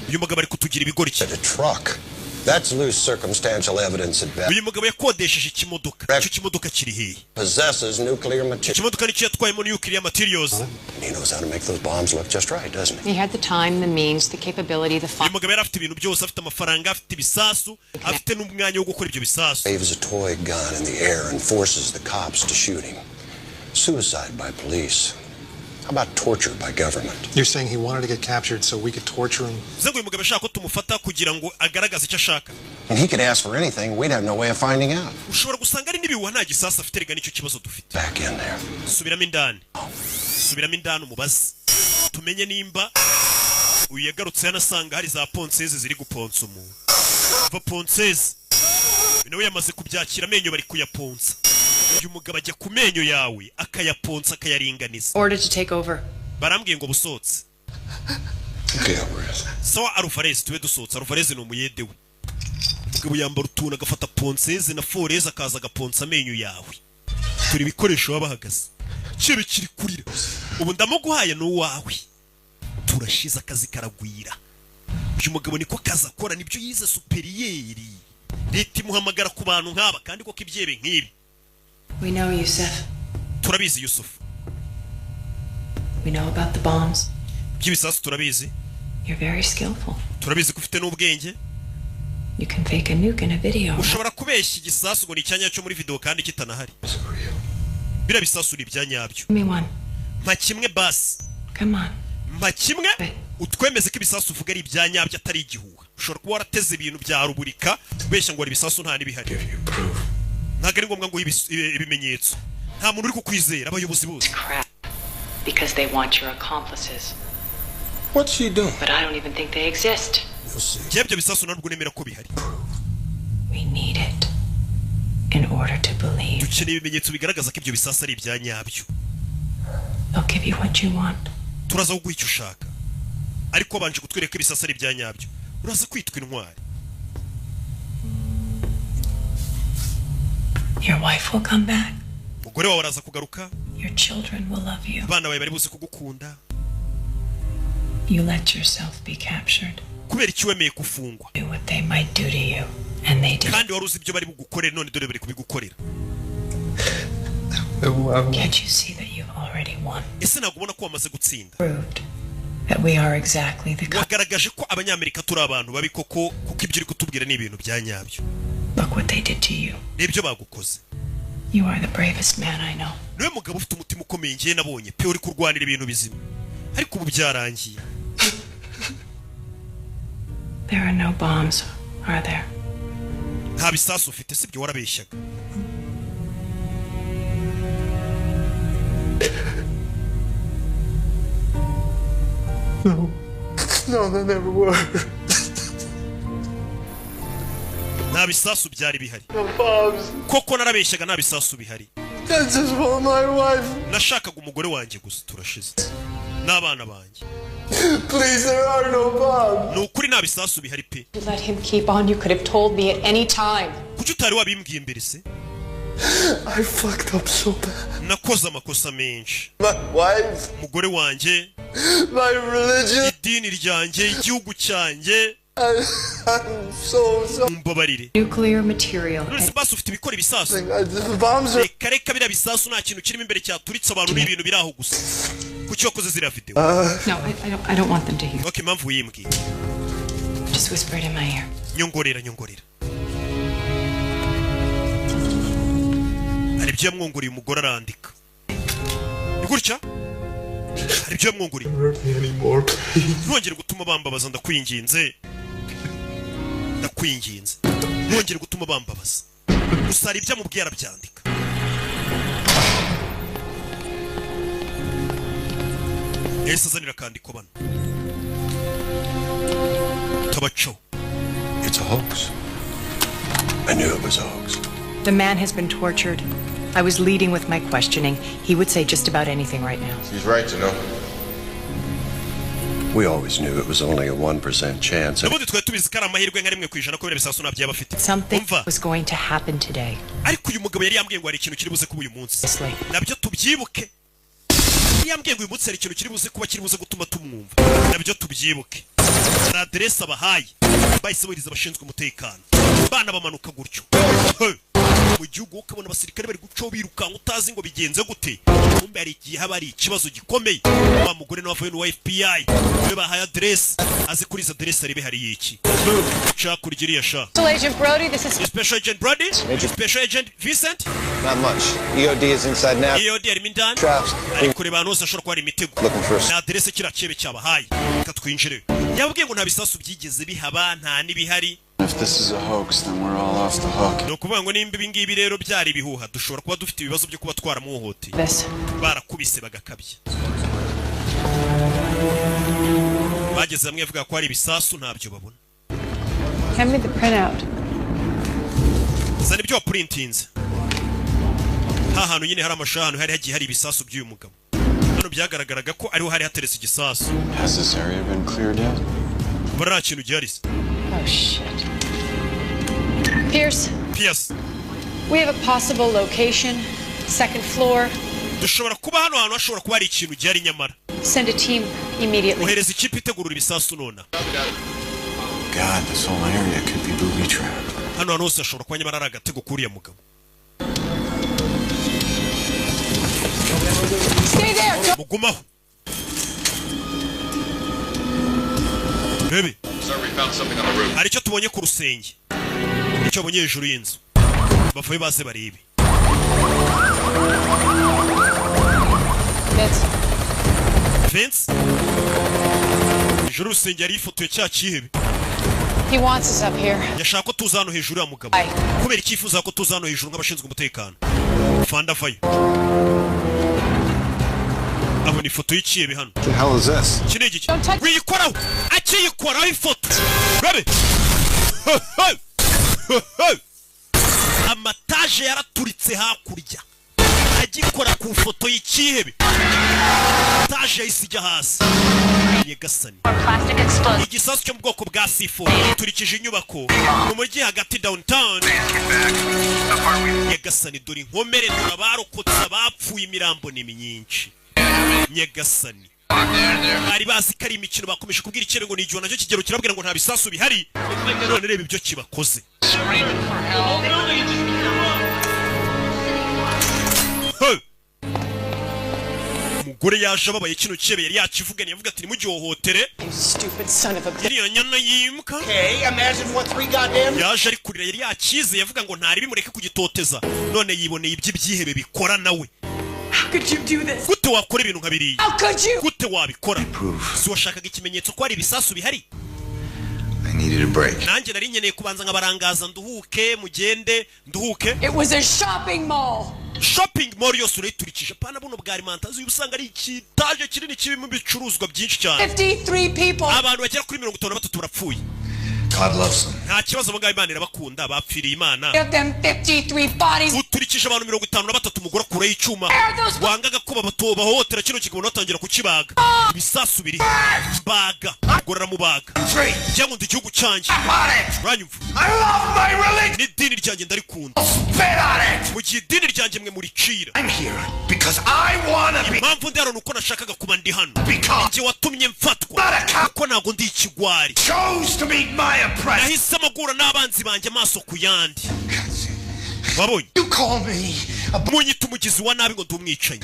Uyu mugabo ari kutugira ibigoryi. Truck. That's loose circumstantial evidence at best. Uyu mugabo yakodesheje ikimodoka, icyo kimodoka kiri hehe? Possesses nuclear material. Ikimodoka nicyo yatwayemo nuclear materials. And he knows how to make those bombs look just right, doesn't he? He had the time, the means, the capability, the Uyu fun. mugabo yari afite ibintu byose, afite amafaranga, afite ibisasu, afite n'umwanya wo gukora ibyo bisasu. Waves a toy gun in the air and forces the cops to shoot him. Suicide by police. How about torture by government? You're saying he wanted to get captured so we could torture him? Bivuze ngo uyu mugabo ashaka ko tumufata kugira ngo agaragaze icyo ashaka. And he could ask for anything, we'd have no way of finding out. Ushobora gusanga ari n'ibihuha, nta gisasu afite. Rega nicyo kibazo dufite. Back in there. Subiramo indani, subiramo indani umubaze, tumenye nimba uyu yagarutse hano asanga hari za ponceuse ziri guponsa umuntu. Va ponceuse, uyu nawe yamaze kubyakira, amenyo bari kuyaponsa. Uyu mugabo ajya ku menyo yawe akayaponsa, akayaringaniza. Ordered to take over. Barambwiye ngo busohotse. Okay, Alvarez. Sawa Alvarez, tube dusohotse. Alvarez ni umuyede we. Umugabo yambara utuntu, agafata ponceuse na foreuse, akaza agaponsa amenyo yawe. Turi ibikoresho baba bahagaze kibe kiri kurira. Ubu ndamuguhaye, ni uwawe, turashize, akazi karagwira. Uyu mugabo niko kazi akora, nibyo yize supérieur. Leta imuhamagara ku bantu nk'aba kandi koko ibyebe nk'ibi. We know, Yusuf. Turabizi, Yusufu. We know about the bombs. By'ibisasu turabizi. You're very skillful. Turabizi ko ufite n'ubwenge. You can fake a nuke in a video. Ushobora kubeshya igisasu ngo ni icyanya cyo muri video kandi kitanahari. Biriya bisasu ni ibya nyabyo. Give me one. Mpa kimwe basi. Come on. Mpa kimwe utwemeze ko ibisasu uvuga ari ibya nyabyo, atari igihuha. Ushobora kuba warateze ibintu bya ruburika ubeshya ngo hari ibisasu, nta n'ibihari. Ntabwo ari ngombwa ngo uhe ibimenyetso, nta muntu uri kukwizera, abayobozi bose. Crap. Because they want your accomplices. What's she doing? But I don't even think they exist. Njyewe ibyo bisasu ntabwo nemera ko bihari. We need it in order to believe. Dukeneye ibimenyetso bigaragaza ko ibyo bisasu ari ibya nyabyo. They'll give you what you want. Turaza kuguha icyo ushaka, ariko wabanje kutwereka ko ibisasu ari ibya nyabyo, uraza kwitwa intwari. Your wife will come back. Umugore wawe araza kugaruka. Your children will love you. Abana bawe bari buze kugukunda. You let yourself be captured. Kubera iki wemeye gufungwa? Do what they might do to you. And they did. Kandi wari uzi ibyo bari bugukorere, none dore bari kubigukorera. Can't you see that you've already won? Ese ntabwo ubona ko wamaze gutsinda? Proved that we are exactly the kind. Wagaragaje ko Abanyamerika turi abantu babi koko, kuko ibyo uri kutubwira ni ibintu bya nyabyo. Look what they did to you. Nibyo bagukoze. You are the bravest man I know. Niwe mugabo ufite umutima ukomeye ngiye nabonye pe, uri kurwanira ibintu bizima, ariko ubu byarangiye. There are no bombs, are there? Nta bisasu ufite, sibyo? Warabeshyaga. No. No, there never were. Nta bisasu byari bihari. No bombs. Koko narabeshyaga, nta bisasu bihari. I just want my wife. Nashakaga umugore wanjye gusa, turashize, n'abana banjye. Please, there are no bombs. Ni ukuri nta bisasu bihari pe. You let him keep on. You could have told me at any time. Kuki utari wabimbwiye mbere se? I fucked up so bad. Nakoze amakosa menshi. My wife, Umugore wanjye, my religion. idini ryanjye, igihugu cyanjye. I'm so sorry. Mumbabarire. Nuclear material. None se basi ufite ibikora ibisasu? The bombs are. Reka reka, biriya bisasu nta kintu kirimo imbere cyaturitse abantu, ni ibintu biri aho gusa. Kuki wakoze ziriya video? No, I don't want them to hear. Ok, impamvu wiyimbwiye? Just whisper it in my ear. Nyongorera, nyongorera. Hari ibyo yamwongoreye, umugore arandika. Ni gutya, hari ibyo yamwongoreye. Hurt me anymore, please. Ntwongere gutuma bambabaza, ndakwinginze, ndakwinginze, ntwongere gutuma bambabaza. Gusa hari ibyo amubwiye arabyandika. Yahise azanira akandiko bano tabacaho. It's a hoax. I knew it was a hoax. The man has been tortured. I was leading with my questioning. He would say just about anything right now. She's right, you know. We always knew it was only a 1% chance. N'ubundi twari tubizi ko ari amahirwe nka 1% ko biriya bisasu ntabyo yaba afite. Something was going to happen today. Ariko uyu mugabo yari yambwiye ngo hari ikintu kiri buze kuba uyu munsi, nabyo tubyibuke. Yari yambwiye ngo uyu munsi hari ikintu kiri buze kuba, kiri buze gutuma tumwumva, nabyo tubyibuke. Hari aderesi abahaye, bahise bohereza abashinzwe umutekano, bana bamanuka gutyo. Hey! Mu gihugu ukabona abasirikare bari gucaho birukanka, utazi ngo bigenze gute. Kumbe hari igihe haba hari ikibazo gikomeye. Wa mugore nawe avuye n'uwa FBI we bahaye aderesi, azi kuri izo aderesi arebe hari iki cakurya iriya sha. Special Agent Brody, this is Special Agent Brody, Special Agent Vincent. Not much. EOD is inside now. EOD arimo indani. Traps. Ari kureba ahantu hose hashobora kuba hari imitego. Looking for Ni aderese kiriya cyebe cyabahaye. Reka twinjire. Yababwiye ngo nta bisasu byigeze bihaba, nta n'ibihari. If this is a hoax, then we're all off the hook. Ni ukuvuga ngo nimba ibi ngibi rero byari ibihuha, dushobora kuba dufite ibibazo byo kuba twaramuhohoteye. This. Barakubise bagakabya, bageze hamwe bavuga ko hari ibisasu, ntabyo babona. Hand me the printout. Zana ibyo wapurintinze. Ha hantu nyine hari amashusho, ahantu hari hagiye hari ibisasu by'uyu mugabo, hano byagaragaraga ko ariho hari hateretse igisasu. Has this area been cleared yet? Mbona nta kintu gihari se. Oh shit. Pierce, Pierce, we have a possible location. Second floor. Dushobora kuba hano hantu hashobora kuba hari ikintu gihari nyamara. Send a team immediately. Ohereza ikipe itegurura ibisasu nona. God, this whole area could be booby trapped. Hano hantu hose hashobora kuba nyamara ari agatego k'uriya mugabo. Stay there. Mugumaho rebe. Sir, we found something on the roof. Hari icyo tubonye ku rusenge, icyo babonye hejuru y'inzu. Bavayo baze barebe. Vince. Vince, hejuru y'urusenge yari yifotoye cya cyihebe. He wants us up here. Yashaka ko tuza hano hejuru ya mugabo. Kubera icyifuza ko tuza hano hejuru nk'abashinzwe umutekano. Fanda avayo, abona ifoto y'icyihebe hano. The hell is this? Iki ni igiki? Wiyikoraho! Akiyikoraho ifoto, rabe amataje yaraturitse hakurya. Agikora ku ifoto y'icyihebe, taje yahise ijya hasi. Nyagasani! Plastic explosive. Igisasu cyo mu bwoko bwa C4 giturikije inyubako mu mujyi hagati, downtown. Nyagasani, dore inkomere, dore abarokotse, abapfuye, imirambo ni myinshi. Nyagasani, bari bazi ko ari imikino. Bakomeje kubwira ikirere ngo ni igihe nacyo kigero kirabwira ngo nta bisasu bihari. None reba ibyo kibakoze. Hey! Umugore yaje ababaye. Kino cyebe yari yakivuganiye, avuga ati ntimugihohotere. Stupid son of a bitch. Iriya nyana yimbwa. Okay, imagine what three goddamn Yaje ari kurira. Yari yakizeye, avuga ngo ntari bimureke kugitoteza, none yiboneye iby'ibyihebe bikora nawe. How could you do this? Gute wakora ibintu nka biriya? How could you? Gute wabikora? Si washakaga ikimenyetso ko hari ibisasu bihari? I needed a break. Nanjye nari nkeneye kubanza nkabarangaza, nduhuke, mugende nduhuke. It was a shopping mall. Shopping mall yose urayiturikije, pana buno bwa alimentation, usanga ari ikitaje kinini kirimo ibicuruzwa byinshi cyane. 53 people. Abantu bagera kuri 53 barapfuye. God loves them. Nta kibazo, abo ngabo Imana irabakunda, bapfiriye Imana. Give them 53 bodies. Uturikije abantu 53. Umugore akuraho icyuma wangaga ko bahohotera kino kigabo, batangira kukibaga. Ibisasu biri baga, umugore aramubaga. Cyangwa ngo igihugu cyanjye, uranyumva, n'idini ryanjye ndarikunda, mu gihe idini ryanjye mwe muricira. Impamvu ndi hano ni uko nashakaga kuba ndi hano. Igihe watumye mfatwa, kuko ntabwo ndi ikigwari. Nahisemo guhura n'abanzi banjye amaso ku yandi. Wabonye munyita umugizi wa nabi, ngo ndi umwicanyi.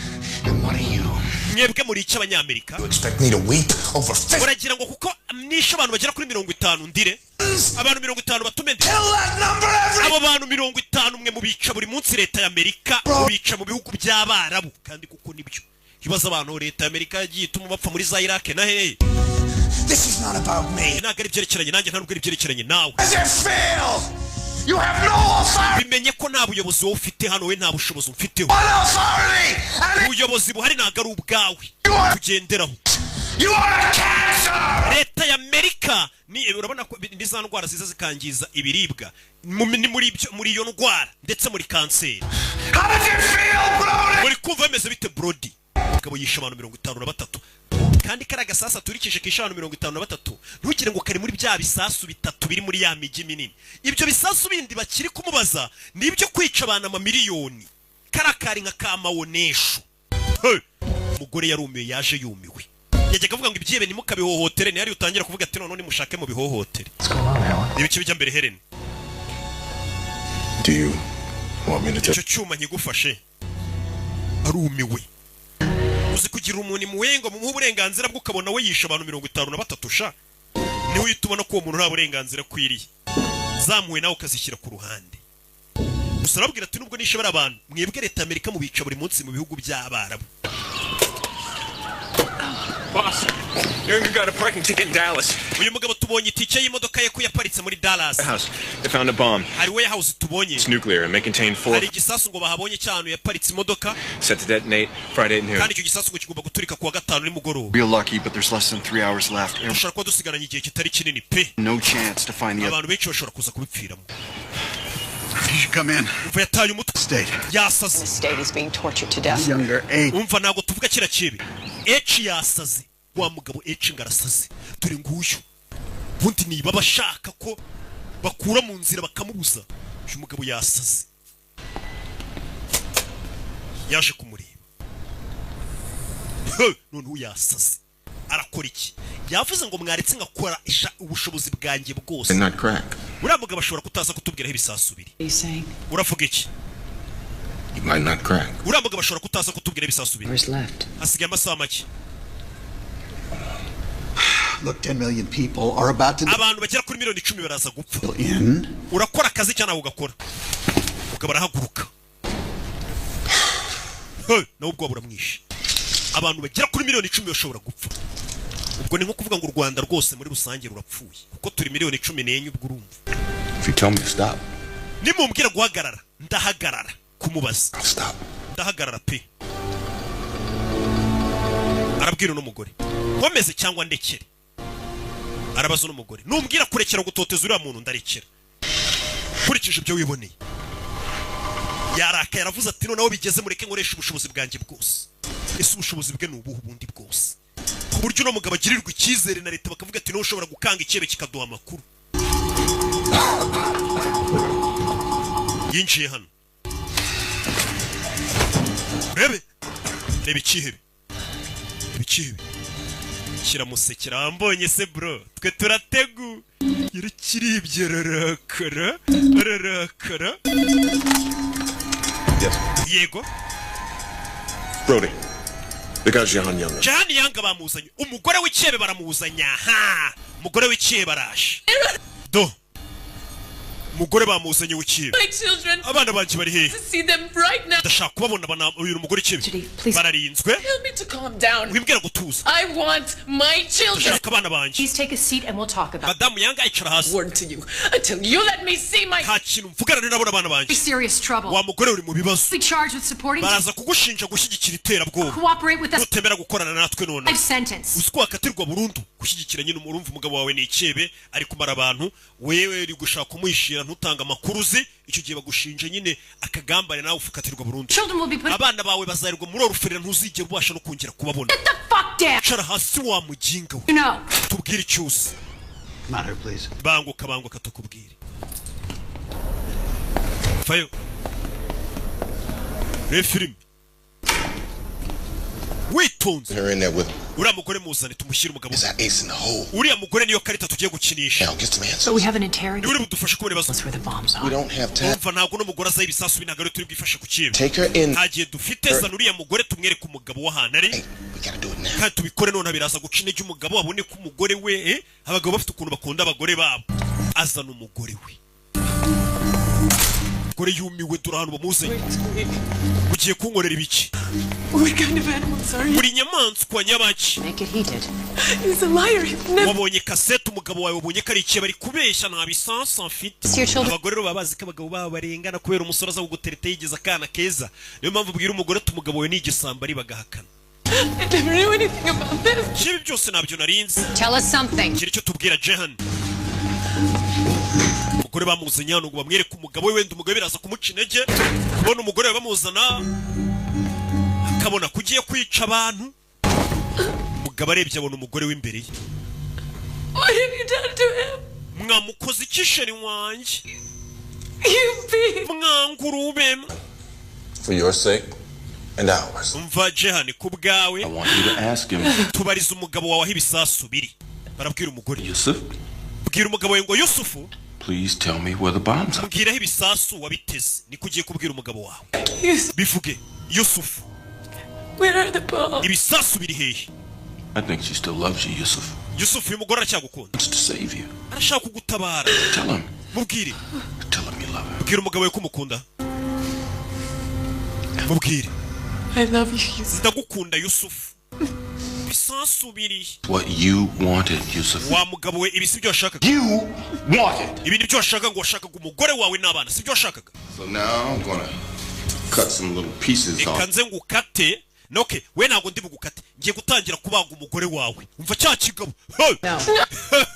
Mwebwe muri iki Abanyamerika? Expect me to weep over 50? Uragira ngo kuko nishe abantu bagera kuri 50 ndire? Abantu 50 batume ndire? Abo bantu 50 mwe mubica buri munsi. Leta y'Amerika mubica mu bihugu by'Abarabu, kandi kuko nibyo ibibazo abantu leta y'Amerika yagiye ituma bapfa muri za Iraq na hehe. This is not about me. Ntabwo ari ibyerekeranye nanjye, nta nubwo ari ibyerekeranye nawe. As you feel, you have no authority. Bimenye ko nta buyobozi wowe ufite hano, we nta bushobozi umfiteho. Authority. Ubuyobozi buhari ntabwo ari ubwawe tugenderaho. You are a cancer. Leta y'Amerika ni, urabona ko ni za ndwara ziza zikangiza ibiribwa. Ni muri ibyo, muri iyo ndwara ndetse muri kanseri. How does it feel, Brody? Muri kumva bimeze bite, Brody? Mugabo yishe abantu 53, kandi kariya gasasu aturikije kishe abantu 53, ntugire ngo kari muri bya bisasu bitatu biri muri ya mijyi minini. Ibyo bisasu bindi bakiri kumubaza ni ibyo kwica abantu amamiliyoni. Kariya kari nka kamawonesho. Hey! Umugore yarumiwe, yaje yumiwe. Yajyaga avuga ngo ibyihebe ntimukabihohotere, ntihari utangira kuvuga ati noneho nimushake mu bihohotere. Ibiki bijya mbere, Helen? Do you want me to Icyo cyuma nkigufashe? Arumiwe. Uzi kugira umuntu impuhwe ngo mumuhe uburenganzira bwe, ukabona we yishe abantu 53 sha, niwe uhita ubona ko uwo muntu nta burenganzira akwiriye. Zamuwe nawe ukazishyira ku ruhande. Gusa arababwira ati nubwo nishe bari abantu, mwebwe leta y'Amerika mubica buri munsi mu bihugu by'Abarabu. Boss, Younger got a parking ticket in Dallas. Uyu mugabo tubonye itike y'imodoka ye ko yaparitse muri Dallas. House. They found a bomb. Hari warehouse tubonye. It's nuclear and may contain four Hari igisasu ngo bahabonye cy'ahantu yaparitse imodoka. set to detonate Friday at noon. Kandi icyo gisasu ngo kigomba guturika kuwa gatanu nimugoroba. Real lucky, but there's less than 3 hours left. Dushobora kuba dusigaranye igihe kitari kinini pe. No chance to find the other. Abantu benshi bashobora kuza kubipfiramo. You should come in. Umva, yataye umutwe. State. Yasaze. The state is being tortured to death. Younger H. Umva, ntabwo tuvuga kiriya kibi. H yasaze, wa mugabo H ngo arasaze. Dore nguyu. Ubundi niba bashaka ko bakura mu nzira bakamubuza, uyu mugabo yasaze, yaje kumureba. He, noneho yasaze, arakora iki? Yavuze ngo mwaretse ngakora ubushobozi bwanjye bwose. And not crack. Uriya mugabo ashobora kutaza kutubwira aho ibisasu biri. What are you saying? Uravuga iki? He might not crack. Uriya mugabo ashobora kutaza kutubwira ibisasu biri. Hasigaye amasaha make. Look, 10 million people are about to Abantu bagera kuri miliyoni 10 baraza gupfa. in. Urakora akazi cyangwa ntabwo ugakora? Umugabo arahaguruka. Hey, nawe ubwoba buramwishe. Abantu bagera kuri miliyoni 10 bashobora gupfa. Ubwo ni nko kuvuga ngo u Rwanda rwose muri rusange rurapfuye, kuko turi miliyoni 14. Ubwo urumva. If you tell me to stop, Nimumbwira guhagarara, ndahagarara kumubaza. Stop. Ndahagarara pe. Arabwira uno mugore, nkomeze cyangwa ndekere? Arabaza uno mugore. Numbwira kurekera gutoteza uriya muntu, ndarekera, nkurikije ibyo wiboneye. Yarakaye, aravuze ati: "Noneho bigeze, mureke nkoresha ubushobozi bwanjye bwose." Ese ubushobozi bwe ni ubuhe ubundi bwose, ku buryo uno mugabo agirirwa icyizere na leta, bakavuga ati: "Niwe ushobora gukanga icyebe kikaduha amakuru"? Yinjiye hano, rebe, reba ikihebe, reba ikihebe kiramusekera. Mbonye se bro, twe turategu. Yarakiribye, ararakara, ararakara. Yes. Yego. Brody. They got Jehan Younger. Jahani Yanga bamuzanye. Umugore w'icyebe baramuzanye. Aha, umugore w'icyebe araje. Do umugore bamuzanye w'icyebe. My children. Abana banjye bari hehe? To see them right now. Ndashaka kubabona. Bana, uyu ni umugore w'icyebe, bararinzwe. Tell me to calm down. Wimbwira gutuza. I want my children. Ndashaka abana banjye. Please take a seat and we'll talk about Madamu Yanga, icara hasi. Word to you. Until you let me see my. Nta kintu mvugana nabona abana banjye. Serious trouble. Wa mugore, uri mu bibazo. Be charged with supporting Baraza kugushinja gushyigikira iterabwoba. cooperate with us. Nutemera gukorana natwe none, Life sentence. uzi ko wakatirwa burundu gushyigikira nyine. Umurumva, umugabo wawe ni icyebe, ari kumara abantu, wewe uri gushaka kumuhishira, ntutanga amakuru uzi. Icyo gihe bagushinja nyine akagambane, nawe ukatirwa burundu. Children will be put Abana bawe bazarirwa muri orphelinat, ntuzigera ubasha no kongera kubabona. Fuck down. Cara hasi wa muginga we. You know. Tubwire icyo uzi. Come out here, please. Banguka, banguka tukubwire. Fayo reba filime witonze. Her in there with Uriya mugore muzane, tumushyire umugabo. Is that ace in the hole? Uriya mugore niyo karita tugiye gukinisha. Now get some answers. But we have an interrogation. Niwe uri budufashe kubona ibibazo. Where the bombs We are. don't have time. Umva, ntabwo uno mugore azaho ibisasu, ntabwo ari turi bwifashe ku kintu. Take her in. Nta gihe dufite. Zana uriya mugore, tumwereke umugabo w'ahantu ari. We gotta do it now. Kandi tubikore none, biraza guca intege umugabo, abone ko umugore we abagabo bafite ukuntu bakunda abagore babo. Azana umugore we. Umugore yumiwe. Dore ahantu bamuzanye. Ugiye kunkorera ibiki? What kind of animals are you? Buri nyamaswa nyabaki? Make it heated. He's a liar. He's never. Wabonye kasete, umugabo wawe wabonye ko ari ikihe, bari kubeshya, nta bisansi mfite. Your children- Abagore rero baba bazi ko abagabo babo barengana, kubera umusore aza kugutereta yigize akana keza. Niyo mpamvu ubwira umugore ati: "Umugabo wawe ni igisambo," ari bagahakana. I never knew anything about this. Ibi byose ntabyo narinzi. Tell us something. Gira icyo tubwira, Jehan. Umugore bamuzanye hano ngo bamwereke umugabo we. Wenda umugabo biraza kumuca intege kubona umugore we bamuzana, akabona ko ugiye kwica abantu. Umugabo arebye, abona umugore w'imbere ye. What have you done to him? Mwamukoze iki chéri wanjye? You beast. Mwangurube. For your sake and ours. Umva Jehan, ku bwawe. I want you to ask him. Tubariza umugabo wawe aho ibisasu biri. Barabwira umugore. Yusuf, Bwira umugabo wawe ngo: "Yusufu, please tell me where the bombs are. mbwira aho ibisasu wabiteze." Niko ugiye kubwira umugabo wawe. Bivuge, Yusufu. Where are the bombs? Ibisasu biri hehe? I think she still loves you, Yusuf. Yusufu, uyu mugore aracyagukunda. Wants to save you. Arashaka kugutabara. Tell him. Mubwire. Tell him you love him. Bwira umugabo wawe ko umukunda, mubwire. I love you, Yusuf. Ndagukunda, Yusufu. Ibisasu biri What you wanted, Yusuf. Wa mugabo we, ibi si byo washakaga? You wanted. Ibi ni byo washakaga, ngo washakaga umugore wawe n'abana, si byo washakaga? So now I'm gonna cut some little pieces Reka off. nze ngukate. Okay, we ntabwo ndi bugukate, ngiye gutangira kubaga umugore wawe. Umva cya kigabo. Hey!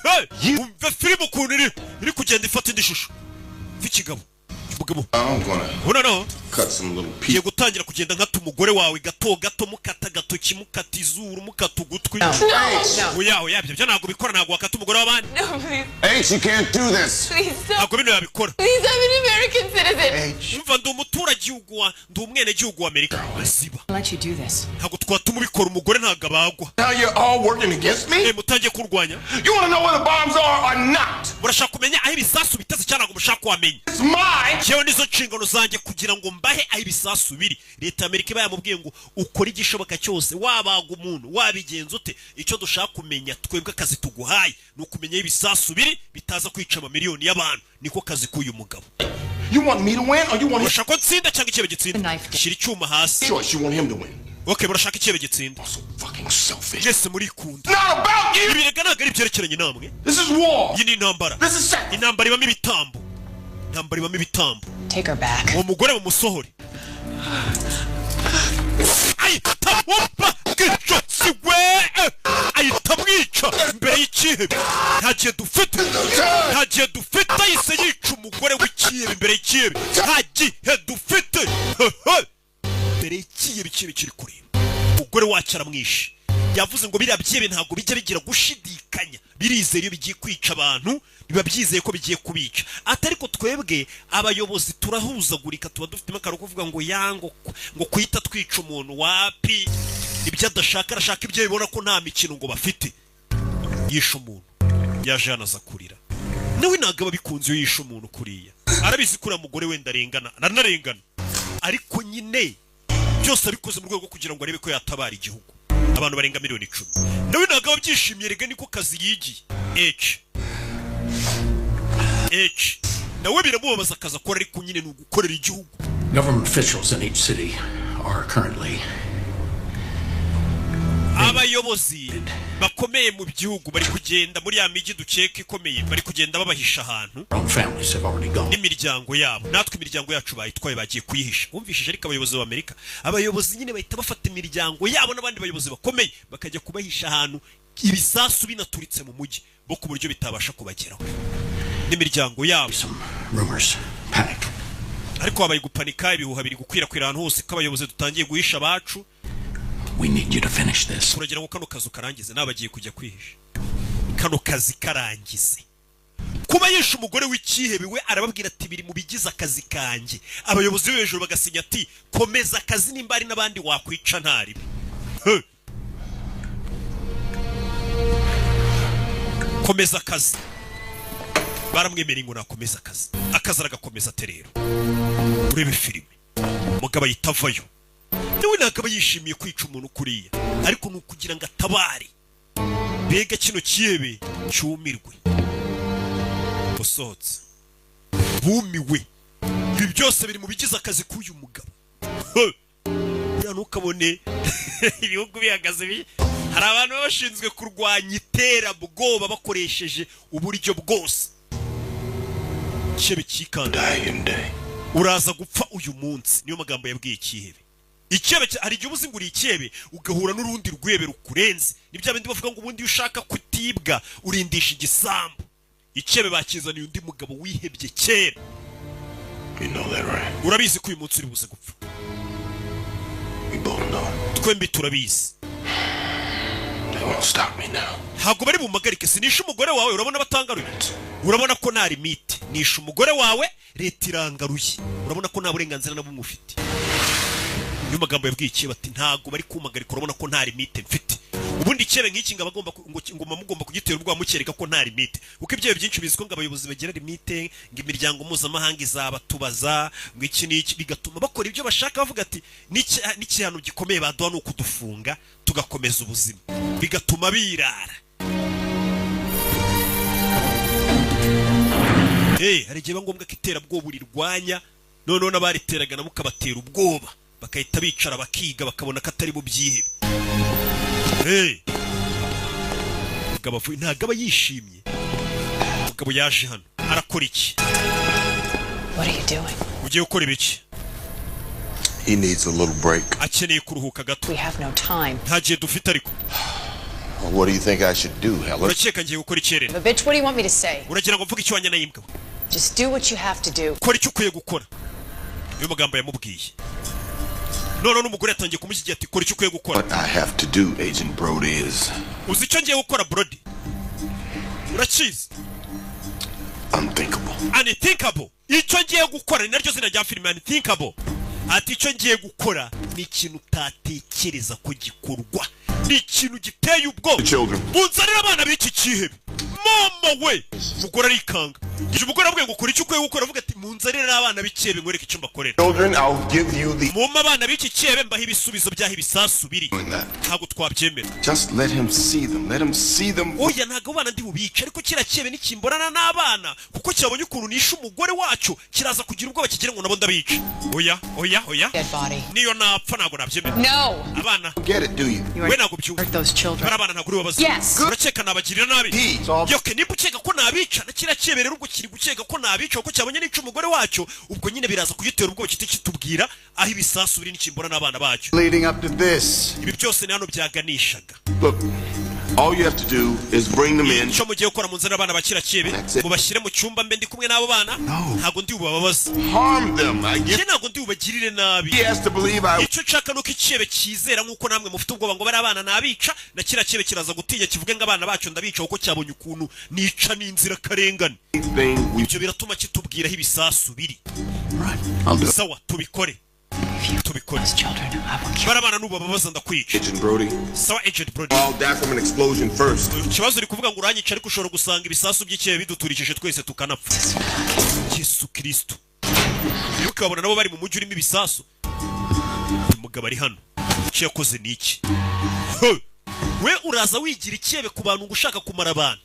Hey! Umva filime ukuntu iri kugenda ifata indi shusho. Umva ikigabo, umugabo. I'm gonna Ubona no cut some little ngiye pieces. gutangira kugenda nkata umugore wawe gato gato, mukata agatoki, mukata izuru, mukata ugutwi. No. Oya, oya, ibyo ntabwo bikora, ntabwo wakata umugore w'abandi. No, please. H, you can't do this. Please don't. Ntabwo bino yabikora. Please, I'm an American citizen. Umva, ndi umuturage. Umunturagihugu wa, ndi umwenegihugu wa Amerika. Ziba. Let you do this. Ntabwo twatuma ubikora, umugore ntabwo abagwa. Now you're all working against me? Eh, mutangiye kurwanya. You want to know where the bombs are or not? Murashaka kumenya aho ibisasu biteze cyangwa ntabwo mushaka kuhamenya? It's mine! Jewe nizo nshingano zanjye kugira ngo mbahe aho ibisasu biri. Leta ya Amerika iba yamubwiye ngo ukore igishoboka cyose, wabaga umuntu, wabigenza ute, icyo dushaka kumenya twebwe, akazi tuguhaye ni ukumenya aho ibisasu biri bitaza kwica amamiliyoni y'abantu. Niko kazi k'uyu mugabo. You want me to win or you want him? Urashaka ko nsinda cyangwa ikihebe gitsinda? Shyira icyuma hasi. Choice, you want him to win. Okay, murashaka ikihebe gitsinda. Fucking selfish. Mwese murikunda. Not about you! Ibi rega ntabwo ari ibyerekeranye namwe. This is war! Iyi ni intambara. This is sacrifice! Intambara ibamo ibitambo, intambara ibamo ibitambo. Take her back. Uwo mugore mumusohore. Ahita wumva bw'ijosi we, ahita amwica imbere y'ikihebe. Nta gihe dufite, nta gihe dufite. Ahise yica umugore w'ikihebe imbere y'ikihebe. Nta gihe dufite imbere y'ikihebe. Ikihebe kiri kureba umugore wacu aramwishe. Yavuze ngo biriya byihebe ntabwo bijya bigira gushidikanya, birizera. Iyo bigiye kwica abantu biba byizeye ko bigiye kubica. Ati ariko twebwe abayobozi turahuzagurika, tuba dufitemo akantu ko kuvuga ngo yango ngo kuhita twica umuntu wapi, ibyo adashaka arashaka ibyo bibona ko nta mikino ngo bafite. Yishe umuntu, yaje hano aza kurira. Nawe ntabwo aba abikunze iyo yishe umuntu kuriya. Arabizi ko uriya mugore wenda arengana, aranarengana, ariko nyine byose abikoze mu rwego rwo kugira ngo arebe ko yatabara igihugu, abantu barenga miliyoni 10. Nawe ntabwo aba abyishimiye rega, niko kazi yigiye. H H nawe biramubabaza akazi akora, ariko nyine ni ugukorera igihugu. Government officials in each city are currently Abayobozi bakomeye mu gihugu bari kugenda muri ya mijyi dukeka ikomeye, bari kugenda babahisha ahantu. Own families have already gone. N'imiryango yabo, natwe imiryango yacu bayitwaye, bagiye kuyihisha. Wumvishije? Ariko abayobozi b'Amerika, abayobozi nyine bahita bafata imiryango yabo n'abandi bayobozi bakomeye bakajya kubahisha ahantu, ibisasu binaturitse mu mujyi bo, ku buryo bitabasha kubageraho n'imiryango yabo. Rumors, panic. Ariko habaye gupanika, ibihuha biri gukwirakwira ahantu hose ko abayobozi dutangiye guhisha abacu. We need you to finish this. Turagira ngo kano kazu karangize. Nawe bagiye kujya kwihisha, kano kazi karangize. Kuba yishe umugore w'icyihebe, we arababwira ati biri mu bigize akazi kanjye. Abayobozi bo hejuru bagasinya ati komeza akazi, nimba hari n'abandi wakwica ntaribi. He! Komeza akazi. Baramwemereye ngo nakomeza akazi, akazi aragakomeza. Ate rero urebe filime, umugabo ahita avayo. Nawe ntabwo aba yishimiye kwica umuntu kuriya, ariko ni ukugira ngo atabare mbega kino cyihebe cyumirwe. Usohotse bumiwe. Ibi byose biri mu bigize akazi k'uyu mugabo. He! Buriya ntukabone ibihugu bihagaze hari abantu baba bashinzwe kurwanya iterabwoba bakoresheje uburyo bwose. Cyebe cyikanda, uraza gupfa uyu munsi, niyo magambo yabwiye ikihebe. Ikihebe hari igihe uba uzi ngo uri ikihebe, ugahura n'urundi rwebe rukurenze. Ni bya bindi bavuga ngo ubundi iyo ushaka kutibwa urindisha igisambu. Ikihebe bakizaniye undi mugabo wihebye kera. You know that, right? Urabizi ko uyu munsi uri buze gupfa? We both know. Twembi turabizi. They won't stop me now. Ntabwo bari bumpagarike. Sinishe umugore wawe, urabona batangaruye? Urabona ko nta limite. Nishe umugore wawe, leta irangaruye, urabona ko nta burenganzira na bumwe ufite. Niyo magambo yabwiye ikihebe, ati ntabwo bari kumpagarika, urabona ko nta limite mfite. Ubundi ikihebe nk'iki ngo abagomba ngo muba mugomba kugitera ubwoba, mukereka ko nta limite, kuko ibyo byinshi bizwi ko ngo abayobozi bagira limite, ngo imiryango mpuzamahanga izabatubaza, ngo iki n'iki, bigatuma bakora ibyo bashaka, bavuga ati n'igihano gikomeye baduha ni ukudufunga tugakomeza ubuzima, bigatuma birara. Hari igihe biba ngombwa ko iterabwoba urirwanya, noneho n'abariteraga nabo ukabatera ubwoba, bagahita bicara bakiga, bakabona ko atari bubyihebe. Umugabo avuye, ntabwo aba yishimye. Umugabo yaje hano arakora iki? What are you doing? Ugiye gukora ibiki? He needs a little break. Akeneye kuruhuka gato. We have no time. Nta gihe dufite ariko. Well, what do you think I should do, Helen? Urakeka ngiye gukora icyerere? But bitch, what do you want me to say? Uragira ngo mvuge icyo wanya nayimbwa? Just do what you have to do. Kora icyo ukwiye gukora, niyo magambo yamubwiye. Noneho n'umugore yatangiye kumushyigikira, ati kora icyo ukwiye gukora. What I have to do, Agent Brody, is Uzi icyo ngiye gukora, Brody? Urakizi? unthinkable. Unthinkable. Icyo ngiye gukora, ni naryo zina rya filime, Unthinkable. Ati icyo ngiye gukora ni ikintu utatekereza ko gikorwa, ni ikintu giteye ubwoba. Children. Munzanire abana b'iki cyihebe. Mama we, umugore arikanga. Igihe umugore avuga ngo ukora icyo ukwiye gukora, avuga ati munzanire n'abana b'ikihebe nkwereke icyo mbakorera. Children, I'll give you the. Mumpe abana b'iki cyihebe mbahe ibisubizo by'aho ibisasu biri. Ntabwo twabyemera. Just let him see them. Let him see them. Oya, ntabwo abo bana ndi bubice, ariko kiriya cyihebe nikimbonana n'abana, kuko cyabonye ukuntu nishe umugore wacyo, kiraza kugira ubwoba kigira ngo nabo ndabica. Oya, oya, oya, niyo napfa ntabwo nabyemera. No. Abana. Get it, do you? We ntabwo byumva. Bari abana, ntabwo uri bubabaze. Yes. Urakeka nabagirira nabi? Yoke, nimba ukeka ko nabica na kiriya cyihebe rero, ubwo kiri gukeka ko nabica kuko cyabonye nica umugore wacyo, ubwo nyine biraza kugitera ubwoba kiti kitubwira aho ibisasu biri nikimbona n'abana bacyo. Leading up to this. Ibi byose ni hano byaganishaga. Look, all you have to do is bring them in. Icyo mugiye gukora, munzanire abana ba kiriya cyihebe, mubashyire mu cyumba mbe ndi kumwe n'abo bana. Ntabwo ndi bubababaze. Harm them. I get. Njye ntabwo ndi bubagirire nabi. He has to believe I. Icyo nshaka nuko ikihebe cyizera nk'uko namwe mufite ubwoba ngo bari abana nabica, na kiriya cyihebe kiraza gutinya kivuge ngo abana bacu ndabica kuko cyabonye ukuntu nica n'inzirakarengane. Thing we. Ibyo biratuma kitubwira aho ibisasu biri. I'll do it. Sawa, tubikore, tubikore. Bari abana nubababaza ndakwica. Agent Brody. Sawa, Agent Brody. I'll die from an explosion first. Ikibazo uri kuvuga ngo uranyica, ariko ushobora gusanga ibisasu by'ikihebe biduturikije twese tukanapfa. Yesu Kristo! Iyo ukabona nabo bari mu mujyi urimo ibisasu. Uyu mugabo ari hano, icyo yakoze ni iki? He! We uraza wigira ikihebe ku bantu ngo ushaka kumara abantu,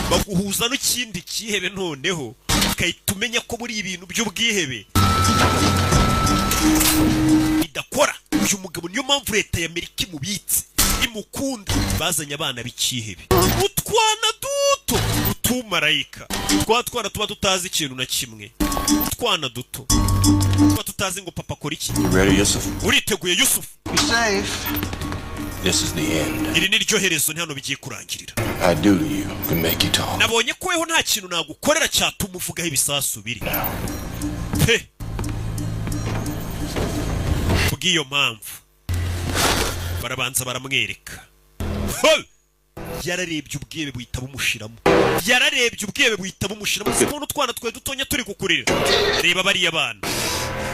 baguhuza n'ikindi cyihebe, noneho ugahita umenya ko muri ibintu by'ubwihebe bidakora. Uyu mugabo niyo mpamvu leta ya Amerika imubitse, imukunda. Bazanye abana b'ikihebe, utwana duto, utumarayika, twa twana tuba tutazi ikintu na kimwe, utwana duto tuba tutazi ngo papa akora iki. You ready, Yusuf? Uriteguye, Yusufu? Be safe. This is the end. Iri ni ryo herezo, ni hano bigiye kurangirira. I do to you can make you talk. Nabonye ko weho nta kintu nagukorera cyatuma uvugaho ibisasu biri pe. Kubw'iyo mpamvu barabanza baramwereka. Ho! Yararebye ubwebe buhita bumushiramo, yararebye ubwebe buhita bumushiramo. Si kubona utwana twe dutonya turi kukurira? Reba bariya bana.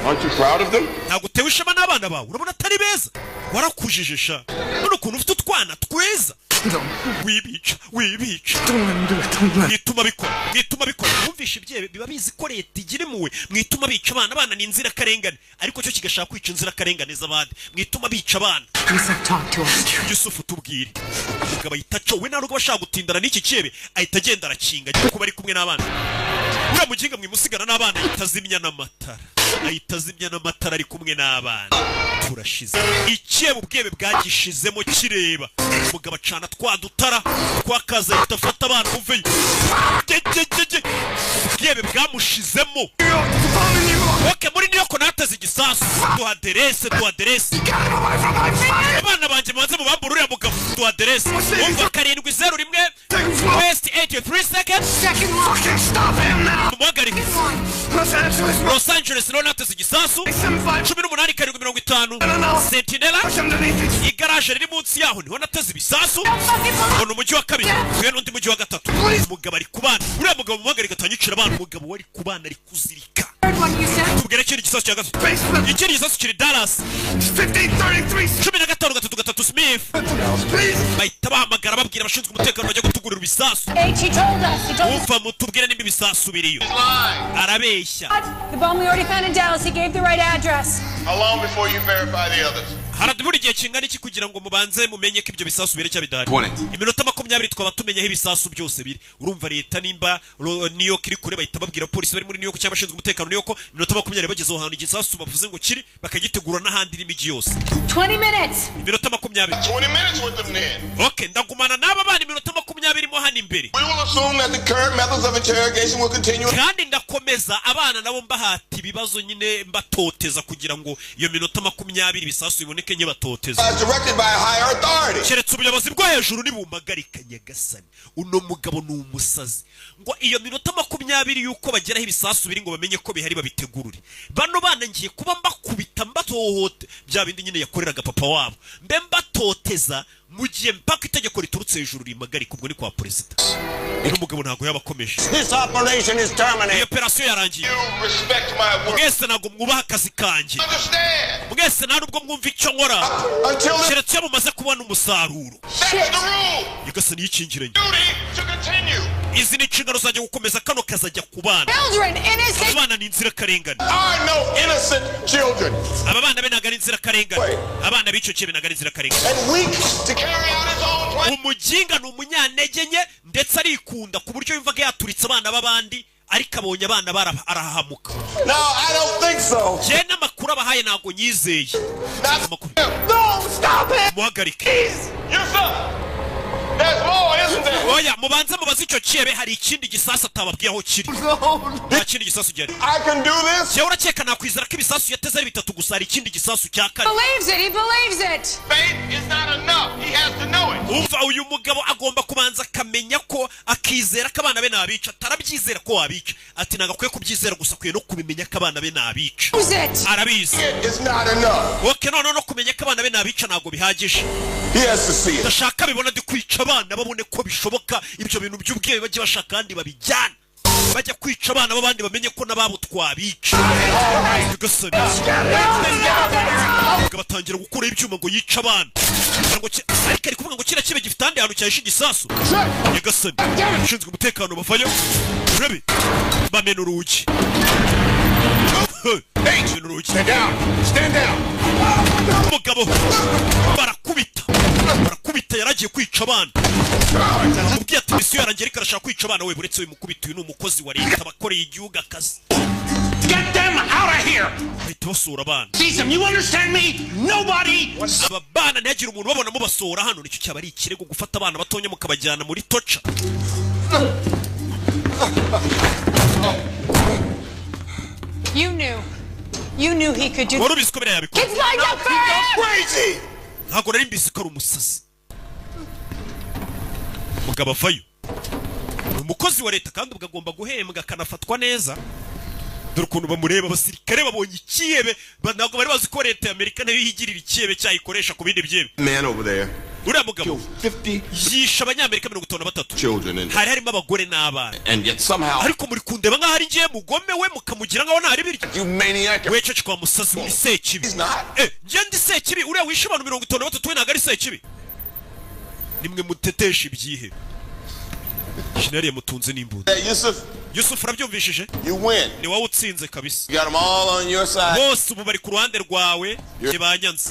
Aren't you proud of them? Ntabwo utewe ishema n'abana bawe? Urabona atari beza? Warakujije sha, none ukuntu ufite utwana twiza. Wibica, wibica, mwituma bikora, mwituma bikora. Mwumvishe, ibyebe biba bizi ko leta igira impuhwe. Mwituma bica abana, abana ni inzirakarengane, ariko cyo kigashaka kwica inzirakarengane z'abandi. Mwituma bica abana. Yusuf, talk to us. Yusufu, tubwire. Umugabo ahita aca, we nta nubwo aba ashaka gutindana n'iki cyebe, ahita agenda arakinga agiye kuba ari kumwe n'abana. Uriya muginga mwimusigana n'abana, ahita azimya n'amatara, ahita azimya n'amatara ari kumwe n'abana. Turashize. Ikebe ubwebe bwagishizemo kireba. Umugabo acana twa dutara twakaza, ahita afata abana. Uveyo. Gegegege, ubwebe bwamushizemo. Ok, muri New York nateze igisasu. Duha aderese, duha aderese. Abana banjye mubanze mubambure uriya mugabo. Duha aderese. Umva, 701 West 83 Seconds. Mumuhagarike. Los Angeles niho nateze igisasu. 18750 Centinela, igaraje riri munsi yaho niho nateze ibisasu. Mbona umujyi wa kabiri, tuye n'undi mujyi wa gatatu. Umugabo ari ku bana, uriya mugabo mumuhagarike atanyicira abana. Umugabo wari ku bana ari kuzirika. Tubwire ikindi gisasu cya gatatu. Ikindi gisasu kiri Dallas, 1533 Smith. Bahita bahamagara babwira abashinzwe umutekano bajya gutugurira ibisasu. H, he told us. He told us. Umva, mutubwire nimba ibisasu biriyo. Arabeshya. The bomb we already found in Dallas. He gave the right address. How long before you verify the others? Harabura igihe kingana iki kugira ngo mubanze mumenye ko ibyo bisasu biri cyangwa bidahari? 20. Iminota 20 twaba tumenya aho ibisasu byose biri. Urumva leta nimba New York iri kure, bahita babwira polisi bari muri New York cyangwa abashinzwe umutekano New York, iminota 20 bageze aho hantu igisasu bavuze ngo kiri, bakagitegura n'ahandi n'imijyi yose. 20 minutes. Iminota 20. 20 minutes with them then. Okay, ndagumana n'aba bana iminota 20 mo hano imbere. We will assume that the current methods of interrogation will continue. Kandi ndakomeza abana nabo mbahata ibibazo nyine, mbatoteza kugira ngo iyo minota 20 ibisasu biboneke nke batoteza. As directed by a higher authority. Keretse ubuyobozi bwo hejuru nibumpagarika. Nyagasani, uno mugabo ni umusazi. Ngo iyo minota 20 y'uko bageraho ibisasu biri ngo bamenye ko bihari babitegurure. Bano bana ngiye kuba mbakubita, mbatohote, bya bindi nyine yakoreraga papa wabo, mbe mbatoteza. Mu gihe mpaka itegeko riturutse hejuru rimpagarika. Ubwo ni kwa perezida. N'umugabo ntabwo yaba akomeje. This operation is terminated. Iyo operasiyo yarangiye. Respect my work. Mwese ntabwo mwubaha akazi kanjye. Mwese nta nubwo mwumva icyo nkora, keretse iyo mumaze kubona umusaruro. That's the rule. Nyagasani, yikingiranye. Duty to continue. Izi ni inshingano zanjye gukomeza kano kazajya ku bana. Children, innocent. Abana ni inzirakarengane. Are no innocent children. Aba bana be ntabwo ari inzirakarengane. Abana b'icyo kibe ntabwo ari inzirakarengane. And weak to carry out his own plan. Umuginga ni umunyantege nke, ndetse arikunda ku buryo yumvaga yaturitse abana b'abandi, ariko abonye abana arahahamuka. No, I don't think so. Njye n'amakuru abahaye ntabwo nyizeye. Amakuru. No, stop it! Muhagarike. Yusuf! There's more, isn't there? Oya, mubanze mubaze icyo kiebe, hari ikindi gisasu atababwiye aho kiri. Nta kindi gisasu gihari. I can do this? Njyewe urakeka nakwizera ko ibisasu yateze ari bitatu gusa? Hari ikindi gisasu cya kane. Believes it. He believes it. Faith is not enough. He has to know it. Umva, uyu mugabo agomba kubanza akamenya ko akizera ko abana be nabica. Atarabyizera ko wabica, ati ntabwo akwiye kubyizera gusa, akwiye no kubimenya ko abana be nabica. Knows it. Arabizi. It is not enough. Okay, none no kumenya ko abana be nabica ntabwo bihagije. He has to see it. Ndashaka bibona ndi kwica abana, babone ko bishoboka. Ibyo bintu by'ubwenge bajye bashaka kandi babijyana, bajya kwica abana b'abandi, bamenye ko n'ababo twabica. Nyagasani, batangira gukuraho ibyuma ngo yice abana. Kugira ngo ariko ari kuvuga ngo kiriya kibe gifite ahandi hantu cyahishe igisasu. Nyagasani, ushinzwe umutekano bavayo, urabe bamena urugi. Bamena urugi. Stand down. Stand down. Umugabo barakubita, barakubita. Yaragiye kwica abana, mubwiye ati misiyo yarangiye, ariko arashaka kwica abana. We buretse uyu mukubita, uyu ni umukozi wa leta, abakoreye igihugu akazi. Get them out of here! Bahita basura abana. Seize them, you understand me? Nobody! Aba bana ntihagire umuntu ubabona mubasohora hano. Nicyo cyaba ari ikirego, gufata abana batonya mukabajyana muri torture. You knew. You knew he could do. Wari ubizi ko biriya yabikora. Kids lined up for him. Crazy! Ntabwo nari mbizi ko ari umusazi. Mugabo avayo, ni umukozi wa leta kandi ubwo agomba guhembwa akanafatwa neza. Dore ukuntu bamureba abasirikare babonye ikiyebe. Ntabwo bari bazi ko leta ya Amerika nayo yigirira ikiyebe cyayikoresha ku bindi byebe. Man over there. Uriya mugabo 50 yishe Abanyamerika 53. children in Hari harimo abagore n'abana. And yet somehow Ariko muri kundeba nk'aho ari ngiye mugome, we mukamugira nk'aho ntari biryo. you maniac. We cece, wa musazi, uri sekibi. He's not. Eh, njye ndi sekibi? Uriya wishe abantu 53 we ntabwo ari sekibi? Nimwe mutetesha ibyihebe. Jenerali yamutunze n'imbunda. Hey, Yusuf, Yusufu, urabyumvishije? you win. Ni wowe utsinze kabisa. You got them all on your side. Bose ubu bari ku ruhande rwawe, njye banyanze.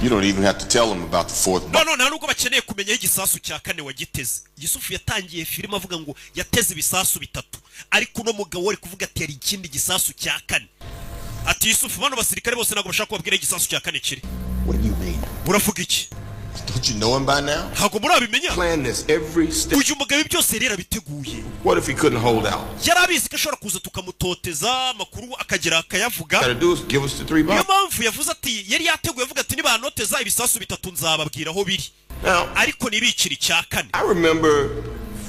You don't even have to tell them about the fourth No, no, nta nubwo bakeneye kumenya aho igisasu cya kane wagiteze. Yusufu yatangiye filime avuga ngo yateze ibisasu bitatu, ariko uno mugabo wari kuvuga ati hari ikindi gisasu cya kane. Ati Yusufu, bano basirikare bose ntabwo bashaka kubabwira aho igisasu cya kane kiri. What do you mean? Uravuga iki? Don't you know him by now? Ntabwo murabimenya? Plan this every step. Uyu mugabo ibi byose rero arabiteguye. What if he couldn't hold out? Yari abizi ko ashobora kuza tukamutoteza, amakuru akagera akayavuga. Gotta do is give us the three Niyo bombs. mpamvu yavuze ati yari yateguye avuga ati nibanoteza ibisasu bitatu nzababwira aho biri, Now, ariko ntibikire icya kane. I remember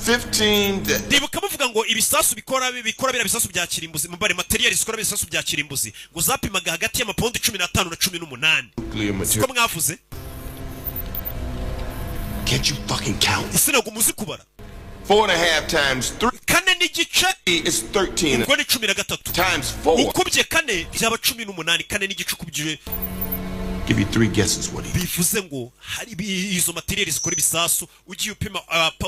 15 to Ndibuka bavuga ngo ibisasu bikora biriya bisasu bya kirimbuzi, mubare material zikora ibisasu bya kirimbuzi, ngo zapimaga hagati y'amapawundi 15 na 18. nuclear Siko material. mwavuze? Can't you fucking count? Ese ntabwo muzi kubara? 4.5 times 3 4.5 is 13. Ubwo ni 13. Times 4. Ukubye kane byaba 18. 4.5 ukubye Give you three guesses what he Bivuze ngo hari izo material zikora ibisasu, ugiye upima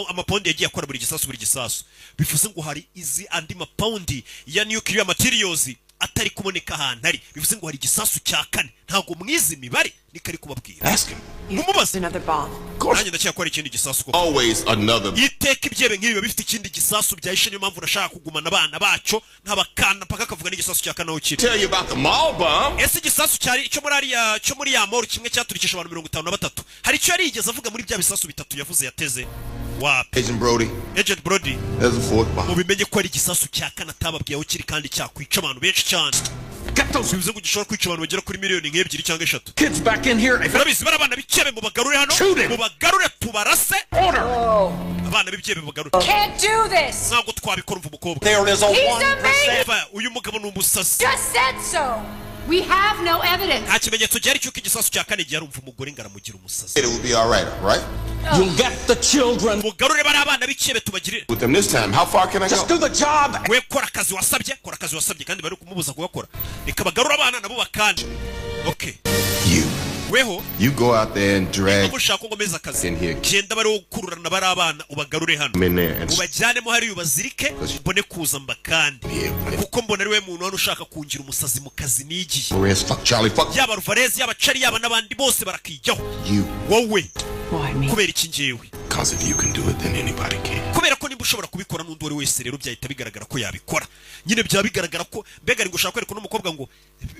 amapawundi yagiye akora buri gisasu, buri gisasu, bivuze ngo hari izi andi mapawundi ya nuclear materials atari kuboneka ahantu ari. Bivuze ngo hari igisasu cya kane. Ntabwo mwizi imibare, niko ari kubabwira. Ask him. Mumubaze. Another bomb. Nanjye ndakeka ko hari ikindi gisasu koko. Always another. Iteka ibyebe nk'ibi biba bifite ikindi gisasu byahishe. Niyo mpamvu nashaka kugumana abana bacyo nk'abakana mpaka akavuga n'igisasu cya kane aho kiri. Tell you about the mall bomb. Ese igisasu cyari cyo muri ariya, cyo muri ya mall, kimwe cyaturikisha abantu 53, hari icyo yari yigeze avuga muri bya bisasu bitatu yavuze yateze? Wapi. Agent Brody, Agent Brody, there's a fourth bomb. Mubimenye ko ari igisasu cya kane atababwiye aho kiri kandi cyakwica abantu benshi cyane. Bivuze ngo gishobora kwica abantu bagera kuri miliyoni nk'ebyiri cyangwa eshatu. Kids back in here. If Urabizi, bari abana b'icyebe, mubagarure hano. Shoot him. Mubagarure tubarase. Order! Abana b'ibyebe mubagarure. Can't do this. Ntabwo twabikora. Umva umukobwa. There is a He's 1% amazing. Umva, uyu mugabo ni umusazi. Just said so. We have no evidence. Nta kimenyetso gihari cy'uko igisasu cya kane gihari. Umva umugore ngo aramugira umusazi. It will be all right, right? You'll get the children. Mugarure bari abana b'ikebe tubagirire. With them this time, how far can I Just go? do the job. We kora akazi wasabye, kora akazi wasabye. Kandi bari kumubuza kugakora. Reka bagarure abana nabo bakande. Okay. You. Weho. You go out there and drag Mushaka ko ngomeza akazi, in here. genda bari gukururana bari abana, ubagarure hano, Them in there and ubajyanemo hariya, ubazirike, mbone kuza mbakande, kuko mbona ari we muntu hano ushaka kungira umusazi mu kazi nigiye. Perez, fuck Charlie, fuck Yaba Ruvarezi, yaba Cari, yaba n'abandi bose barakijyaho. you. Wowe. Kubera iki njyewe? Because if you can do it, then anybody can. Kubera ko nimba ushobora kubikora, n'undi uwo ari wese rero byahita bigaragara ko yabikora nyine. Byaba bigaragara ko mbega ari gushaka kwereka uno mukobwa ngo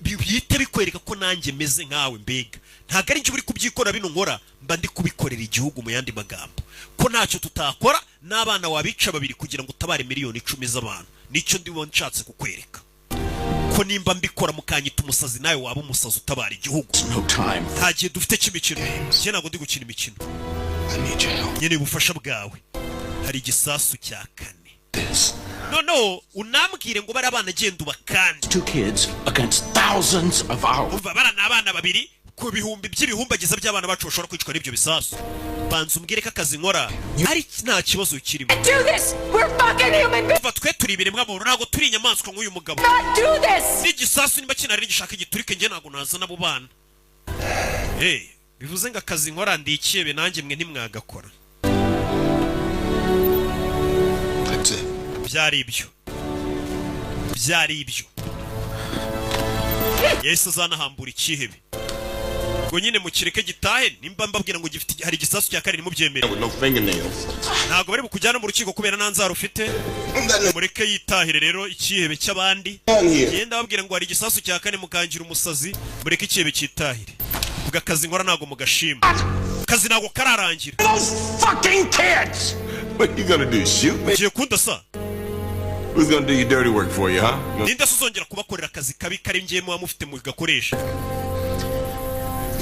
bihite bikwereka ko nanjye meze nkawe. Mbega ntabwo ari njye uri kubyikora, bino nkora mba ndi kubikorera igihugu. Mu yandi magambo, ko ntacyo tutakora n'abana wabica babiri kugira ngo utabare miliyoni 10 z'abantu. Nicyo ndibo nshatse kukwereka, ko nimba mbikora mukanyita umusazi, nawe waba umusazi utabara igihugu. No time. Nta gihe dufite cy'imikino. Njye ntabwo ndi gukina imikino. I need your help. Nkeneye ubufasha bwawe. Hari igisasu cya kane. This. Noneho unambwire ngo bari abana, genda ubakande. Two kids against thousands of ours. Umva, bara ni abana babiri ku bihumbi by'ibihumbagiza by'abana bacu bashobora kwicwa n'ibyo bisasu. Banza umbwire ko akazi nkora ari nta kibazo kirimo. Do this! We're fucking human beings! Umva, twe turi ibiremwa muntu, ntabwo turi inyamaswa nk'uyu mugabo. Not do this! N'igisasu niba kinari gishaka igiturike, njye ntabwo nazana abo bana. Hey, bivuze ngo akazi nkora ndi ikebe, nanjye mwe ntimwagakora. That's it. Byari ibyo, byari ibyo. Yahise azanahambura ikihebe ngo nyine mukireke gitahe. Nimba mbabwira ngo gifite, hari igisasu cya kane, ntimubyemere. With no fingernails. Ntabwo bari bukujyana mu rukiko kubera nta nzara ufite. Mureke yitahire rero ikihebe cy'abandi. Genda babwira ngo hari igisasu cya kane, mukangira umusazi. Mureke ikihebe cyitahire. Ubwo akazi nkora ntabwo mugashima, akazi ntabwo kararangira. Those fucking kids! What you gonna do? Shoot me? Ugiye kundasa? Who's gonna do your dirty work for you, huh? Ninde se uzongera kubakorera akazi kabi kari ngiye muba mufite mugakoresha?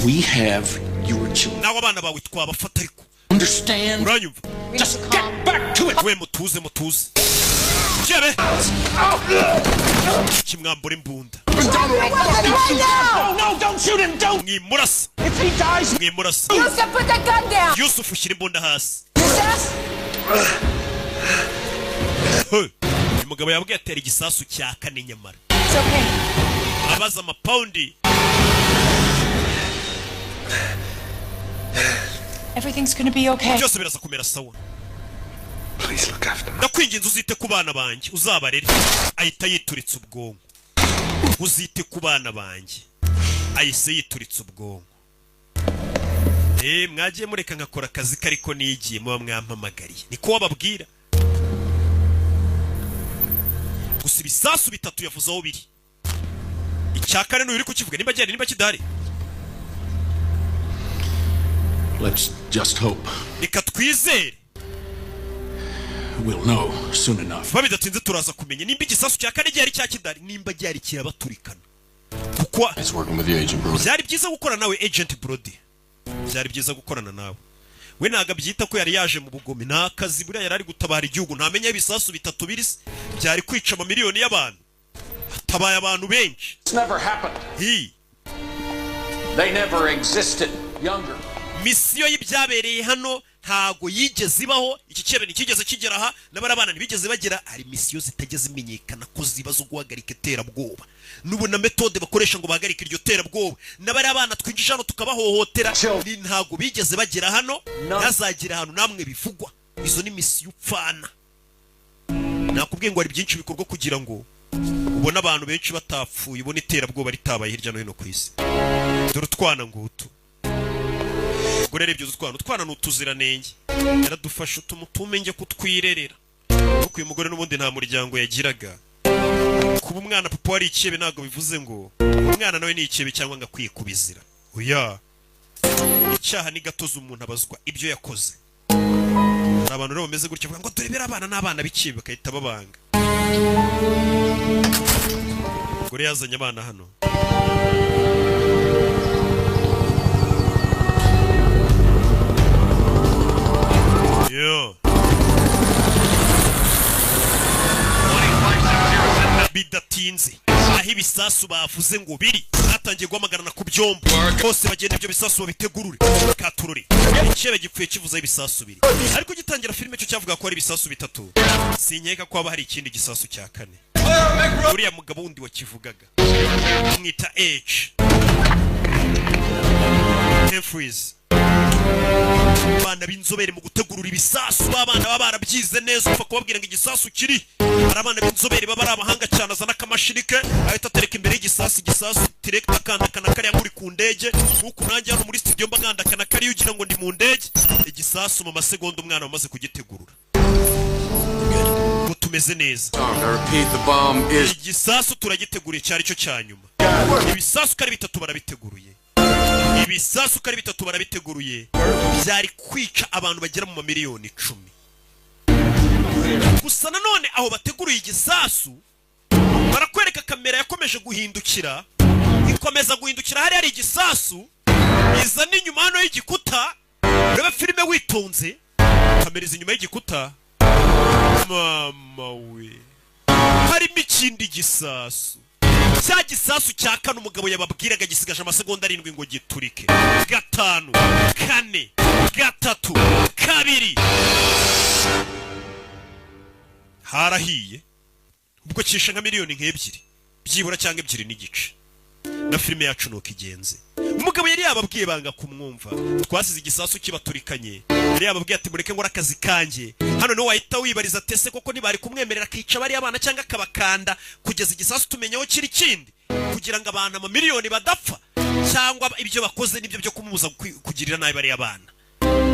We have your children. Nawe abana bawe twabafata ariko. Understand? Uranyumva? Just get back to it! We mutuze, mutuze. Jebe kimwambura imbunda. No, no, don't shoot him! Don't! Mwimurasa. If he dies, Mwimurasa. Yusuf, put that gun down! Yusuf, ushyira imbunda hasi. Yusuf! Hey, uyu mugabo yabwiye atera igisasu cya kane nyamara. It's okay. Abaza amapawundi. Everything's gonna be okay. Byose biraza kumera sawa. Please look after me. Ndakwinginze uzite ku bana banjye, uzabarere. Ahita yituritse ubwonko. Uzite ku bana banjye, ahise yituritse ubwonko. Mwagiye mureka nkakora akazi kariko nigiye muba mwampamagariye. Niko wababwira. Gusa ibisasu bitatu yavuze aho biri, icya kane n'uyu uri kukivuga nimba gihari, nimba kidahari. Let's just hope Reka twizere. we'll know soon enough. Vuba bidatinze turaza kumenya nimba igisasu cya kane gihari cya kidahari, nimba gihari kirabaturikana, kuko Nice working with you, Agent Brody. Byari byiza gukorana nawe, Agent Brody. Byari byiza gukorana nawe. We ntabwo abyita ko yari yaje mu bugome, ni akazi. Buriya yari ari gutabara igihugu, ntamenya ibisasu bitatu biri se byari kwica amamiliyoni y'abantu. Hatabaye abantu benshi. It's never happened. Hi. They never existed. Younger. Misiyo y'ibyabereye hano ntago yigeze ibaho. Iki cyebe ntikigeze kigera aha, n'abari abana ntibigeze bagera. Hari misiyo zitajya zimenyekana ko ziba zo guhagarika iterabwoba, n'ubu na méthode bakoresha ngo bahagarike iryo terabwoba. N'abari abana twinjije hano tukabahohotera, ni ntago bigeze bagera hano, ntazagera ahantu namwe bivugwa. Izo ni misiyo upfana. Nakubwiye ngo hari byinshi bikorwa kugira ngo ubone abantu benshi batapfuye, ubone iterabwoba ritabaye hirya no hino ku isi. Dore utwana ngutu. Ubwo rero ibyo utwana, utwana ni utuziranenge. Yaradufashe utumutume njye kutwirerera, kuko uyu mugore n'ubundi nta muryango yagiraga. Kuba umwana papa wari ikebe ntabwo bivuze ngo umwana nawe ni ikebe cyangwa ngo akwiye kubizira. Oya, icyaha ni gatozi, umuntu abazwa ibyo yakoze. Hari abantu rero bameze gutya, bavuga ngo turebere abana n'abana b'ikibe, bagahita babanga. Umugore yazanye abana hano. Yo. Bidatinze Aho ibisasu bavuze ngo biri, hatangiye guhamagarana ku byombo bose bagenda, ibyo bisasu babitegurure. Katurore, ikihebe gipfuye kivuze ibisasu biri, ariko gitangira filime cyo cyavuga ko ari ibisasu bitatu. Sinkeka ko haba hari ikindi gisasu cya kane. Uriya mugabo wundi wakivugaga mwita H Humphreys. Abana b'inzobere mu gutegurura ibisasu, b'abana baba barabyize neza, upfa kubabwira ngo igisasu kiri. Hari abana b'inzobere baba ari abahanga cyane, azana akamashini ke ahita atereka imbere y'igisasu, igisasu direct akandakana kariya nk'uri ku ndege. Nk'uku nanjye hano muri studio mba nkandakana kariya ugira ngo ndi mu ndege. Igisasu mu masegonda umwana wamaze kugitegurura, ngo tumeze neza. I repeat, the bomb is Igisasu turagiteguriye, cyari cyo cya nyuma. Ibisasu uko ari bitatu barabiteguruye, ibisasu uko ari bitatu barabiteguruye. Byari kwica abantu bagera mu mamiliyoni 10. Gusa nanone aho bateguruye igisasu, barakwereka kamera yakomeje guhindukira, ikomeza guhindukira, hari hari igisasu, iza n'inyuma hano y'igikuta. Urebe filime witonze, kamera iza inyuma y'igikuta. Mama we, harimo ikindi gisasu, cya gisasu cya kane umugabo yababwiraga. Gisigaje amasegonda 7 ngo giturike. 5, 4, 3, 2. Harahiye. Ubwo kishe nka miliyoni nk'ebyiri byibura cyangwa 2.5. Na filime yacu nuko igenze. Umugabo yari yababwiye, banga kumwumva. Twasize igisasu kibaturikanye. Yari yababwiye ati: "Mureke ngore akazi kanjye hano." Niwe wahita wibariza tese koko ntibari kumwemerera akica bariya bana cyangwa akabakanda kugeza igisasu tumenya aho kiri kindi, kugira ngo abantu amamiliyoni badapfa, cyangwa ibyo bakoze nibyo byo kumubuza kugirira nabi bariya bana.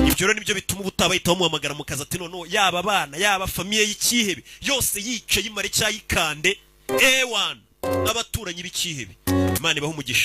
Ibyo rero nibyo bituma ubutaha bahita bamuhamagara mu kazi, ati: "Noneho yaba abana, yaba famille y'ikihebe yose yice, yimare cyayikande ewana n'abaturanyi b'ikihebe." Imana ibahe umugisha.